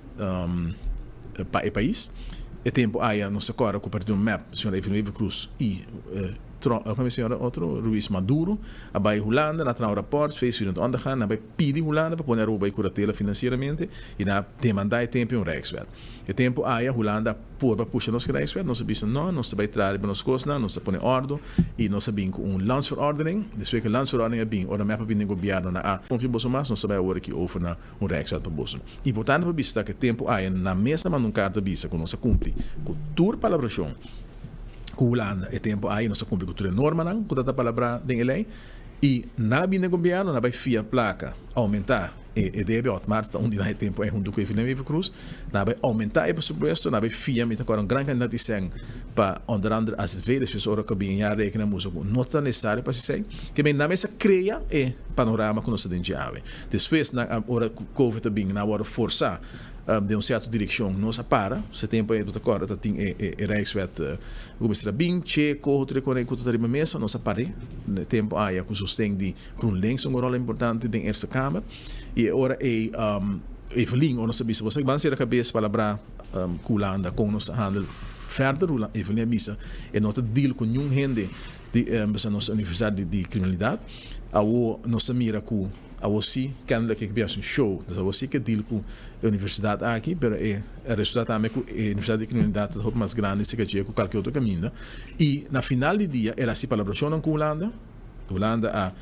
pa e pais. E tempo aya nos ta corda cu partido mep, señora Evelyn Wever Croes y como e señora otro Ruiz Maduro a bay Hulanda, nan a traha un rapport, feestvierdend ondergaan, nan a bay pidi Hulanda pa pone Aruba bay curatela financieramente y nan a demanda e tempo un rijkswet. E tempo aya Hulanda a purba pusha nos Rijkswet, nos a bisa no, nos ta bai traha riba nos kosnan, nos ta pone ordo y nos a bin ku un landsverordening. Despues ku e landsverordening a bin, ora mep a bin den gobierno nan a konfia boso mas, nos ta bai awor aki over na un Rijkswet pa boso. Importante pa bisa ta ku e tempo aya nan mes a manda un karta bisa ku nos a kumpli ku tur palabrashon ku Hulanda e tempo aya, nos a kumpli ku tur e normanan ku ta ta palabrá den e lei y nan a bin den gobierno nan a bai fia plaka oumentá. E debe Otmar ta un di nan e tempu ei huntu ku Evelyn Wever Croes. Nan a bai oumentá e presupuesto, nan a bai fia mi ta kòrda un gran kantidat di sèn pa onder andere azv. Despues ora ku a bin ya reken a mustra ku no ta nesesario pa hasi esei. Ke men nan mester krea e panorama ku nos ta den dje awe. Despues nan a ora ku covid a bin nan a wòrdu forsá den un sierto direkshon. Nos a para. Se tempu ei bo ta kòrda ta tin e Rijkswet ku mester a bin, che, koho tur e kos ku ta riba mesa. Nos a par'é e tempu aya ku sosten di. GroenLinks un rol importante den Eerste Kamer y e ora ey Evelyn ora nos a bisa bo sa ban cera cabes palabrá cu Hulanda con nos ta handel verder Evelyn a bisa e no ta deal cu niun hende di bisa nos universidad di criminalidad awo nos ta mira cu awo si kennelijk e bia un show dus awo si ke deal cu e universidad aki pero e resulta tambe cu e universidad di criminalidad ta hopi mas grandi si cu cualkier otro caminda y na final di dia el a haci palabracionnan cu Hulanda. Hulanda a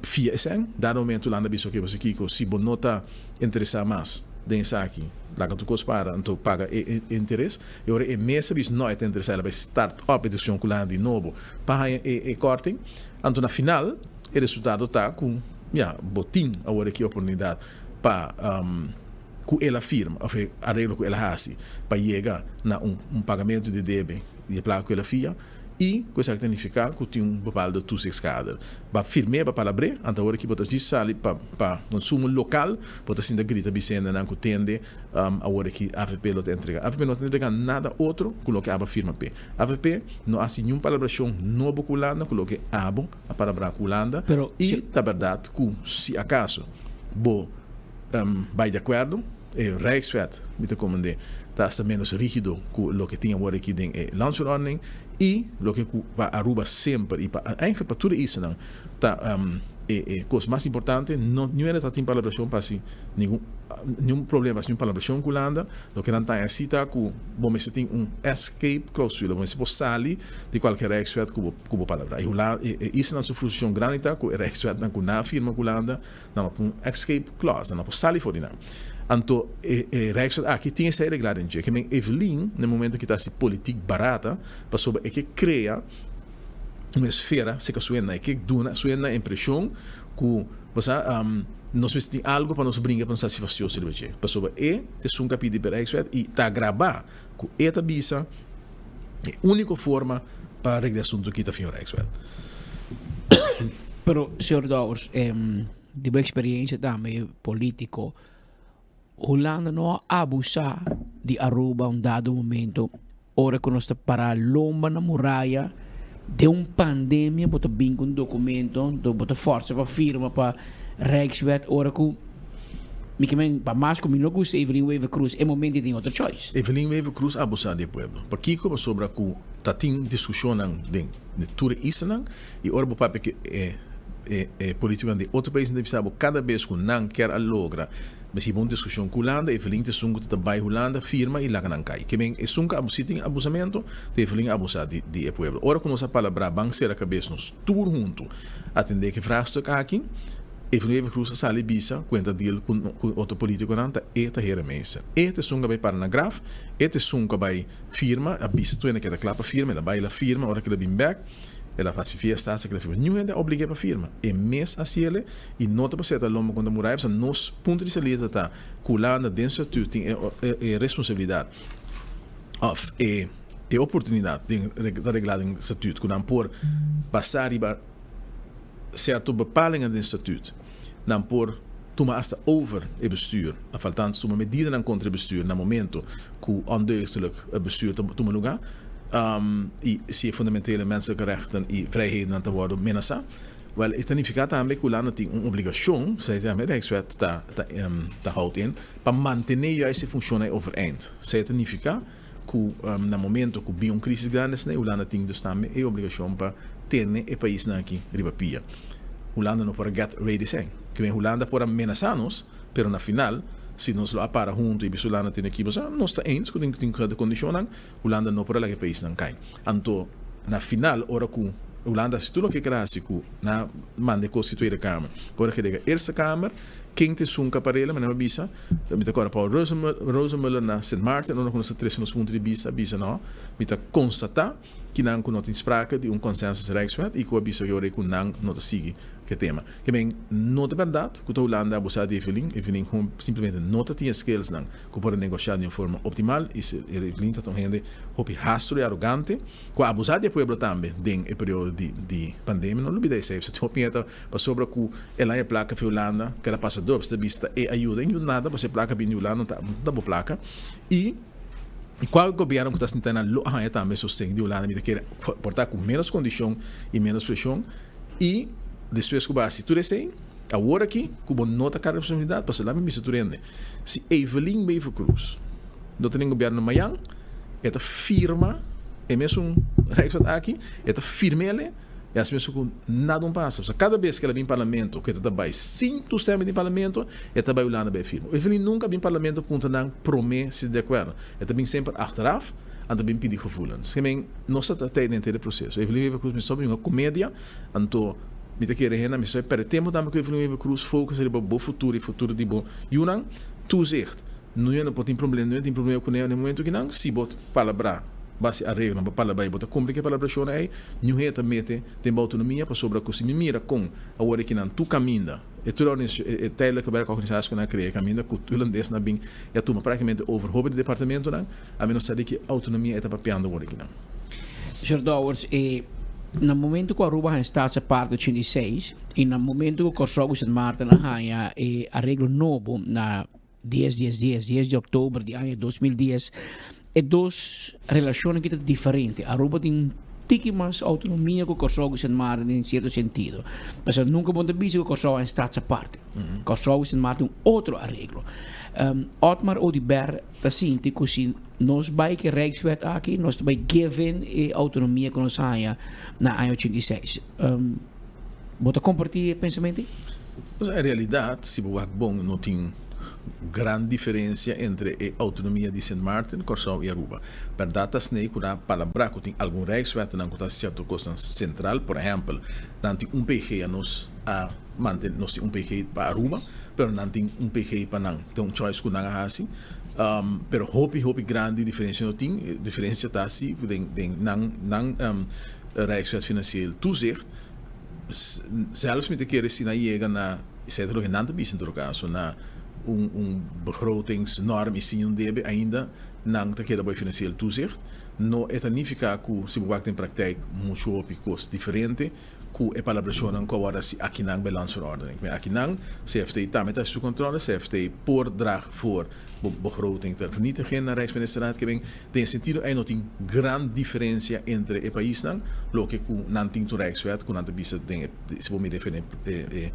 fia esei. Dado momento Hulanda a bisa oke pasobra kiko si bo no ta interesá mas den esaki laga tur kos para anto paga e interes. E ora e mes a bisa no e ta interesá el a bai start up e diskushon ku Hulanda di nobo pa haña e korting. Anto na final e resultado ta ku ya bo tin awor aki oportunidat pa ku el a firma òf e areglo ku el a hasi pa yega na un pagamentu di debe di e plaka ku el a fia. I ku esaki ta nifiká ku tin un bepaldo toezichtskader. Ba firm'é, ba palabr'é, anto awor aki bo ta djis sali pa pa konsumo lokal, bo ta sinta grita bisa hendenan ku tende awor aki avp lo ta entregá. Avp no ta entregá nada otro ku loke abo a firma p'e. Avp no hasi niun palabrashon nobo ku Hulanda ku loke abo a palabrá ku Hulanda i ta bèrdat ku si akaso bo bai di akuerdo, E Rijkswet, mi ta komend'é, ta asta ménos rígido ku loke tin awor aki den e Landsverordening i loke ku pa Aruba semper i pa eigenlijk pa tur e islanan ta e e kos mas importante. No niun hende ta tin palabrashon pa hasi ningun niun problema pa hasi niun palabrashon ku Hulanda. Loke nan ta hasi ta ku bo mester tin un escape clausule, bo mester por sali di kualke Rijkswet ku bo ku bo palabrá. I Hula e islanan su frustrashon grandi ta ku e Rijkswetnan ku nan a firma ku Hulanda Nan a pun un escape clause, nan a por sali for di nan. Anto e e Rijkswet aki tin esei reglá den dje. Ke men Evelyn na e momento ki ta hasi politik barata pasobra e ke krea un esfera serka su hendenan. E ke duna su hendenan e impreshon ku bo sa nos mester tin algu pa nos bringa pa nos hasi fastioso riba dje. Pasobra e ta esun ku a pidi pa e Rijkswet i ta grabá ku e ta bisa e úniko forma pa regla e asuntu aki ta fin un Rijkswet. Pero, señor Dowers, di bo experiencia tambe politico, Hulanda no a abusa di Aruba un dado momento. Ora ku nos ta para lomba na muraya den un pandemia bo ta bin ku un dokumento anto bo ta forsa pa firma pa Rijkswet ora ku mi ke men pa mas ku mi no gusta Evelyn Wever Croes e momento e tin otro choice. Evelyn Wever Croes a abusa di e pueblo. Pakiko? Pasobra ku ta tin diskushonnan den tur e islanan i ora bo papia ku e e politikonan di otro paisnan ta bisa bo kada bes ku nan kier a logra Mester hiba un diskushon ku Hulanda, Evelyn ta esun ku ta bai Hulanda, firma i laga nan kai. Ke men esun ku si tin abusamentu, ta Evelyn a abusá di di e pueblo. Ora ku nos a palabrá ban sera kabes nos tur huntu atendé ku e vraagstuk aki, Evelyn Wever Croes a sali bisa ku e ta deal ku ku otro politikonan ta e ta heremeester. E ta esun ku a bai para na graf, e ta esun ku a bai firma, a bisa tur hende ku e ta kla pa firma, el a bai el a firma, ora ku el a bin bèk el a hasi fiesta hasta ku el a firma. Niun hende a oblig'é pa firma, e mes a hasiel. I no ta pasé ta lomba kontra muraya, pasobra nos punto di salida ta ku Hulanda den su statuut tin e responsabilidat òf e e oportunidat den ta reglá den statuut ku nan por basá riba sierto bepalingen den statuut nan por tuma asta over e bestuur òf althans tuma medidanan kontra e bestuur na momento ku ondeugdelijk bestuur ta tuma lugá i si e fundamentele menselijke rechten i vrijhedennan ta wòrdu menasá. Wel, e ta nifiká tambe ku Hulanda tin un obligashon, esei tambe Rijkswet ta ta houdt in, pa mantené juist e funshon ei overeind. Esei ta nifiká ku na momento ku bin un krisis grandi asina, Hulanda tin dus tambe e obligashon pa tene e paisnan aki riba pia. Hulanda no por a get ready esei. Kimen Hulanda por a menasá nos, pero na final, si nos lo a para huntu i bisa Hulanda tene aki, boso nos ta eens ku tin tin sierto kondishonnan, Hulanda no por a laga e paisnan kai. Anto, na final, ora ku Hulanda hasi tur loke e ker hasi ku nan a manda e kos di Tweede Kamer, ora ke yega Eerste Kamer, ken ta esun ku a parela? Mi nan a bisa, mi ta kòrda Paul Rosenmöller na Sint Maarten, ora ku nos a trese nos punto di bista, a bisa, no, mi ta konstatá ki nan ku no tin sprake di un consensus Rijkswet i ku a bisa yora ku nan no ta sigui ku e tema. Ke men, no ta bèrdat ku ta Hulanda a abusá di Evelyn, Evelyn simplemente no ta tin e skillsnan ku por a negoshá di un forma optimal i si Evelyn ta ta un hende hopi hastro i arogante ku a abusá di e pueblo tambe den e periodo di di pandemia. No lubida esei, pasobra tin hopi hende ta pasobra ku el haña plaka fi Hulanda ku el a pasa dor, pasobra ta bisa ta e ayuda i nada pasobra e plaka bini di Hulanda no ta no ta bo plaka i kual gobièrnu ku ta sinta nan lo a haña tambe sosten di Hulanda mi ta kere por ta ku ménos kondishon i ménos preshon i despues ku bo a hasi tur esei awor aki ku bo no ta kara responsabilidat pasobra lami bisa tur hende. Si Evelyn Wever-Croes no ta den gobierno mayan, e ta firma e mesun Rijkswet aki, e ta firmele y asi mesun cu nada un pasa. Pasobra cada bes cu el a bin parlamento, cu e ta ta bay sin toestemming di parlamento, e ta bay Hulanda bay firma. Evelyn nunca a bin parlamento puntra nan prome si ta di acuerdo. E ta bin semper achteraf anto bin pidi gevoelens. Gemen, nos ta ta den henter e proceso. Evelyn Wever-Croes mester bin un comedia, anto Mi ta kere hende, mi sa perde tempo tambe ku Evelyn Wever Croes, focus riba bo futuro i futuro di bo yunan. Toezicht, no yo no por tin problema, no yo tin problema kuné na e momento kinan, si bo palabrá base areglonan, bo palabrá i bo ta kumpli ku e palabrashonnan ei, niun hende ta mete den bo outonomia pasobra ku si mi mira kon awor e kinan tur kaminda, e tur e tijdelijke werkorganisatie ku nan a krea, e kaminda ku hulandesnan a bin i a tuma praktikamente over hopi di departamentonan, Ami no sa di ki autonomia e ta papiando awor aki nan. Señor Dowers, e na momento ku Aruba haña Staatsapart 86 i na momento ku Kòrsou ku Sint Maarten a haña e areglo nobo na dies dies dies, dies di òktober di aña 2010, e dos relashonnan aki ta diferente. Aruba tin un tiki mas autonomia ku Kòrsou ku Sint Maarten den sierto sentido. Pasobra nunka bo no ta bisa ku Kòrsou haña Staatsapart. Kòrsou ku Sint Maarten un otro areglo. Otmar Oduber ta sinti ku si nos bai ku e Rijkswet aki, nos ta bai give in e outonomia ku nos haña na aña 86. Bo ta kompartí e pensamentu ei? En realidat, si bo wak bon, no tin gran diferensia entre e outonomia di Sint Maarten, Kòrsou i Aruba. Bèrdat ta snei ku nan palabrá ku tin algun Rijkswetnan ku ta hasi sierto kosnan sentral. Por ehèmpel, nan tin un PG, anos a manten nos tin un PG pa Aruba, pero nan tin un PG pa nan. Ta un choice ku nan a hasi. Pero hopi hopi grandi diferensia no tin. E diferensia ta si ku den den nan nan Rijkswet Financieel Toezicht zelfs mi ta kere si nan yega na, esei ta loke nan ta bisa en todo kaso, na un un begrotingsnorm i sin un debe ainda nan ta keda bo e Financieel Toezicht. No e ta nifiká ku si bo wak den praktijk muchu hopi kos diferente. ku e palabrashonnan ku a wòrdu hasi akinan bij landsverordening. Mi akinan CFT tambe ta hasi su kontrole, CFT por draag voor bo begroting ter vernietiging na Rijksministerraad ke ben den e sentido ei no tin gran diferensia entre e paisnan, loke ku nan tin tur Rijkswet ku nan ta bisa den e si bo mira e e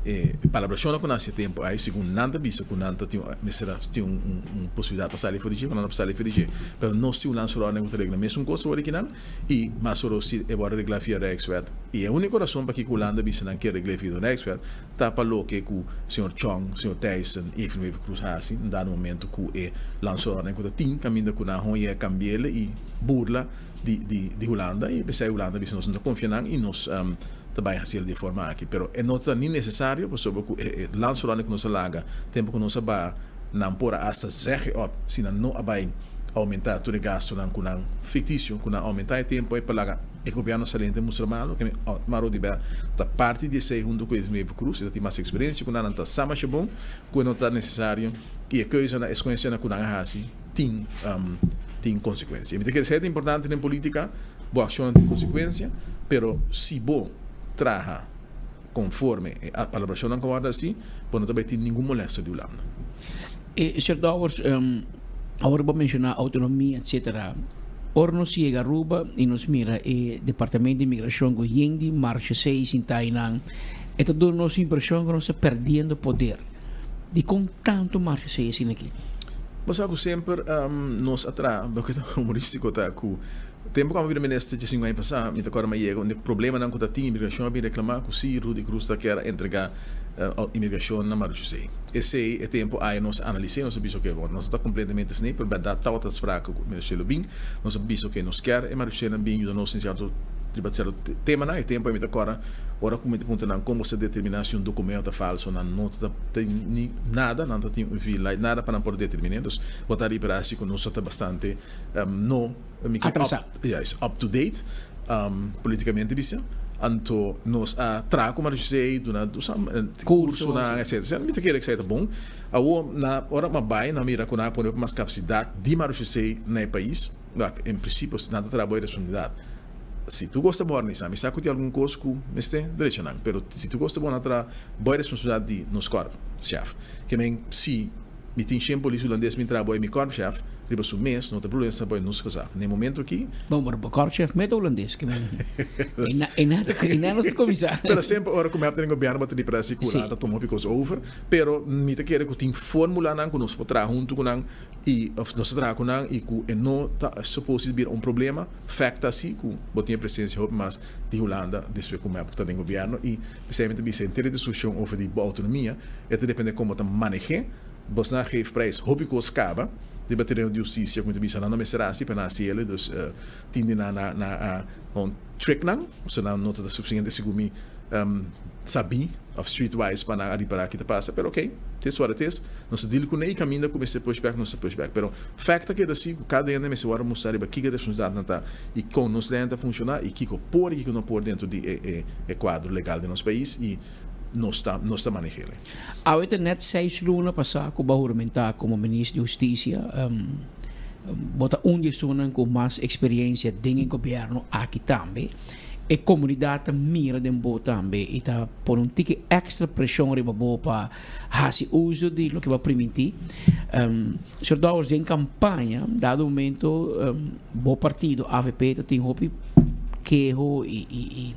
e palabrashonnan ku nan hasi e tempu ei segun nan ta bisa ku nan ta tin mester a tin un un posibilidat pa sali for di dje ku nan no por sali for di dje pero nos tin un landsverordening ku ta regla mesun kos awor akinan. I mas oro si e wòrdu reglá via Rijkswet. I e úniko rason pakiko Hulanda bisa nan ke regl'é via Rijkswet ta pa loke ku señor Chong, señor Thijssen i Evelyn Wever-Croes hasi na dado momento ku e landsverordening ku ta tin kaminda ku nan hoña e kambi'el i burla di di di Hulanda i p'esei Hulanda bisa nos no ta konfia nan i nos ta bai hasiel di e forma aki. Pero e no ta ni nesesario pasobra ku e e landsverordening ku nos a laga tempu ku nos a baha Nan por a hasta zegge op si nan no a bai aumenta tur e gastonan cu nan ficticio cu nan aumenta e tempo ey pa laga e gobierno saliente mustra malo ke Otmar Oduber ta parti di esey hunto cu Edwin Wever Croes e ta tin mas experiencia cu nan nan ta sa masha bon cu e no ta necesario y e keuzenan e scoencianan cu nan a haci tin tin consecuencia. Y mi ta kere esey ta importante den politica bo accionnan tin consecuencia pero si bo traha Konforme e palabrashonnan ku a wòrdu hasi, bo no ta bai tin ningun molèster di Hulanda. E Sir Dowers, awor bo a menshoná outonomia etcetera. Ora nos yega Aruba i nos mira e departamento di imigrashon ku yen di marchesei sintá einan, e ta duna nos impreshon ku nos ta perdiendo poder. Dikon tantu marchesei asina aki? Bo sa ku semper nos a traha, loke ta humorístiko ta ku Tempu ku ami bira minister djesinku aña pasá, mi ta kòrda mi a yega unda e problemanan ku ta tin imigrashon a bin reklamá ku si Rudy Cruz ta kier a entregá imigrashon na Marechaussee. Esei e tempu aya nos a analis'é, nos a bisa oke bon nos no ta kompletamente esei pero bèrdat tabata sprake ku Marechaussee lo bin, nos a bisa oke nos kier e Marechaussee-nan bin yuda nos den sierto riba sierto temanan. E tempu aya mi ta kòrda ora ku mi ta puntra nan kon bo sa determiná si un dokumento ta falso, nan no ta tin ni nada, nan ta tin un vila nada pa nan por determiné. Entonces bo ta ripará si ku nos a ta bastante no. Mi ke up, juist, up to date politikamente bisa. Anto nos a traha ku Mario José, duna kursonan etcetera. Mi ta kere esei ta bon. Awor na ora mi a bai nan a mira ku nan a pone hopi mas kapasidat di Mario José na e pais. Wak, en prinsipio nan ta traha bo e responsabilidat. Si tur kos ta bon organisá, mi sa ku tin algun kos ku mester drecha nan, pero si tur kos ta bon nan ta traha bo e responsabilidat di nos kòrp, chef. Ke men si. Mi tin shen polis hulandes mi traha boy mi korpschef riba su mes no ta problema sa boy nos gezag na e momento aki. Bon pero bo korpschef met hulandes ke men e na e na nos ta kuminsa. Pero semper ora ku mi hap den gobierno bo ta di presi ku nan ta tuma hopi kos over pero mi ta kere ku tin formulanan ku nos por traha huntu ku nan i of nos ta traha ku nan i ku e no ta suppose di bira un problema fact ta si ku bo tin e presensia hopi mas di Hulanda despues ku mep ta den gobierno i P'esei mi ta bisa henter e diskushon over di bo outonomia e ta depende kon bo ta maneh'é. Bosnan a geef prijs hopi kos kaba riba tereno di hustisia ku mi ta bisa nan no mester hasi pa nan hasi el'e dus tin di nan nan a gewoon trick nan pasobra nan no ta sufisiente segun mi sabí of streetwise pa nan a ripará ki ta pasa pero ok it is what it is nos ta deal kuné i kaminda ku mester push back nos ta push back pero fact ta keda si ku kada hende mester wòrdu mustra riba kiko e responsabilidatnan ta i kon nos leynan ta funshoná i kiko por i kiko no por dentro di e e kuadro legal di nos pais i nos ta nos ta maneh'el. Awe ta nèt seis luna pasá ku bo a huramentá komo Minister di Hustisia. Bo ta un di esunnan ku mas eksperiensia den e gobièrnu aki tambe. E komunidat ta mira den bo tambe i ta pone un tiki èkstra preshon riba bo pa hasi uso di loke bo a primintí. Señor Dowers, den kampaña, dado momento bo partido avp ta tin hopi keho i i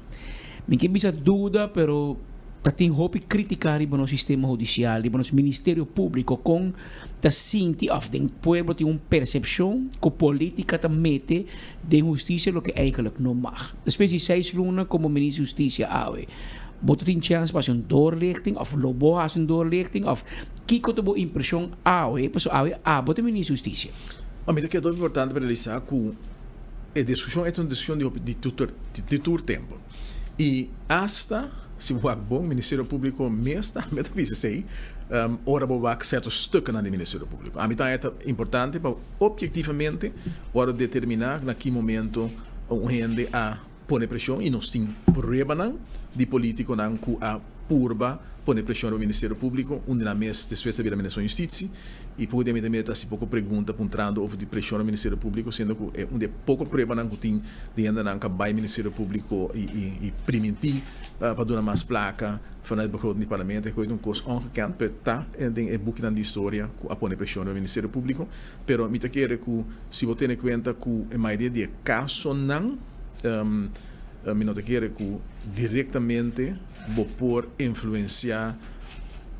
mi ke bisa duda pero ta tin hopi kritika riba nos sistema hudisial, riba nos ministerio públiko kon ta sinti òf den pueblo tin un persepshon ku polítika ta mete den hustisia loke eigenlijk no mag. Despues di seis luna komo Minister di Hustisia awe, bo ta tin chèns pa hasi un doorlichting òf lo bo hasi un doorlichting òf kiko ta bo impreshon awe pasobra awe abo ta Minister di Hustisia? A mi ta kere hopi importante pa realisá ku e diskushon e ta un diskushon di hopi di tur di tur tempu i asta si bo wak bon Ministerio Públiko mes tambe ta bisa esei ora bo wak sierto stuknan di Ministerio Públiko. Ami ta haña ta importante pa Objektivamente wòrdu determiná na ki momento un hende a pone preshon i nos tin pruebanan di polítikonan ku a purba pone preshon riba Ministerio Públiko, un di nan mes despues ta bira Minister van Justitie, i poko di mi ta hasi poko pregunta puntrando over di preshon riba Ministerio Públiko, siendo ku e un di e poko pruebanan ku tin di hendenan ku a bai Ministerio Públiko i primintí pa duna mas plaka vanuit begroting di Parlamento, e koe ta un kos ongekend, pero ta den e bukinan di historia ku a pone preshon riba Ministerio Públiko. Pero mi ta kere ku si bo tene kuenta ku e mayoria di e kasonan, mi no ta kere ku direktamente bo por influensiá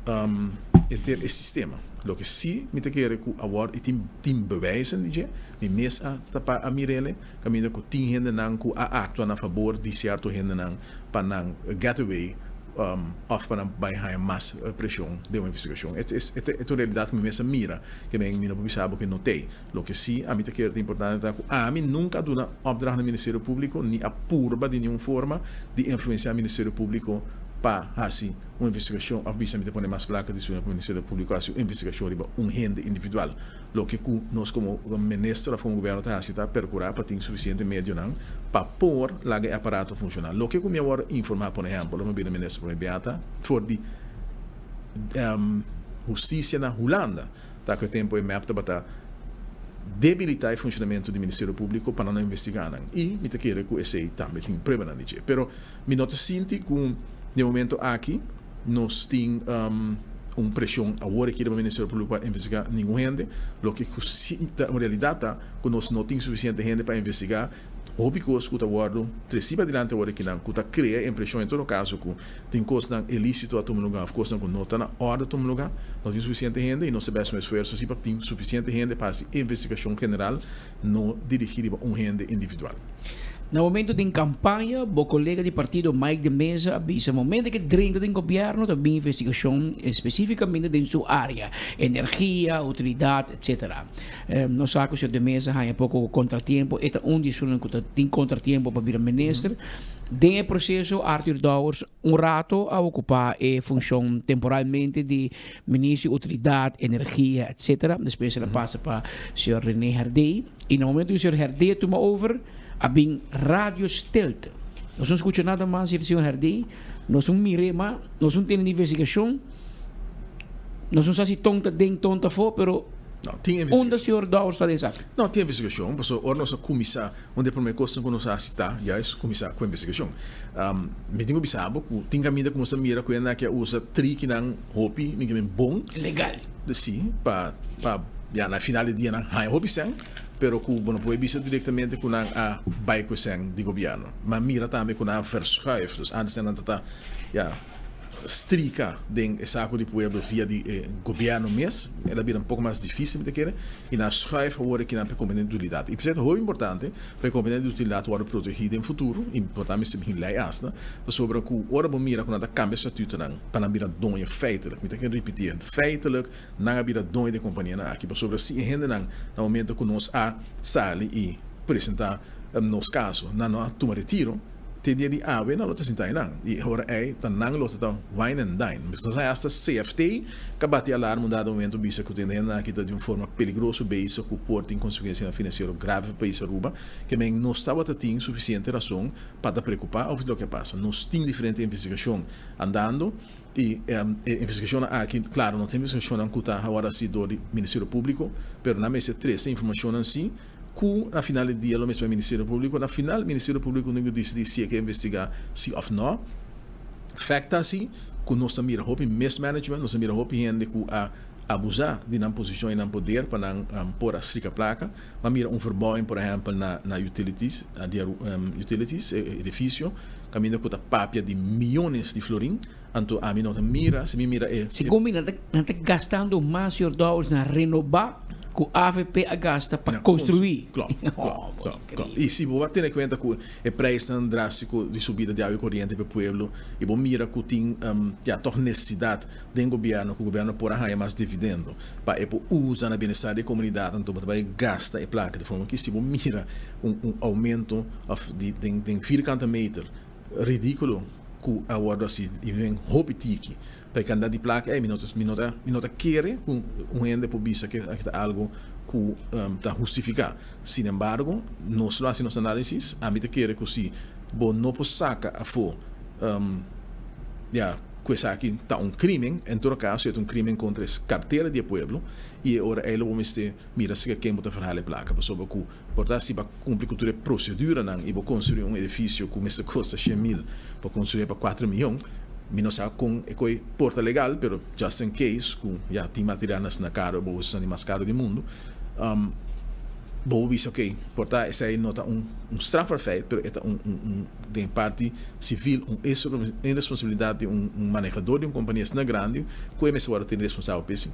henter e sistema. Loke sí mi ta kere ku awor i tin tin bewijzen di dje, mi mes a tapa a mir'ele, kaminda ku tin hendenan ku a aktua na fabor di sierto hendenan pa nan get away òf pa nan bai haña mas preshon den un investigashon. E ta un realidat ku mi mes a mira, ke men mi no por bisa bo ke no t'ei. Loke sí ami ta kere ta importante ta ku ami nunka a duna opdracht na Ministerio Públiko ni a purba di niun forma di influensiá Ministerio Públiko pa hasi un investigashon òf bisa mi ta pone mas plaka disponibel pa Ministerio Públiko hasi un investigashon riba un hende individual. Loke ku nos komo minister òf komo gobièrnu ta hasi ta perkurá pa tin sufisiente medionan pa por laga e aparato funshoná. Loke ku mi a wòrdu informá, por ehèmpel, ora mi a bira minister promé biaha ta for di hustisia na Hulanda ta ku e tempu e mep tabata debilitá e funshonamentu di Ministerio Públiko pa nan no investigá nan i mi ta kere ku esei tambe tin pruebanan di dje. Pero mi no ta sinti ku den momento aki nos tin un presion awor aki riba Ministerio Publico pa investiga ningun hende. Loke cu si ta un realidad ta cu nos no tin suficiente hende pa investiga hopi cos cu ta wordo treci padilanti awor akinan cu ta crea e impresion en todo caso cu tin cosnan ilicito a tuma lugar of cosnan cu no ta na orde a tuma lugar. No tin suficiente hende y nos ta bes un esfuerzo si pa tin suficiente hende pa haci investigacion general no dirigi riba un hende individual. Na momento den campaña, bo colega di partido Mike de Meza a bisa momento ke drenta den gobierno ta bin investigacion especificamente den su area, energia, utilidad, etc. Nos sa cu señor de Meza haña poco contratiempo, e ta un di esunnan cu ta tin contratiempo pa bira minister. Den e proceso Arthur Dowers un rato a ocupa e funcion temporalmente di Minister di Utilidad, Energia, etc. Despues el a pasa pa señor Rene Herdé. Y na momento cu señor Herdé a tuma over, a bin radio stilte. Nos no scucha nada mas di señor Herdé, nos no mir'é mas, nos no tene investigacion, nos no sa si ton ta den, ton ta afó, pero No, tin unda señor Dowers ta den esaki? No, tin investigacion, pasobra ora nos a cuminsa Un di e promé kosnan ku nos a hasi ta juist kuminsá ku investigashon. Mi tin ku bisa bo ku tin kaminda ku nos a mira ku hende aki a usa trikinan hopi mi ke men bon. Legal. Sí, pa pa ya na final di dia nan haña hopi sèn, pero ku bo no por bisa direktamente ku nan a bai ku e sèn di gobièrnu. Mi a mira tambe ku nan a verschuif, dus antes nan ta ta ya strika den e saku di pueblo via di e gobièrnu mes, el a bira un poko mas difísil mi ta kere. I nan schuif awor aki nan pa e kompania di utilidat. I p'esei ta hopi importante pa e kompania di utilidat wòrdu protegí den futuro, i por ta mester bin lei asta, pasobra ku ora bo mira ku nan ta kambia statutonan pa nan bira doño feitelijk, mi ta kere ripití, feitelijk nan a bira doño di e kompanianan aki, pasobra si e hendenan na momento ku nos a sali i presentá nos kaso nan no a tuma retiro, Te dia di awe nan lo ta sinta einan i e ora ei ta nan lo ta ta wine and dine. Nos hay hasta CFT ka bati alarma un dado momento bisa ku tende hendenan aki ta di un forma peligroso bezig ku por tin konsekuensianan finansiero grave pa pais Aruba. Ke men nos tabata tin sufisiente rason pa ta preokupa over di loke a pasa. Nos tin diferente investigashon andando i e investigashonnan aki klaro no ta investigashonnan ku ta awor hasi dor di Ministerio Públiko pero nan mester trese informashonnan si Ku na final di dia lo mester bai Ministerio Públiko. Na final Ministerio Públiko tin ku disidí si e ke investigá si òf nò. Fèkt ta si ku nos ta mira hopi mismanagement, nos ta mira hopi hende ku a abusá di nan posishon i nan poder pa nan por a strika plaka. Bo a mira un verbouwing por ehèmpel na na utilities, di utilities, e edifisio, kaminda ku ta papia di miónes di florin. Anto ami no ta mira, si mi mira e. Segun mi nan ta gastando mas señor Dowers na renoba ku avp a gasta pa construi. Klopt, klopt, klopt, klopt. I si bo a tene kuenta ku e prijsnan drastiko di subida di awa i koriente pa e pueblo i bo mira ku tin ya tòg nesesidat den gobièrnu ku gobièrnu por a haña mas dividendo pa e por usa na bienestar di e komunidat anto bo ta bai gasta e plaka di forma ki si bo mira un un oumento òf di den den vierkante meter Ridículo cu a wordo haci y ven hopi tiki pa e cantidad di placa ey mi no ta mi no ta mi no ta kere cu un hende por bisa cu aki ta algo cu ta hustifica. Sin embargo nos lo haci nos analisis ami ta kere cu si bo no por saca afo ya. ku esaki ta un krimen, en todo kaso e ta un krimen kontra e kartera di e pueblo i e ora ei lo bo mester mira si ken bo ta verhala e plaka pasobra ku por ta si bo a kumpli ku tur e proseduranan i bo konstruí un edifisio ku mester kosta 100,000 bo konstruí pa 4 mion. Mi no sa kon e koi por ta legal, pero just in case ku ya tin materialnan asina karo, bo usa di mas karo di mundu, bo bisa ok, por ta esei no ta un strafbaar feit, pero e ta un un den parti sivil un irresponsabilidat di un manehador di un kompania asina grandi ku e mester wòrdu tene responsabel pa esei.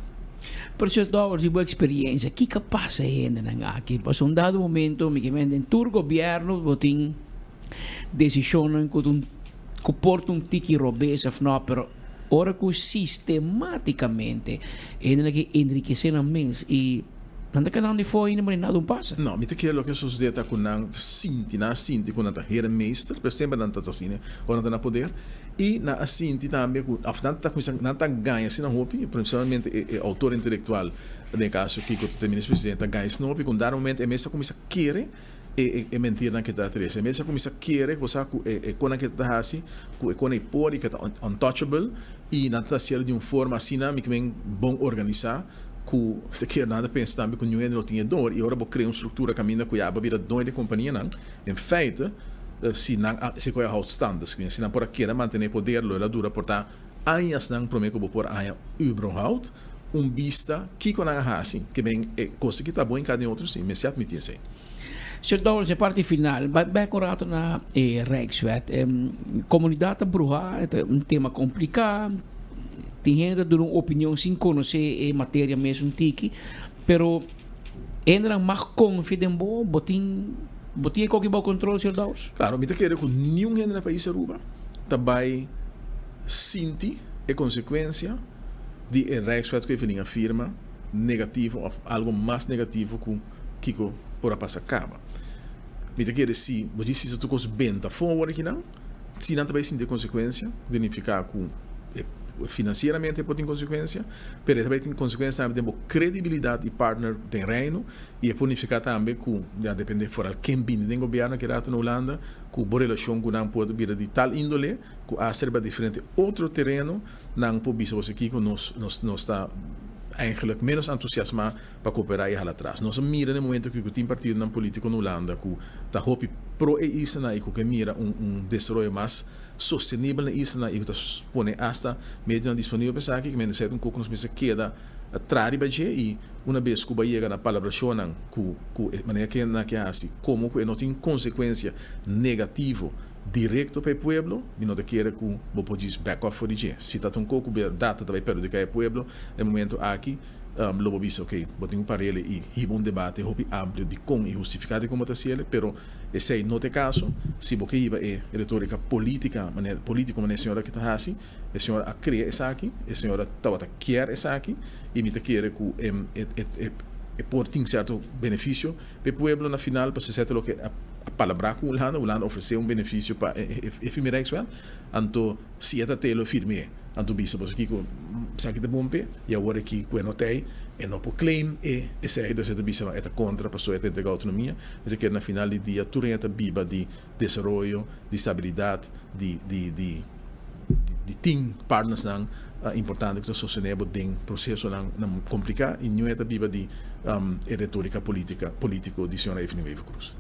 Pero señor Dowers, di bo experiencia, kiko a pasa e hendenan aki? Pasobra un dado momento, mi ke mende, den tur gobierno bo tin decisionnan cu ta un cu por ta un tiki robes of no, pero ora cu sistematicamente e hendenan ke enrikece nan mes y nan ta keda nan di for ainda manera nada un pasa. No, mi ta kere loke a sosode ta cu nan ta sinti, nan a sinti cu nan ta herenmeester, pero semper nan ta asina ora nan ta na poder, y nan a sinti tambe cu, of nan ta cuminsa, nan ta gaña asina hopi, principalmente e autor intelectual, den e caso Kiko ta minister presidente, ta gaña asina hopi cu un dado momento e mes a cuminsa kere e mentirnan ke ta trese. E mes a kuminsá kere ku sa ku e konan ke ta hasi, ku e konan ei por i ke ta untouchable i nan ta hasiel di un forma asina mi ke men bon organisá ku ta kere nan ta pensa tambe ku niun hende lo tin e dor i ora bo krea un struktura kaminda ku ya bo bira doño di e kompanianan en feite si nan a si koe a houdt stand si nan por a keda mantené poder lo el a dura por ta añasnan promé ku bo por haña überhaupt un bista kiko nan a hasi ke men e kos aki ta bon hinká den otro si mester atmití esei. Señor Dowers, e parti final, bai bek un rato na e Rijkswet. Komunidat ta bruhá, e ta un tema kompliká, tin hende ta duna un opinion sin konosé e materia mes un tiki, pero hendenan mag konfia den bo, bo tin bo tin e koki bou kontrol, señor Dowers? Klaro, mi ta kere ku niun hende na pais Aruba ta bai sinti e konsekuensia di e Rijkswet ku Evelyn a firma negativo òf algu mas negativo ku kiko por a pasa kaba. Mi ta kere si bo disi sa tur kos benta forward akinan, si nan ta bai sinti e konsekuensia, ta nifiká ku e finansieramente e por tin konsekuensia, pero e ta bai tin konsekuensia tambe den bo kredibilidat di partner den Reino i e por nifiká tambe ku, ya depende foral ken bini den gobièrnu aki rato na Hulanda, ku bo relashon ku nan por bira di tal índole ku asta riba diferente otro tereno nan por bisa bo kiko nos nos ta eigenlijk ménos entusiasmá pa koperá i hala tras. Nos a mira na e momento aki ku tin partidonan polítiko na Hulanda ku ta hopi pro e islanan i ku ke mira un un desaroyo mas sostenibel na e islanan i ku ta pone asta medionan disponibel pa esaki, ku mester un koko nos mester keda tra riba dje i una bes ku bo a yega na palabrashonnan ku ku e manera ke nan ke hasi komo ku e no tin konsekuensia negativo direkto pa e pueblo, mi no ta kere ku bo por djis back off for di dje. Si ta ta un koko ku bèrdat ta bai perhudiká e pueblo na e momento aki, lo bo bisa ok, bo tin ku parele i hiba un debate hopi amplio dikon i hustifiká dikon bo ta hasiel, pero esei no ta e kaso. Si bo ke hiba e retorika politika manera politiko manera e señora aki ta hasi, e señora a krea esaki, e señora tabata kier esaki i mi ta kere ku e e por tin sierto benefisio pa e pueblo na final pasobra esei ta loke a palabrá ku Hulanda, Hulanda a ofresé un benefisio pa e firma e Rijkswet, anto si e ta te lo firm'é. Anto bisa boso kiko esaki ta bon p'e, i awor aki ku e no ta ei, e no por claim e esei, dus e ta bisa no e ta kontra pasobra e ta entrega outonomia. Mi ta kere na final di dia tur hende ta biba di desaroyo, di stabilidat, di di di di tin partnersnan importante ku ta sostené bo den prosesonan kompliká i niun e ta biba di e retorika politika politiko di señora Evelyn Wever-Croes.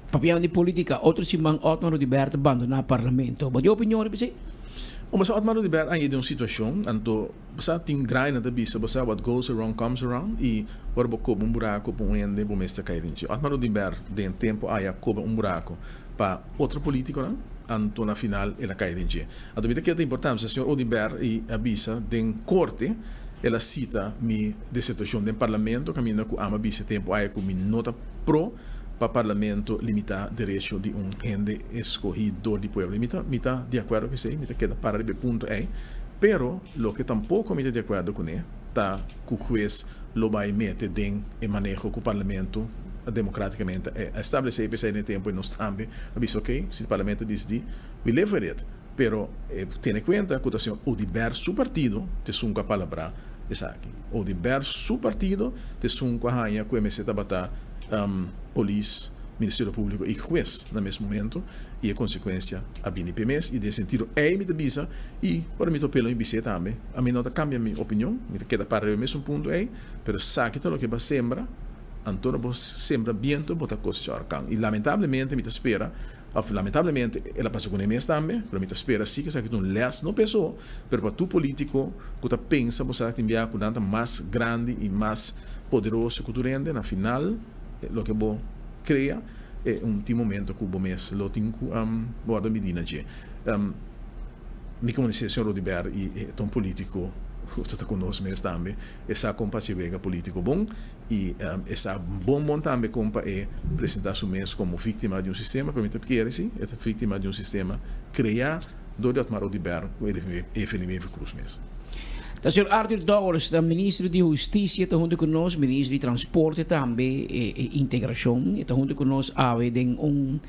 Papiando di politica, otro siman Otmar Oduber ta bandona parlamento. Bo tin opinion riba esey? Bo sa Otmar Oduber a yega den un situacion, anto bo sa tin grainan ta bisa bo sa what goes around comes around y ora bo koba un buraco pa un hende bo mes ta cay den dje. Otmar Oduber den tempo aya koba un buraco pa otro politiconan anto na final el a cay den dje. Anto mi ta kere ta importante pasobra señor Oduber y a bisa den corte el a cita mi disertacion den parlamento caminda cu ama bisa e tempo aya cu mi no ta pro pa parlamento limitá derecho di un hende eskohí dor di pueblo. I mi ta mi ta di akuerdo ku esei, mi ta keda para riba e punto ei. Pero loke tampoko mi ta di akuerdo kuné ta ku hues lo bai mete den e maneho ku parlamento demokratikamente a establesé i p'esei den e tempu ei nos tambe a bisa okey, si parlamento a disidí, we live with it. Pero tene kuenta ku ta señor Oduber su partido ta esun ku a palabrá esaki. Oduber su partido ta esun ku a haña ku e mester tabata polis. Ministerio Públiko i hues na mes momento i e konsekuensia a bini p'e mes i den sentido ei mi ta bisa i ora mi ta opela mi bis'é tambe ami no ta kambia mi opinion mi ta keda para riba e mesun punto ei pero esaki ta loke bo a sembra anto ora bo sembra biento bo ta kosechá orkan i lamentablemente mi ta spera òf lamentablemente el a pasa ku ne mes tambe pero mi ta spera si ku esaki ta un lès no p'e so pero pa tur polítiko ku ta pensa bo sa tin bia ku nan ta mas grandi i mas poderoso ku tur hende na final Loke bo krea e un tin momento ku bo mes lo tin ku wòrdu midí na dje. Mi konosé señor Rodiber i e ta un polítiko ku ta ku nos mes tambe. E sa kon pa hasi wega polítiko bon i e sa bon bon tambe kon pa e presentá su mes komo víktima di un sistema, pero mi ta kere si e ta víktima di un sistema kreá dor di Otmar Oduber ku Evelyn Wever-Croes mes. Ta señor Arthur Dowers ta ministro di Husticia ta hunto cu nos, ministro di Transporte tambe e Integracion e ta hunto cu nos awe den un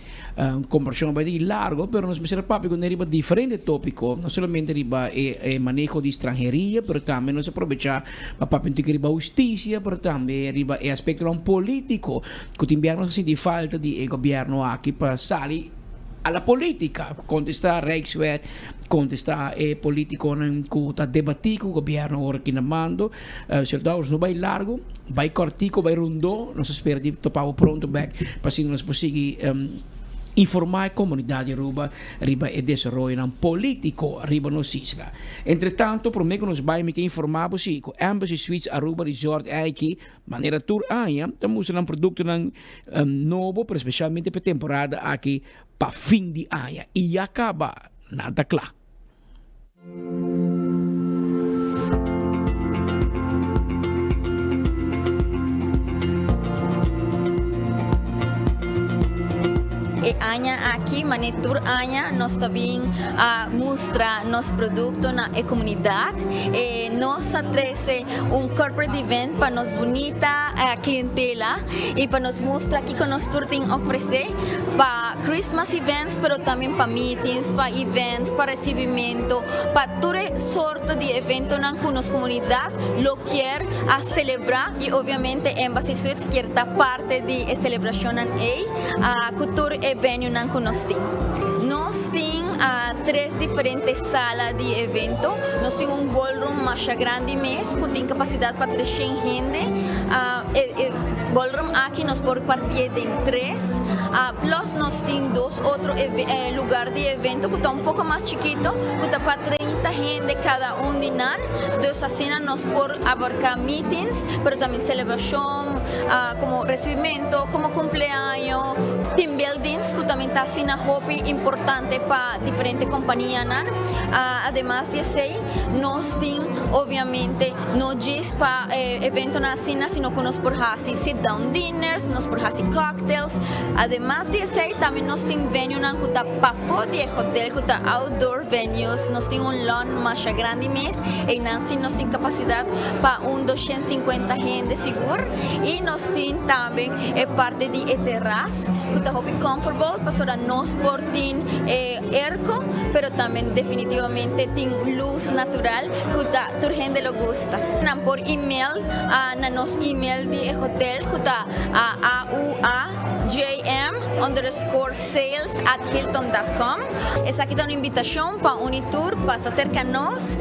combersacion bai di largo pero nos mester a papia cu ne riba diferente topico no solamente riba e maneho di stranheria pero tambe nos a probecha pa papia un tiki riba husticia pero tambe riba e aspectonan politico cu tin bia nos a sinti falta di e gobierno aki pa sali a la politica contesta Rijkswet Contesta e politiconan cu ta debati cu gobierno ora ki na mando. Señor Dowers, no bay largo, bay cortico, bay rundo. Nos ta spera di topa bo pronto bek pa asina nos por sigui informa e comunidad di Aruba riba e desaroyonan politico riba nos isla. Entre tanto, prome cu nos bay mi ke informa bo si cu Embassy Suites Aruba Resort aki, manera tur aña, ta mustra nan productonan nobo, pero specialmente pa e temporada aki Pa fin di aña y ya caba nan ta cla. E aña aki, mane tur aña, nos ta bin a mustra nos producto na e comunidad. E nos a trece un corporate event pa nos bunita clientela y pa nos mustra kico nos tur tin ofrece. Pa Christmas events pero tambe pa meetings, pa events, pa recibimento, pa tur e sorto di eventonan cu nos comunidad lo kier a celebra y obviamente Embassy Suites kier ta parte di e celebracionnan ey cu tur e venuenan cu nos tin. Nos tin tres diferente sala di evento, nos tin un ballroom masha grandi mes cu tin capacidad pa treshen hende. E ballroom aki nos por partié den tres, plus nos tin dos otro lugar di evento ku ta un poko mas chikito ku ta pa treinta hende kada un di nan. Dus asina nos por abarká meetings, pero tambe selebrashon komo resibimento, komo kumpleaño, team buildings ku tambe ta asina hopi importante pa diferente kompanianan. Ademas di esei nos tin obviamente No djis pa e eventonan asina, sino ku nos por hasi sit down dinners, nos por hasi cocktails. Ademas di esei tambe nos tin venuenan ku ta pafó di e hotel, ku ta outdoor venues. Nos tin un lawn masha grandi mes, einan si nos tin kapasidat pa un 250 hende sigur. I nos tin tambe e parti di e terras ku ta hopi comfortable pasobra nos por tin e airco, pero tambe definitivamente tin lus natural ku ta Tur hende lo gusta. Nan por email na nos email di e hotel ku ta auajm underscore sales at hilton dot com. Esaki ta un invitashon pa un i tur pasa serka nos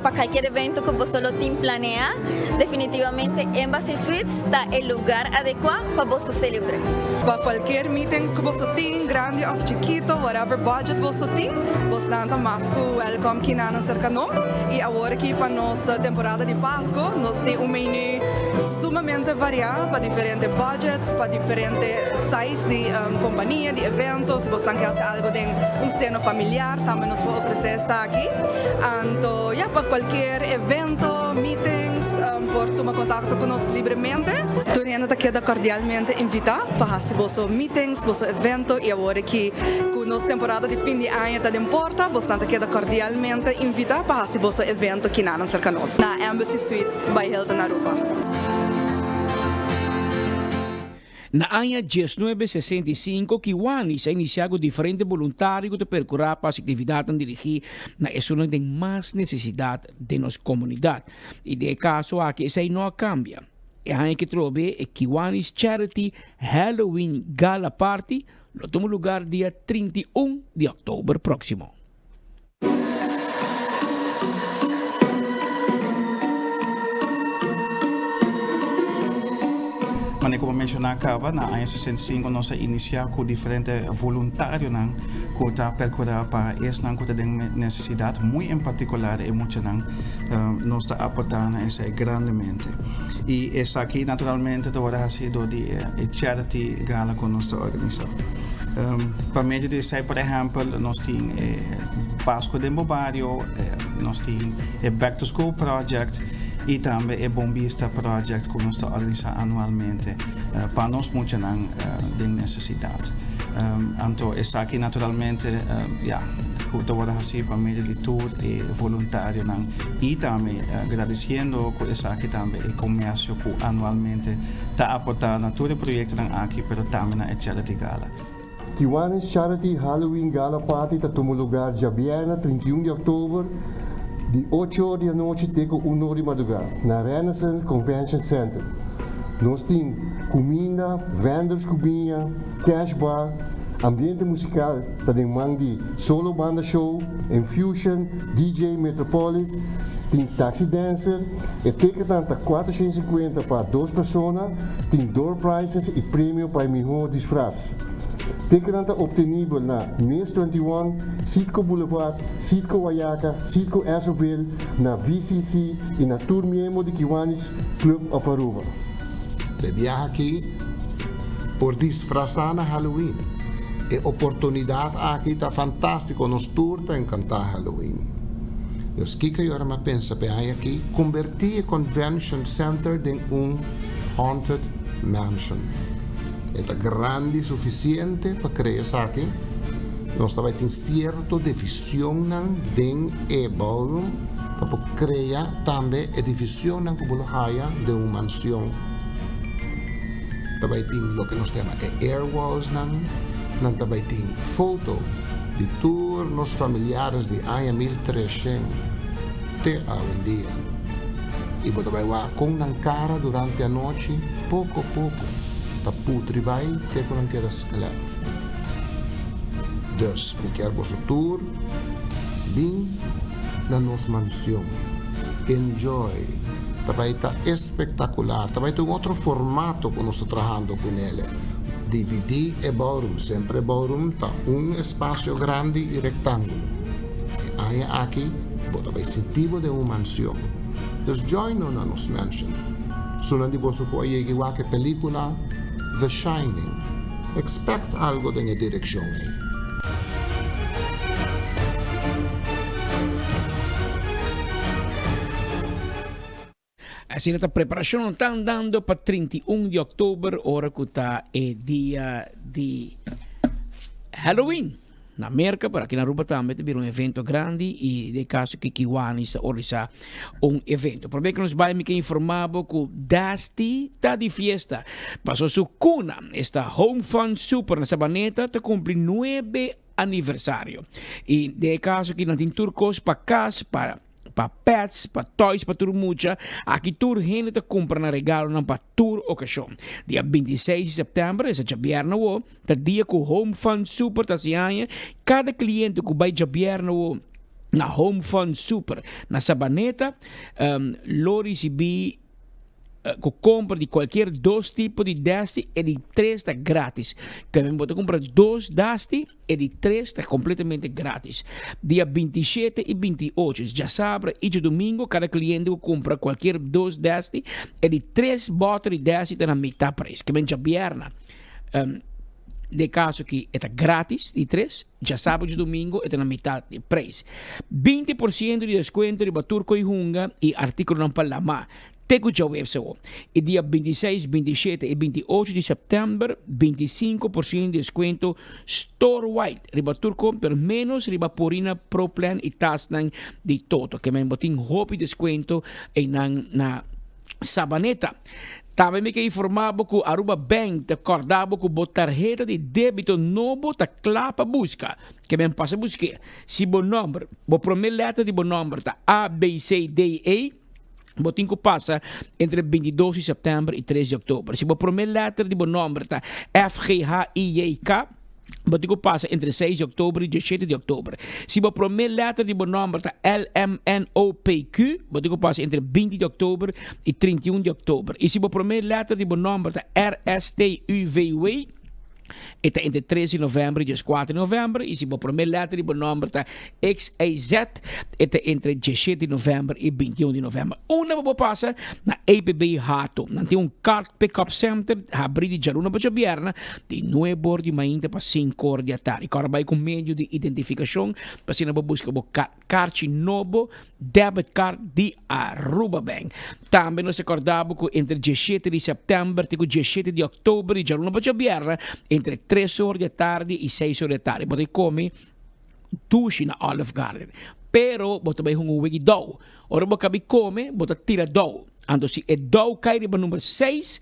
pa kalkier evento ku boso lo tin planeá. Definitivamente Embassy Suites ta e lugar adekuá pa boso selebrá. Pa cualkier meetings cu boso tin, grandi of chikito, whatever budget boso tin, bosnan ta mas cu welcome kinanan cerca nos. Y awor aki pa nos temporada di Pasco, nos tin un menu sumamente varia pa diferente budgets, pa diferente size di compania, di evento. Si bosnan ke haci algo den un seno familiar, tambe nos por ofrece esaki. Anto ya, pa cualkier evento, meetings, por tuma contacto cu nos libremente. Tur hende ta keda cordialmente invita pa haci boso meetings, boso evento y awor aki cu nos temporada di fin di aña ta den porta, bosnan ta keda cordialmente invita pa haci boso evento kinanan cerca nos na Embassy Suites by Hilton Aruba. Na aña diesnuebe 65 Kiwanis a inicia cu diferente boluntario cu ta percura pa haci actividadnan dirigi na esunnan den mas necesidad den nos comunidad. Y den e caso aki esey no a cambia. E aña aki trobe e Kiwanis Charity Halloween Gala Party lo tuma lugar dia 31 di òktober próksimo. Manera ku bo menshoná kaba, na aña 65 nos a inisiá ku diferente voluntarionan ku ta perkurá pa esnan ku ta den nesesidat, muy en partikular e muchanan. Nos ta aportá na esei grandemente. I esaki naturalmente ta wòrdu hasí dor di e charity gala ku nos ta organisá. Pa medio di esei, por ehèmpel, nos tin e Pasku den bo bario, nos tin e Back to School Project i tambe e Bon Bista Project ku nos ta organisá anualmente pa nos muchanan den nesesidat. Anto esaki naturalmente ya ku ta wòrdu hasí pa medio di tur e voluntarionan i tambe gradisiendo ku esaki tambe e komersio ku anualmente ta aportá na tur e proyektonan aki pero tambe na e Charity Gala. Kiwanis Charity Halloween Gala Party ta tuma lugar djabièrnè 31 di òktober di ocho or di anochi te ku un or di madrugá na Renaissance Convention Center. Nos tin kuminda, vendors ku biña, cash bar, ambiente musical ta den man di Solo Banda Show, Infusion, DJ Metropolis, tin taxi dancer, e ticketnan ta 450 pa dos persona, tin door prizes y premio pa e miho disfraz. Ticketnan ta obtenibel na Miss 21, Citgo Boulevard, Citgo Wayaca, Citgo Esso-ville, na VCC y na tur miembro di Kiwanis Club of Aruba. E biaha aki por disfrasa na Halloween. E oportunidad aki ta fantastico, nos tur ta encanta Halloween. Dus kico y ora mi a pensa p'e aña aki? Converti e Convention Center den un Haunted Mansion. E ta grandi suficiente pa crea esaki. Nos ta bay tin cierto divisionnan den e ballroom pa por crea tambe e divisionnan cu bo lo haya den un mansion. Ta bay tin loke nos ta yama e air wallsnan, nan ta bay tin foto di tur nos familiares di aña 1300 te awendia. Y bo ta bay wak con nan cara durante anochi poco poco ta putri bay te cu nan keda skelet. Dus mi kier boso tur bin na nos mansion. Enjoy. Ta bay ta espectacular. Ta bay ta un otro formato cu nos ta trahando cu nele. Dividi e ballroom. Semper e ballroom ta un espacio grandi y rectangulo. E aña aki bo ta bay sinti bo den un mansion. Dus join nos na nos mansion. Sunan di boso cu a yega y wak e pelicula The Shining. Expect algo den e direccion ey. Asina ta preparacion ta andando pa 31 di october ora cu ta e dia di Halloween na Merca, pero aki na Aruba tambe ta bira un evento grandi y den caso ki Kiwanis ta organisa un evento. Prome cu nos bay mi ke informa bo cu Dusty ta di fiesta paso su cuna esta Home Fun Super na Sabaneta ta cumpli nuebe aniversario y den e caso aki nan tin tur cos pa cas pa pa pets, pa toys pa tur mucha. Aki tur hende ta cumpra nan regalonan pa tur ocasion. Dia 26 di september, esa djabièrnè awo, ta dia cu Home Fun Super ta haci aña. Cada cliente cu bay djabièrnè awo na Home Fun Super na Sabaneta, um, lo ricibi Cu compra di cualkier dos tipo di dasti e di tres ta gratis. También bo ta compra dos dasti e di tres ta completamente gratis. Dia 27 y 28, djasabra y djadomingo, cada cliente cu compra cualkier dos dasti e di tres boter di dasti ta na mitad prijs. Ke men djabierna, um, den caso ki e ta gratis di tres, djasabra y djadomingo e ta na mitad di prijs. 20% di descuento riba tur coy hunga y articulonan pa lama. Te ku djaweps awo. E dia 26, 27 i 28 di sèptèmber, 25% di deskuento store-wide riba tur kom, pero ménos riba Purina Pro Plan i tasnan di Toto. Ke men bo tin hopi deskuento einan na Sabaneta. Tambe mi ke informá bo ku Aruba Bank ta kòrda bo ku bo tarheta di débito nobo ta kla pa buska. Ke men pasa busk'é. Si bo nòmber, bo promé lèter di bo nòmber ta A, B, C, D, E. Bo tin ku pasa entre 22 di sèptèmber i 3 di òktober. Si bo promé lèter di bo nòmber ta F, G, H, I, J, K, bo tin ku pasa entre 6 di òktober i 17 di òktober. Si bo promé lèter di bo nòmber ta L, M, N, O, P, Q, bo tin ku pasa entre 20 di òktober i 31 di òktober. I si bo promé lèter di bo nòmber ta R, S, T, U, V, W, E ta entre 3 di november y 14 di november y si bo prome letter di bo nomber ta X, Y, Z e ta entre 17 di november y 21 di november. Unda bo por pasa? Na APB Hato. Nan tin un card pick up center habri di djaluna pa djabierna di 9 or di mainta pa 5 or di atardi. Kòrda bai ku medio di identifikashon pa asina bo buska bo card. Karchi nobo, debit card di Aruba Bank. Tambe nos ta korda bo ku entre diesshete di sèptèmber te ku diesshete di òktober di djaluna pa djabièrnè entre tres or di atardi i seis or di atardi bo ta kome dushi na Olive Garden. Pero bo ta bai hunga un wiki dou. Ora bo kabi kome bo ta tira dou. Anto si e dou kai riba number seis,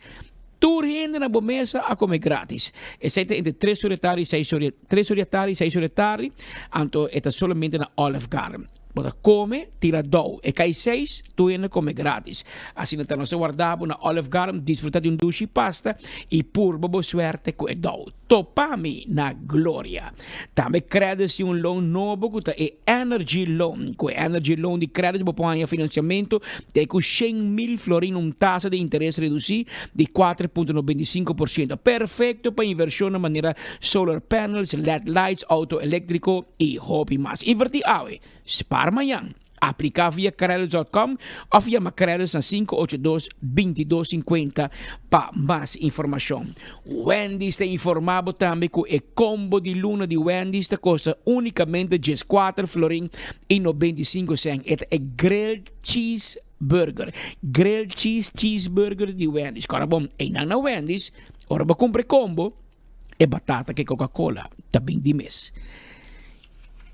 tur hende na bo mesa a kome gratis. Esei ta entre tres or di atardi i seis or di tres or di atardi i seis or di atardi, anto e ta solamente na Olive Garden. Bo ta kome, tira dou. E kai seis, tur hende kome gratis. Asina ta nos ta warda bo na Olive Garden, disfruta di un dushi pasta i purba bo suerte ku e dou. Topa mi na gloria. Tambe Credits tin un loan nobo ku ta e Energy Loan. Ku e Energy Loan di Credits bo por haña finansiamentu te ku 100,000 florin un tasa di interes redusí di 4.95%. Perfekto pa invershonnan manera solar panels, led lights, outo eléktriko i hopi mas. Invertí awe, spar mañan. Apliká via Credits.com òf yama Credits na 582 2250 pa mas informashon. Wendy's ta informá bo tambe ku e kombo di luna di Wendy's ta kosta únikamente 14 florin i 95 sènt. E ta e grilled cheese burger. Grilled cheese cheeseburger di Wendy's. Kòrda bon, einan na Wendy's, ora bo kumpra e kombo, e batata ku e Coca-Cola ta bin di mes.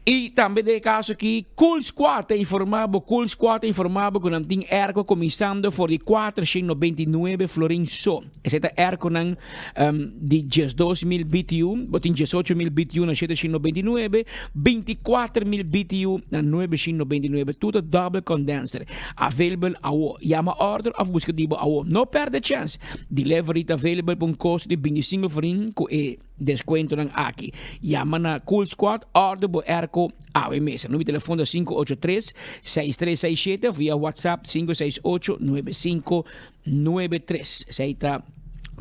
I tambe den e kaso aki Cool Squad ta informá bo, Cool Squad ta informá bo ku nan tin airco kuminsando for di 499 florin so. Esei ta airconan di 12.000 BTU, bo tin 18.000 BTU na 799, 24.000 BTU na 999, tur ta double condenser. Available awo. Yama order òf buska di bo awo. No pèrdè chèns. Delivery ta available pa un kosto di 25 florin ku e. Descuentonan aki. Yama na Cool Squad, order bo airco awe mes. Numero di telefon ta 583 6367 of via WhatsApp 568 9593. Esey ta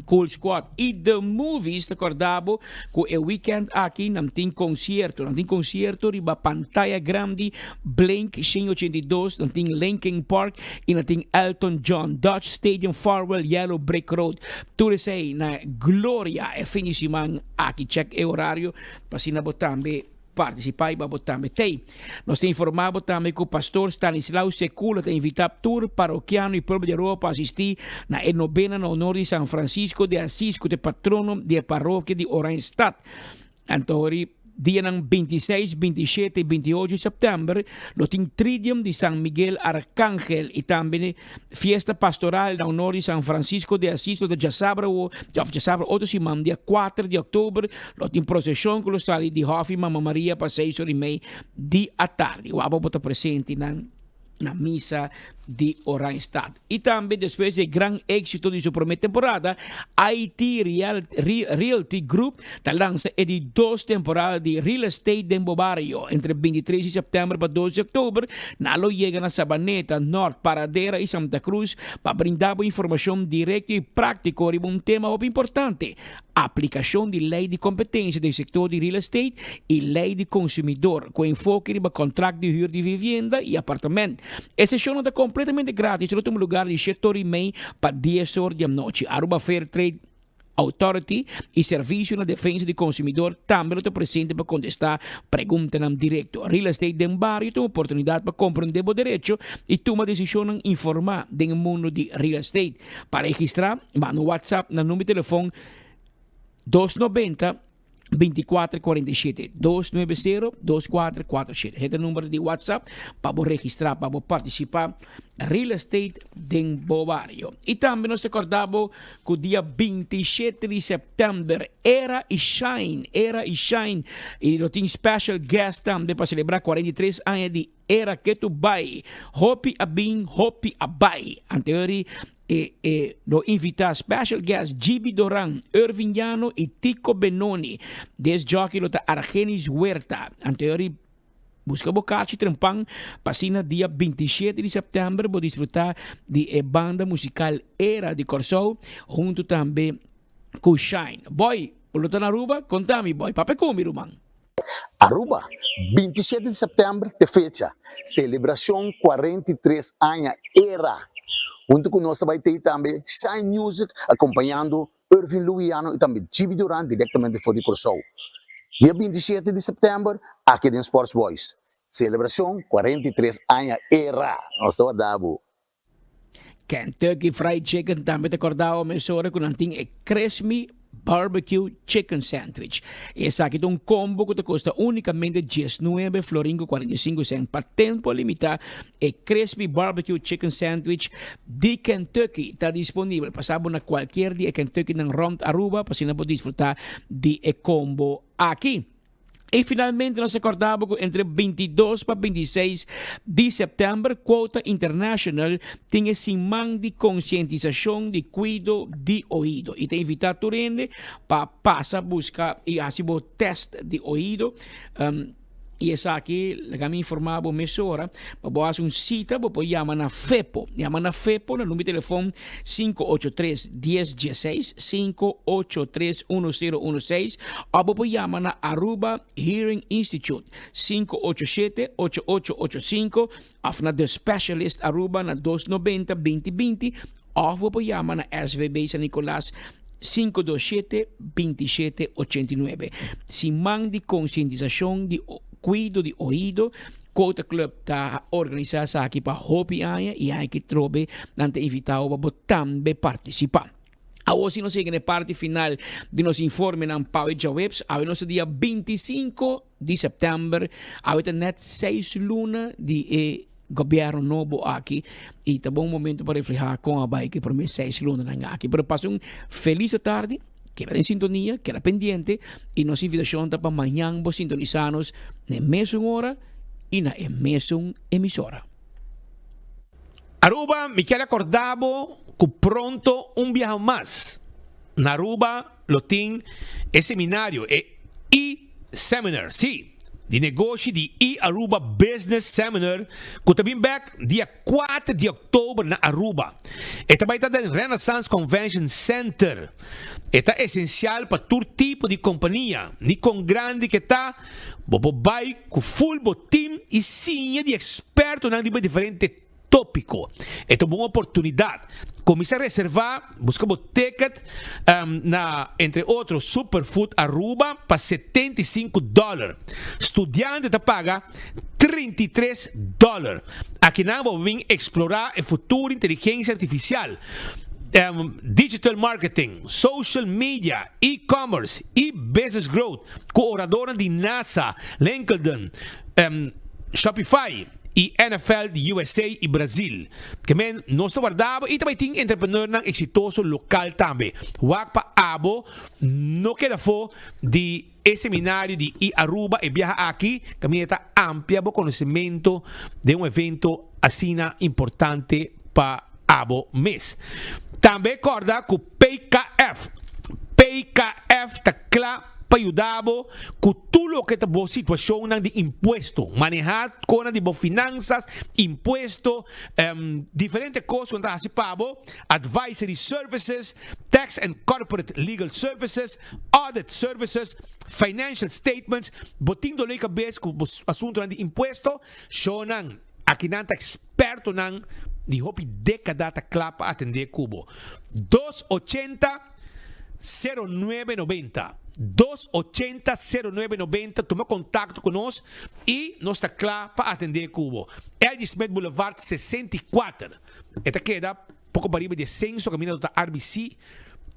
Cool Squad. Y The Movies ta corda bo cu e weekend aki nan tin concierto. Nan tin concierto riba pantaya grandi Blink 182, nan tin Linkin Park y nan tin Elton John, Dutch Stadium Farwell Yellow Brick Road. Tur esei na Gloria e fin di siman aki. Check e horario pa asina bo tambe participa y pa bo tambe tey. Nos ta informa bo tambe cu Pastor Stanislao Secula ta invita tur parokiano y pueblo di Aruba pa asisti na e nobena na honor di San Francisco de Asis cu ta e patrono di e parokia di Oranjestad. Anto ri dianan 26, 27 y 28 di september lo tin Tridium di San Miguel Arcángel y tambe fiesta pastoral na honor di San Francisco de Asís lo ta djasabra awo, of djasabra otro siman dia 4 di october lo tin procesion cu lo sali di Hofi Mama Maria pa 6 ora y mei di atardi. Wou bo ta presente nan. na misa di Oranjestad. Y tambe despues di e gran exito di su prome temporada, IT Realty Group ta lansa e di dos temporada di Real Estate den bo bario. Entre 23 di september pa 2 di october, nan lo yega na Sabaneta, Noord, Paradera y Santa Cruz pa brinda bo informacion directo y practico riba un tema hopi importante, Aplikashon di Lei di Kompetensia den sektor di real estate i Lei di Konsumidor, ku enfoke riba kontrakt di hür di vivienda i apartament. E seshonnan ta kompletamente gratis i lo tuma lugar di shete or i mei pa dies or di anochi. Aruba Fair Trade Authority i Servisio na Defensa di Konsumidor tambe lo ta presente pa kontestá preguntanan direkto. Real estate den bario ta un oportunidat pa komprendé bo derecho i tuma desishonnan informá den e mundu di real estate. Pa registrá, manda un WhatsApp na number di telefòn 290. 2447 290 2447. Esey ta e number di WhatsApp pa bo registra, pa bo participa Real Estate den bo bario. Y tambe nos ta corda bo cu dia 27 di september Era y Shine, Era y Shine, y lo tin special guest tambe pa celebra 43 aña di Era Ketu Bai. Hopi a bin, hopi a bai. Anteori e e lo invita special guest Gibi Doran, Irving Llano y Tico Benoni. Des jockey lo ta Argenis Huerta. Anteori busca bo kaartje trempan pa asina dia 27 di september bo disfruta di e banda musical Era di Kòrsou hunto tambe cu Shine. Boy, bo lo ta na Aruba? Conta mi boy, papia cu mi ruman. Aruba, 27 di september t'e fecha, celebracion 43 aña Era. Hunto cu nos ta bay tey tambe Shine Music acompañando Irving Luiano y tambe Gibi Duran directamente for di Corsou. Dia 27 di september aki den Sports Boys. Celebracion 43 aña Era. Nos ta warda bo. Kentucky Fried Chicken tambe ta kòrda bo mesora ku nan tin e Crispy Barbecue Chicken Sandwich. Esaki ta un kombo ku ta kosta únikamente diesnuebe florin ku 45 sènt. Pa tempu limitá e Crispy Barbecue Chicken Sandwich di Kentucky ta disponibel. Pasa bo na kualkier di e Kentuckynan rònt Aruba pa asina bo disfrutá di e kombo aki. I finalmente nos ta kòrda bo ku entre 22 pa 26 di sèptèmber Quota International tin e siman di konsientisashon di kuido di oido i ta invitá tur hende pa pasa buska i hasi bo tèst di oido. I esaki laga mi informá bo mesora pa bo hasi un sita bo por yama na FEPO. Yama na FEPO na number di telefòn 583 1016, 583 1016, òf bo por yama na Aruba Hearing Institute 587 8885 òf na The Specialist Aruba na 290 2020 òf bo por yama na SVB San Nicolas 527 2789. Siman di konsientisashon di kuido di oido Quota Club ta organisa esaki pa hopi aña y aña ki trobe nan ta invita bo pa bo tambe participa. Awor si nos yega na e parti final di nos informenan pa awe djaweps, awe nos ta dia 25 di september, awe ta net seis luna di e gobierno nobo aki y ta bon momento pa refleha con a bay ku e prome seis lunanan aki. Pero pasa un feliz tardi. Keda den sintonia, keda pendiente y nos invitacion ta pa mañan bo sintonisa nos na e mesun ora y na e mesun emisora. Aruba, mi kier acorda bo cu pronto un biaha mas na Aruba lo tin e seminario, e E-Seminar, si, di negoshi di E-Aruba Business Seminar cu ta bin bek dia 4 di oktober na Aruba. E ta bai ta den Renaissance Convention Center. E ta esencial pa tur tipo di compania, ni con grandi ke ta, bo por bai cu full bo team y siña di expertonan riba diferente tópiko. E ta un bon oportunidat. Kuminsá reservá, buska bo ticket na entre otro Superfood Aruba pa 75 dòler. Studiante ta paga 33 dòler. Akinan bo bin eksplorá e futuro inteligensia artifisial, digital marketing, social media, e-commerce i business growth ku oradornan di NASA, LinkedIn, Shopify i NFL di USA i Brazil. Ke men nos ta warda bo i ta bai tin entrepreneurnan eksitoso lokal tambe. Wak pa abo no keda afó di e seminario di i-Aruba e biaha aki kaminda ta amplia bo konosementu den un evento asina importante pa abo mes. Tambe kòrda ku PKF, PKF ta kla pa yuda bo ku tur loke ta bo situashonnan di impuesto, manehá kona di bo finansas, impuesto, diferente kos ku nan ta hasi pa bo, advisory services, tax and corporate legal services, audit services, financial statements, bo tin doló di kabes ku bo asuntunan di impuesto, shownan akinan ta ekspertonan di hopi dékada ta kla pa atendé ku bo. 280. 0990 280 0990 tuma contacto cu nos y nos ta cla pa atende cu bo. LG Smith Boulevard 64 e ta keda poco pariba di e censo caminda ta RBC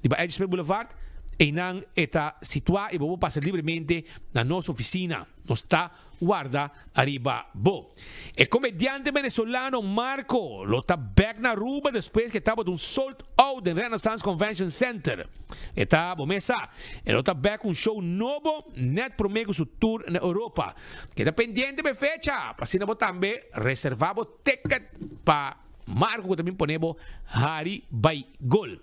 riba LG Smith Boulevard. Einan e ta situá i bo por pasa libremente na nos ofisina. Nos ta warda ariba bo. E komediante venezolano Marco lo ta bèk na Aruba despues ku e tabata un sold out den Renaissance Convention Center. E ta, bo mes sa, e lo ta bèk ku un show nobo nèt promé ku su tour na Europa. Keda pendiente pa e fecha, pa asina bo tambe reservá bo ticket pa. Marco ku ta bin pone bo hari bai gol.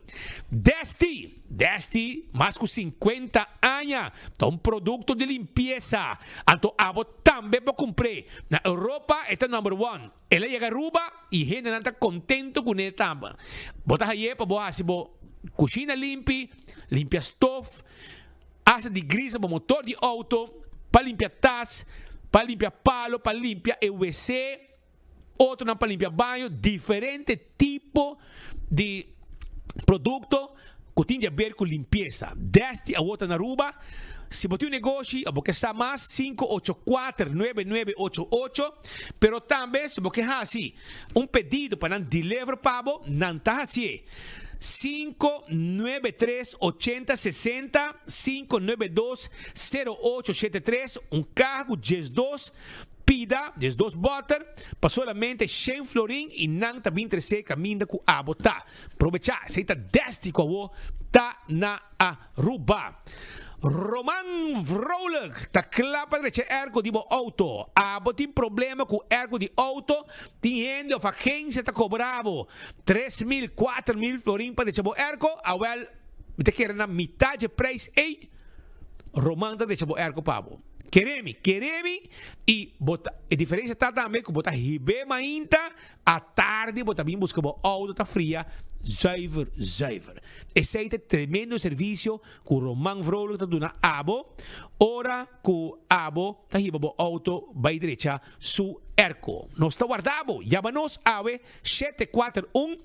Desti, Desti mas ku 50 aña ta un produkto di limpiesa, anto abo tambe por kumpr'é. Na Europa e ta number one. El a yega Aruba i hendenan ta kontento kuné tambe. Bo ta hay'é pa bo hasi bo kushina limpi, limpia stof, hasta di grisa bo motor di outo, pa limpia tas, pa limpia palo, pa limpia e wc. Otronan pa limpia baño, diferente tipo di producto cu tin di haber cu limpieza. Desti awor ta na Aruba. Si bo tin un negoshi o bo ke sa mas, 584 9988. Pero tambe si bo ke haci un pedido pa nan deliver pa bo, nan ta hacié. 593 80 60, 592 0873, un caha cu 12 Pida 12 bòter pa solamente shen florin i nan ta bin tresé kaminda ku abo ta. Probechá, esei ta desti ku awo ta na Aruba. Roman Vrolijk ta kla pa drecha erko di bo outo. Abo tin problema ku erko di outo? Tin hende òf agensia ta kobra bo 3000, 4000 florin pa drecha bo erko? Awèl, mi ta kere na mitá dje preis ei, Roman ta drecha bo erko pa bo. Kere mi, kere mi i bo ta, e diferencia ta tambe ku bo ta hib'é mainta, atardi bo ta bin buska bo auto ta fria zuiver, zuiver. Esei ta e tremendo servicio ku Roman Vrolijk ta duna abo ora ku abo ta hiba bo auto bai drecha su airco. Nos ta warda bo, yama nos awe 741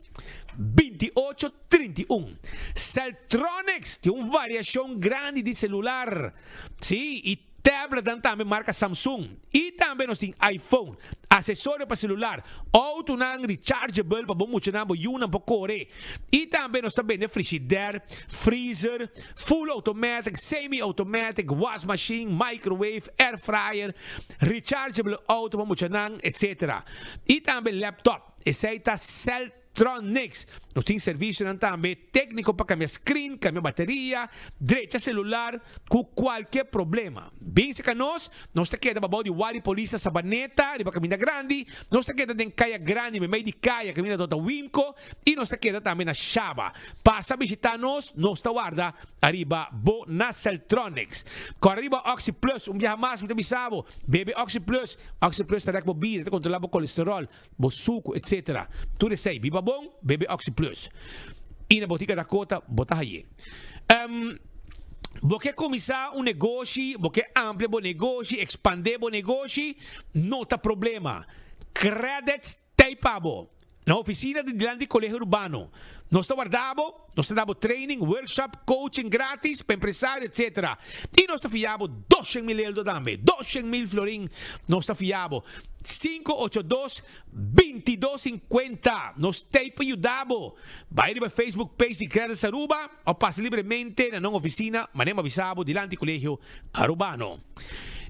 28 31. Celtronics tin un variashon grandi di celular. Sí, y tabletnan tambe marca Samsung. Y tambe nos tin iPhone, accesorio pa celular, autonan rechargeable pa bo muchanan, bo yunan por core. Y tambe nos ta bende frigidaire, freezer, full automatic, semi automatic, was machine, microwave, air fryer, rechargeable auto pa muchanan, etc. Y tambe laptop. Esey ta cel. Tronix. Nos tin servicionan tambe tecnico pa cambia screen, cambia bateria, drecha celular cu cualkier problema. Bin cerca nos, nos ta keda pabao di Wari Polis na Sabaneta riba caminda grandi, nos ta keda den Caya Grandi memey di caya caminda tota Wimco y nos ta keda tambe na Shaba. Pasa bishita nos, nos ta warda ariba bo na Celtronix. Cora riba Oxi Plus, un biaha mas mi ta bisa bo, bebe Oxi Plus, Oxi Plus ta rek bo bida, ta controla bo colesterol, bo suku etc. Tur esei biba bon, bebe Oxi Plus. I na Botica Dakota bo ta haye. Um, bo ke kuminsá un negoshi, bo ke amplia bo negoshi, ekspandé bo negoshi, no ta problema. Credits t'ei pa bo. Na ofisina di dilanti Colegio Urbano. Nos ta warda bo, nos ta da bo training, workshop, coaching gratis pa empresario etc. I nos ta fia bo 200.000 eldo tambe, 200.000 florin nos ta fia bo. 582 22 50 Nos t'ei pa yuda bo. Bai riba Facebook page di Credits Aruba of pasa libremente na nan oficina manera mi a bisa bo dilanti Colegio Arubano.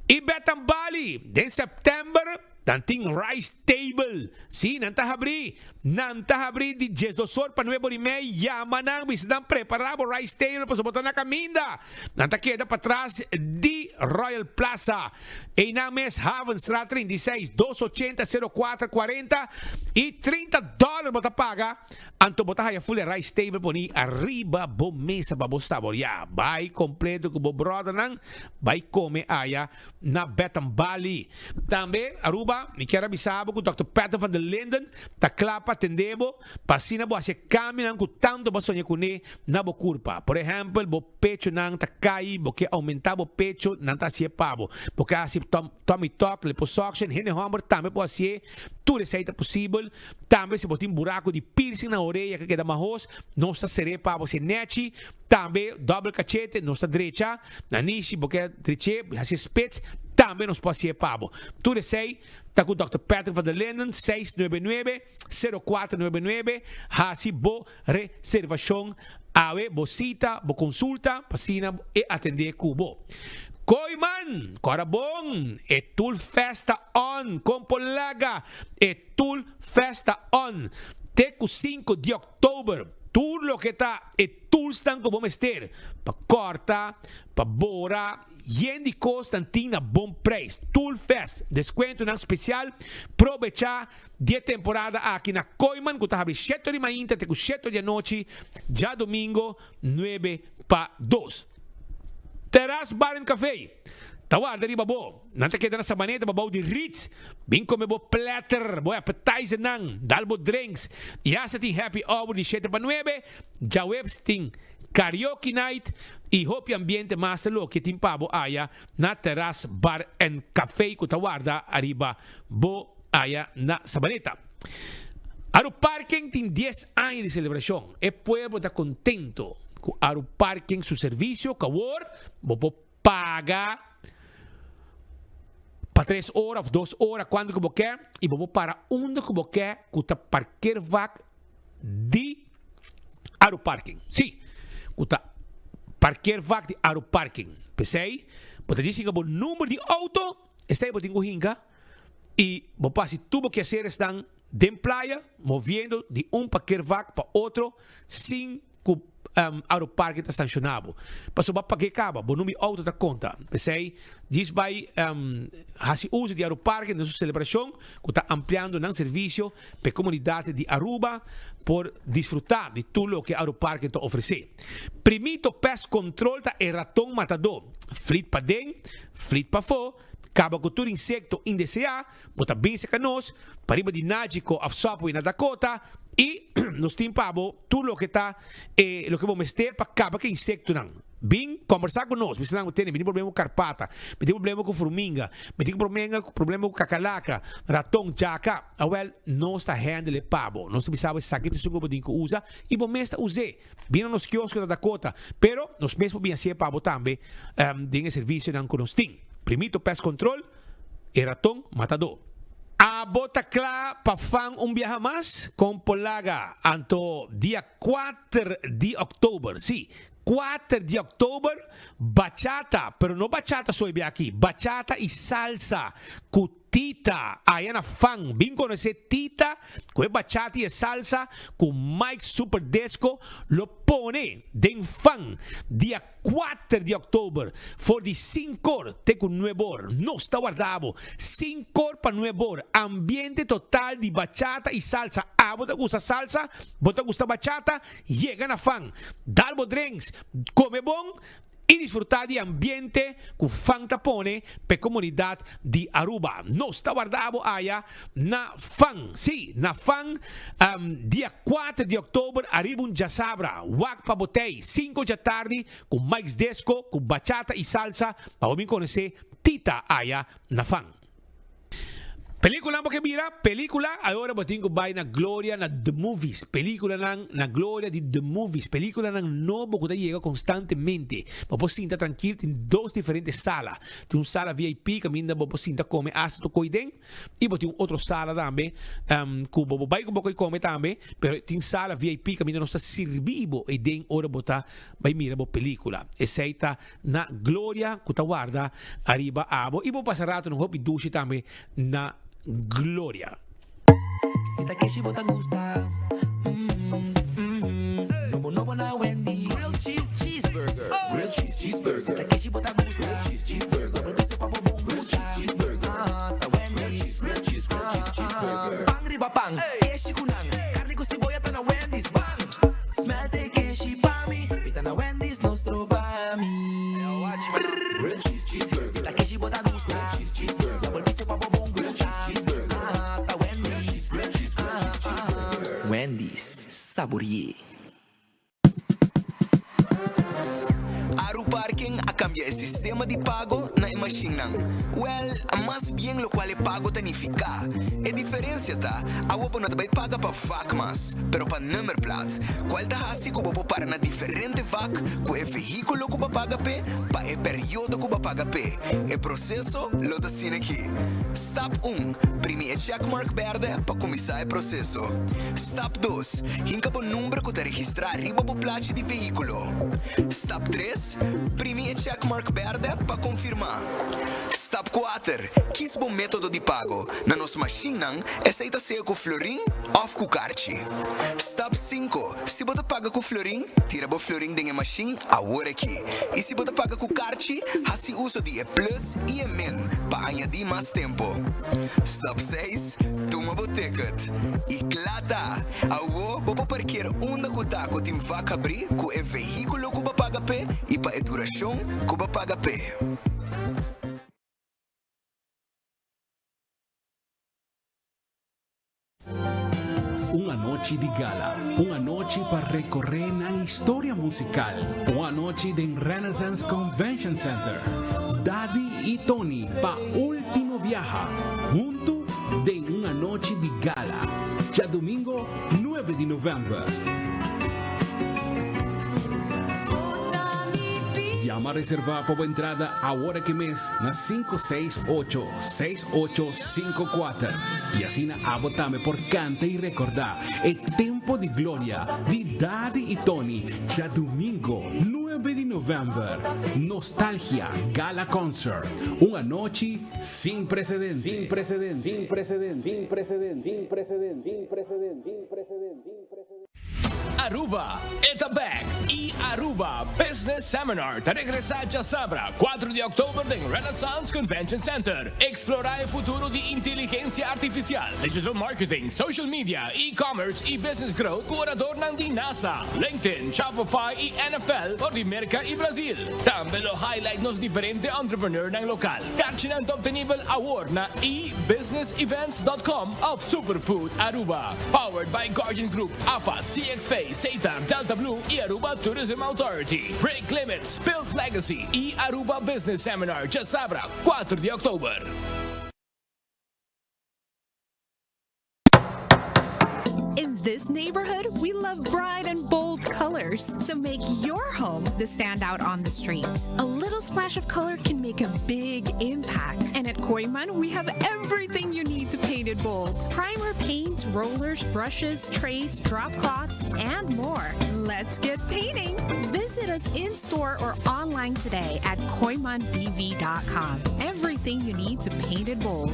I Betan Bali den September. Nan tin rice table. Sí, nan ta habrí. Nan ta habrí di diesdos or pa nuebe or i mei. Yama nan, bisa nan prepará bo rice table pasobra bo ta na kaminda. Nan ta keda patras di Royal Plaza. Einan mes, Havenstraat 36, 280 04 40 i 30 dòler bo ta paga. Anto bo ta haya full e rice table poni ariba bo mesa pa bo saboriá. Bai kompleto ku bo bròdernan, bai kome aya. na Betanbali. Tambe, Aruba, mi kier a bisa bo ku Dòkter Peter van der Linden ta kla pa atendé bo pa asina bo hasi e kambionan ku tantu bo a soña kuné na bo kurpa. Por ehèmpel, bo pechonan ta kai, bo ke oumentá bo pecho, nan ta hasié pa bo. Bo ke hasi tummy tuck, liposuction, hende hòmber tambe por hasié, tur esei ta posibel. Tambe si bo tin buraku di piercing na orea ke keda mahos, nos ta ser'é pa bo hasié nèchi. Tambe dòbel kachete nos ta drecha. Nanishi bo ke dreché, hasi spits. Tambe nos por hasié pa bo. Tur esei ta ku Dòkter Patrick van der Linden, 699, 0499. Hasi bo reservashon awe, bo sita, bo konsulta, pa asina e atendé ku bo. Kooiman, kòrda bon! E tul festa on! Kon por laga e tul festa on te ku sinku di òktober? Tur loke ta e toolsnan ku bo mester pa kòrta, pa bora, Yen di kos nan tin na bon prijs. Tool Fest, deskuentonan spesial. Probechá di e temporada aki na Kooiman ku ta habri sheto di mainta te ku sheto di anochi, djadumingo nuebe pa dos. Terras Bar and Café ta warda riba bo. Nan ta keda na Sabaneta pa bou di Ritz. Bin kome bo platter, bo appetizernan, dal bo drinks i hasta tin happy hour di shete pa nuebe. Djaweps tin Karaoke night y hopi ambiente mas ta loke tin pa bo aya na Terras Bar and Cafe cu ta warda ariba bo aya na Sabaneta. Aru Parking tin dies aña di celebracion. E pueblo ta contento cu Aru Parking su servicio cu awor bo por paga pa tres ora of dos ora cuanto cu bo ke y bo por para unda cu bo ke cu ta parkeervak di Aru Parking. Sí, ku ta parkeervak di Aru Parking. P'esei, bo ta disi hinka bo number di outo, esei bo tin ku hinka i bo por hasi tur bo keaseresnan den playa, moviendo di un parkeervak pa otro sin ku Aru Parking ta sanshoná bo. Pasobra bo a pag'é kaba, bo number di outo ta konta. P'esei, djis bai hasi uso di Aru Parking den su selebrashon ku ta ampliando nan servisio pa e komunidat di Aruba por disfrutá di tur loke Aru Parking ta ofresé. Primito Pest Control ta e raton matadó. Flit paden, flit pafó, kaba ku tur insekto indeseá, bo ta bin serka nos, pariba di Nagico òf Subway na Dakota i nos tin pa bo tur loke ta e loke bo mester pa kaba ku e insektonan. Bin kombersá ku nos, bisa nan ku tene, mi tin problema ku karpata, mi tin problema ku furminga, mi tin problema ku kakalaka, raton, djaka. Awel, nos ta handle e pa bo. Nos ta bisa bo esaki ta esun ku bo tin ku usa i bo mes ta us'é. Bin na nos kiosko na Dakota. Pero, nos mes por bin hasié pa bo tambe den e servisionan ku nos tin. Primito Pest Control, e raton matadó. Abo ta kla pa fan un biaha mas? Kon por laga anto dia kuater di òktober? Sí, kuater di òktober, bachata, pero no bachata so e biaha aki, bachata i salsa ku Tita, aya na fan, bin conoce Tita cu e bachata y e salsa cu Mike Super Disco lo pone den fan dia kuater di october for di sinkor te cu nuebor. Nos ta warda bo sinkor pa nuebor, ambiente total di bachata y salsa. Abo ta gusta salsa? Bo ta gusta bachata? Yega na fan, dal bo drinks, come bon. i disfrutá di ambiente ku fan ta pone p'e komunidat di Aruba. Nos ta warda bo aya na fan, sí, na fan dia kuater di òktober ariba un djasabra. Wak pa bo tei sinku djatardi ku Mike's Disco ku bachata i salsa pa bo bin konosé Tita aya na fan. Película bo ke mira? Película? Ahora bo tin ku bai na Gloria na The Movies. Películanan na Gloria di The Movies. Películanan nobo ku ta yega konstantemente. Bo por sinta trankil, tin dos diferente sala. Tin un sala VIP kaminda bo por sinta kome asta tur koi den. I bo tin un otro sala tambe ku bo por bai ku bo koi kome tambe. Pero tin sala VIP kaminda nos ta sirbi bo ei den ora bo ta bai mira bo película. Esei ta Na Gloria cu ta warda ariba abo y bo pasa rato un hopi dushi tambe na Gloria. Si ta keshi bo ta gusta mm mm Nobo nobo na Wendy Grilled cheese cheeseburger Grilled cheese cheeseburger Si ta keshi bo ta gusta Grilled cheese cheeseburger Double piso pa bo bon Grilled cheese cheeseburger Ah ta Wendy Grilled cheese grilled cheese grilled cheese cheeseburger Pan riba pan keshi ku nan Karni ku siboya ta na Wendy's Bang! Smelt e keshi pa mi Mi ta na Wendy's no stroba mi Grilled cheese cheeseburger Si ta keshi bo ta gusta Grilled cheese cheeseburger Double piso pa bo bon Grilled cheese cheeseburger Ah ta Wendy's Grilled cheese grilled cheese cheeseburger Wendy's sabori'é. Aruparking a kambia e sistema di pago na e mashinnan. Wèl. mas bien lokual e pago ta nifiká. E diferensia ta, awo bo no ta bai paga pa vak mas, pero pa nummerplaat, kual ta hasi ku bo por para na diferente vak ku e vehíkulo ku bo a paga p'e pa e periodo ku bo a paga p'e. E proseso lo ta asina aki. Stap un, Primi e checkmark bèrdè pa kuminsá e proseso. Stap dos, Hinka bo number ku ta registrá riba bo plachi di vehíkulo. Stap tres, Primi e checkmark bèrdè pa konfirmá. Stap kuater, Kis bo método di pago. Na nos mashinnan, esei ta sea ku florin òf ku karchi. Stap sinku, Si bo ta paga ku florin, tira bo florin den e mashin awor aki. I si bo ta paga ku karchi, hasi uso di e plus i e min pa añadí mas tempu. Stap seis, Tuma bo ticket. I kla ta! Awor bo por parkeer unda ku ta ku tin vak habrí ku e vehíkulo ku bo a paga p'e i pa e durashon ku bo a paga p'e. Un anochi di gala, un anochi pa recorre nan historia musical, un anochi den Renaissance Convention Center. Daddy y Tony pa ultimo biaha, hunto den un anochi di gala, djadomingo nuebe di november. Yama reserva pa bo entrada awor aki mes na sinku seis ocho, seis ocho sinku kuater i asina abo tambe por kanta i rekordá e tempo di gloria di Daddy i Tony djadumingo nuebe di novèmber. Nostalgia Gala Concert, un anochi sin precedente. Sin precedente. Sin precedente. Sin precedente. Sin precedente. Sin precedente. Sin precedente. Sin precedente. Aruba, e ta bek! E Aruba Business Seminar ta regresa djasabra, kuater di oktober den Renaissance Convention Center. Explora e futuro di inteligencia artificial, digital marketing, social media, e-commerce y business growth cu oradornan di NASA, LinkedIn, Shopify y NFL for di Merca y Brazil. Tambe lo highlight nos diferente entrepreneurnan local. Karchinan ta obtenibel awor na ebusinessevents.com of Superfood Aruba. Powered by Guardian Group, AFA, CXP, Setar, Delta Blue y Aruba Tourism Authority. Break Limits, Build Legacy y Aruba Business Seminar djasabra, kuater di oktober. In this neighborhood, we love bright and bold colors. So make your home the standout on the street. A little splash of color can make a big impact. And at Kooyman, we have everything you need to paint it bold. Primer, paint, rollers, brushes, trays, drop cloths, and more. Let's get painting! Visit us in store or online today at kooymanbv.com. Everything you need to paint it bold.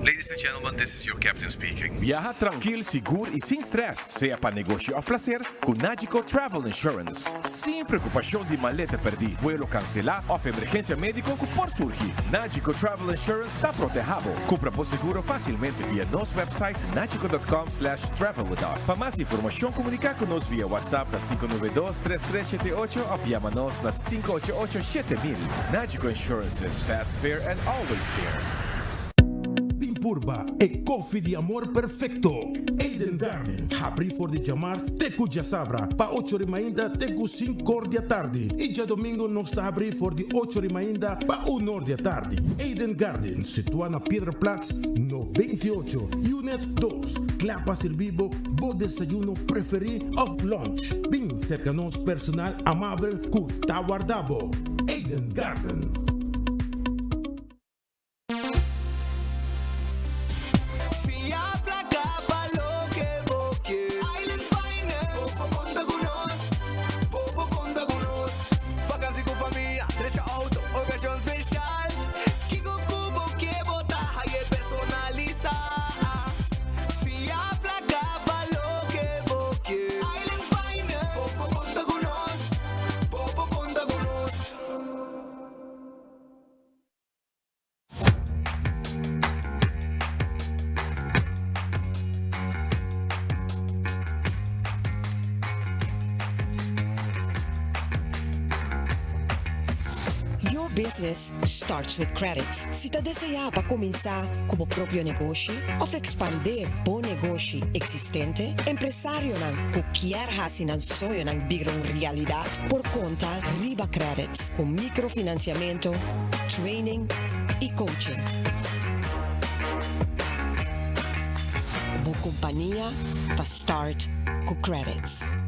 Ladies and gentlemen, this is your captain speaking. Biaha trankil, sigur i sin stress, sea pa negoshi òf plaser, ku Nagico Travel Insurance. Sin preokupashon di maleta pèrdí, vuelo kanselá òf emergensia médiko ku por surgi, Nagico Travel Insurance ta protehá bo. Kumpra bo seguro fásilmente via nos website nagico dot com slash travel with us. Pa mas informashon komuniká ku nos via WhatsApp na 592 3378 òf yama nos na 588 7000. Nagico Insurances, fast, fair and always there. Bin purba e kofi di amor perfecto! Eden Garden, habri for di djamars te ku djasabra pa ocho ri mainta te ku sinkor di atardi i djadomingo nos ta habri for di ocho ri mainta pa unor di atardi. Eden Garden, situa na Piedraplaats no 28, Unit dos, kla pa sirbi bo bo desayuno preferi of lunch. Bin serka nos personal amabel ku ta warda bo. Eden Garden. Fia placa pa loke bo ke. Island Finance. Bo por conta cu nos. Bo por conta cu nos. Vakantie cu famia, drecha auto. business starts with Qredits. Si ta desea pa cuminsa cu bo propio negoshi of expande bo negoshi existente, empresarionan cu kier haci nan soñonan bira un realidad por conta riba Qredits cu microfinanciamento, training y coaching. Bo compania ta start cu Qredits.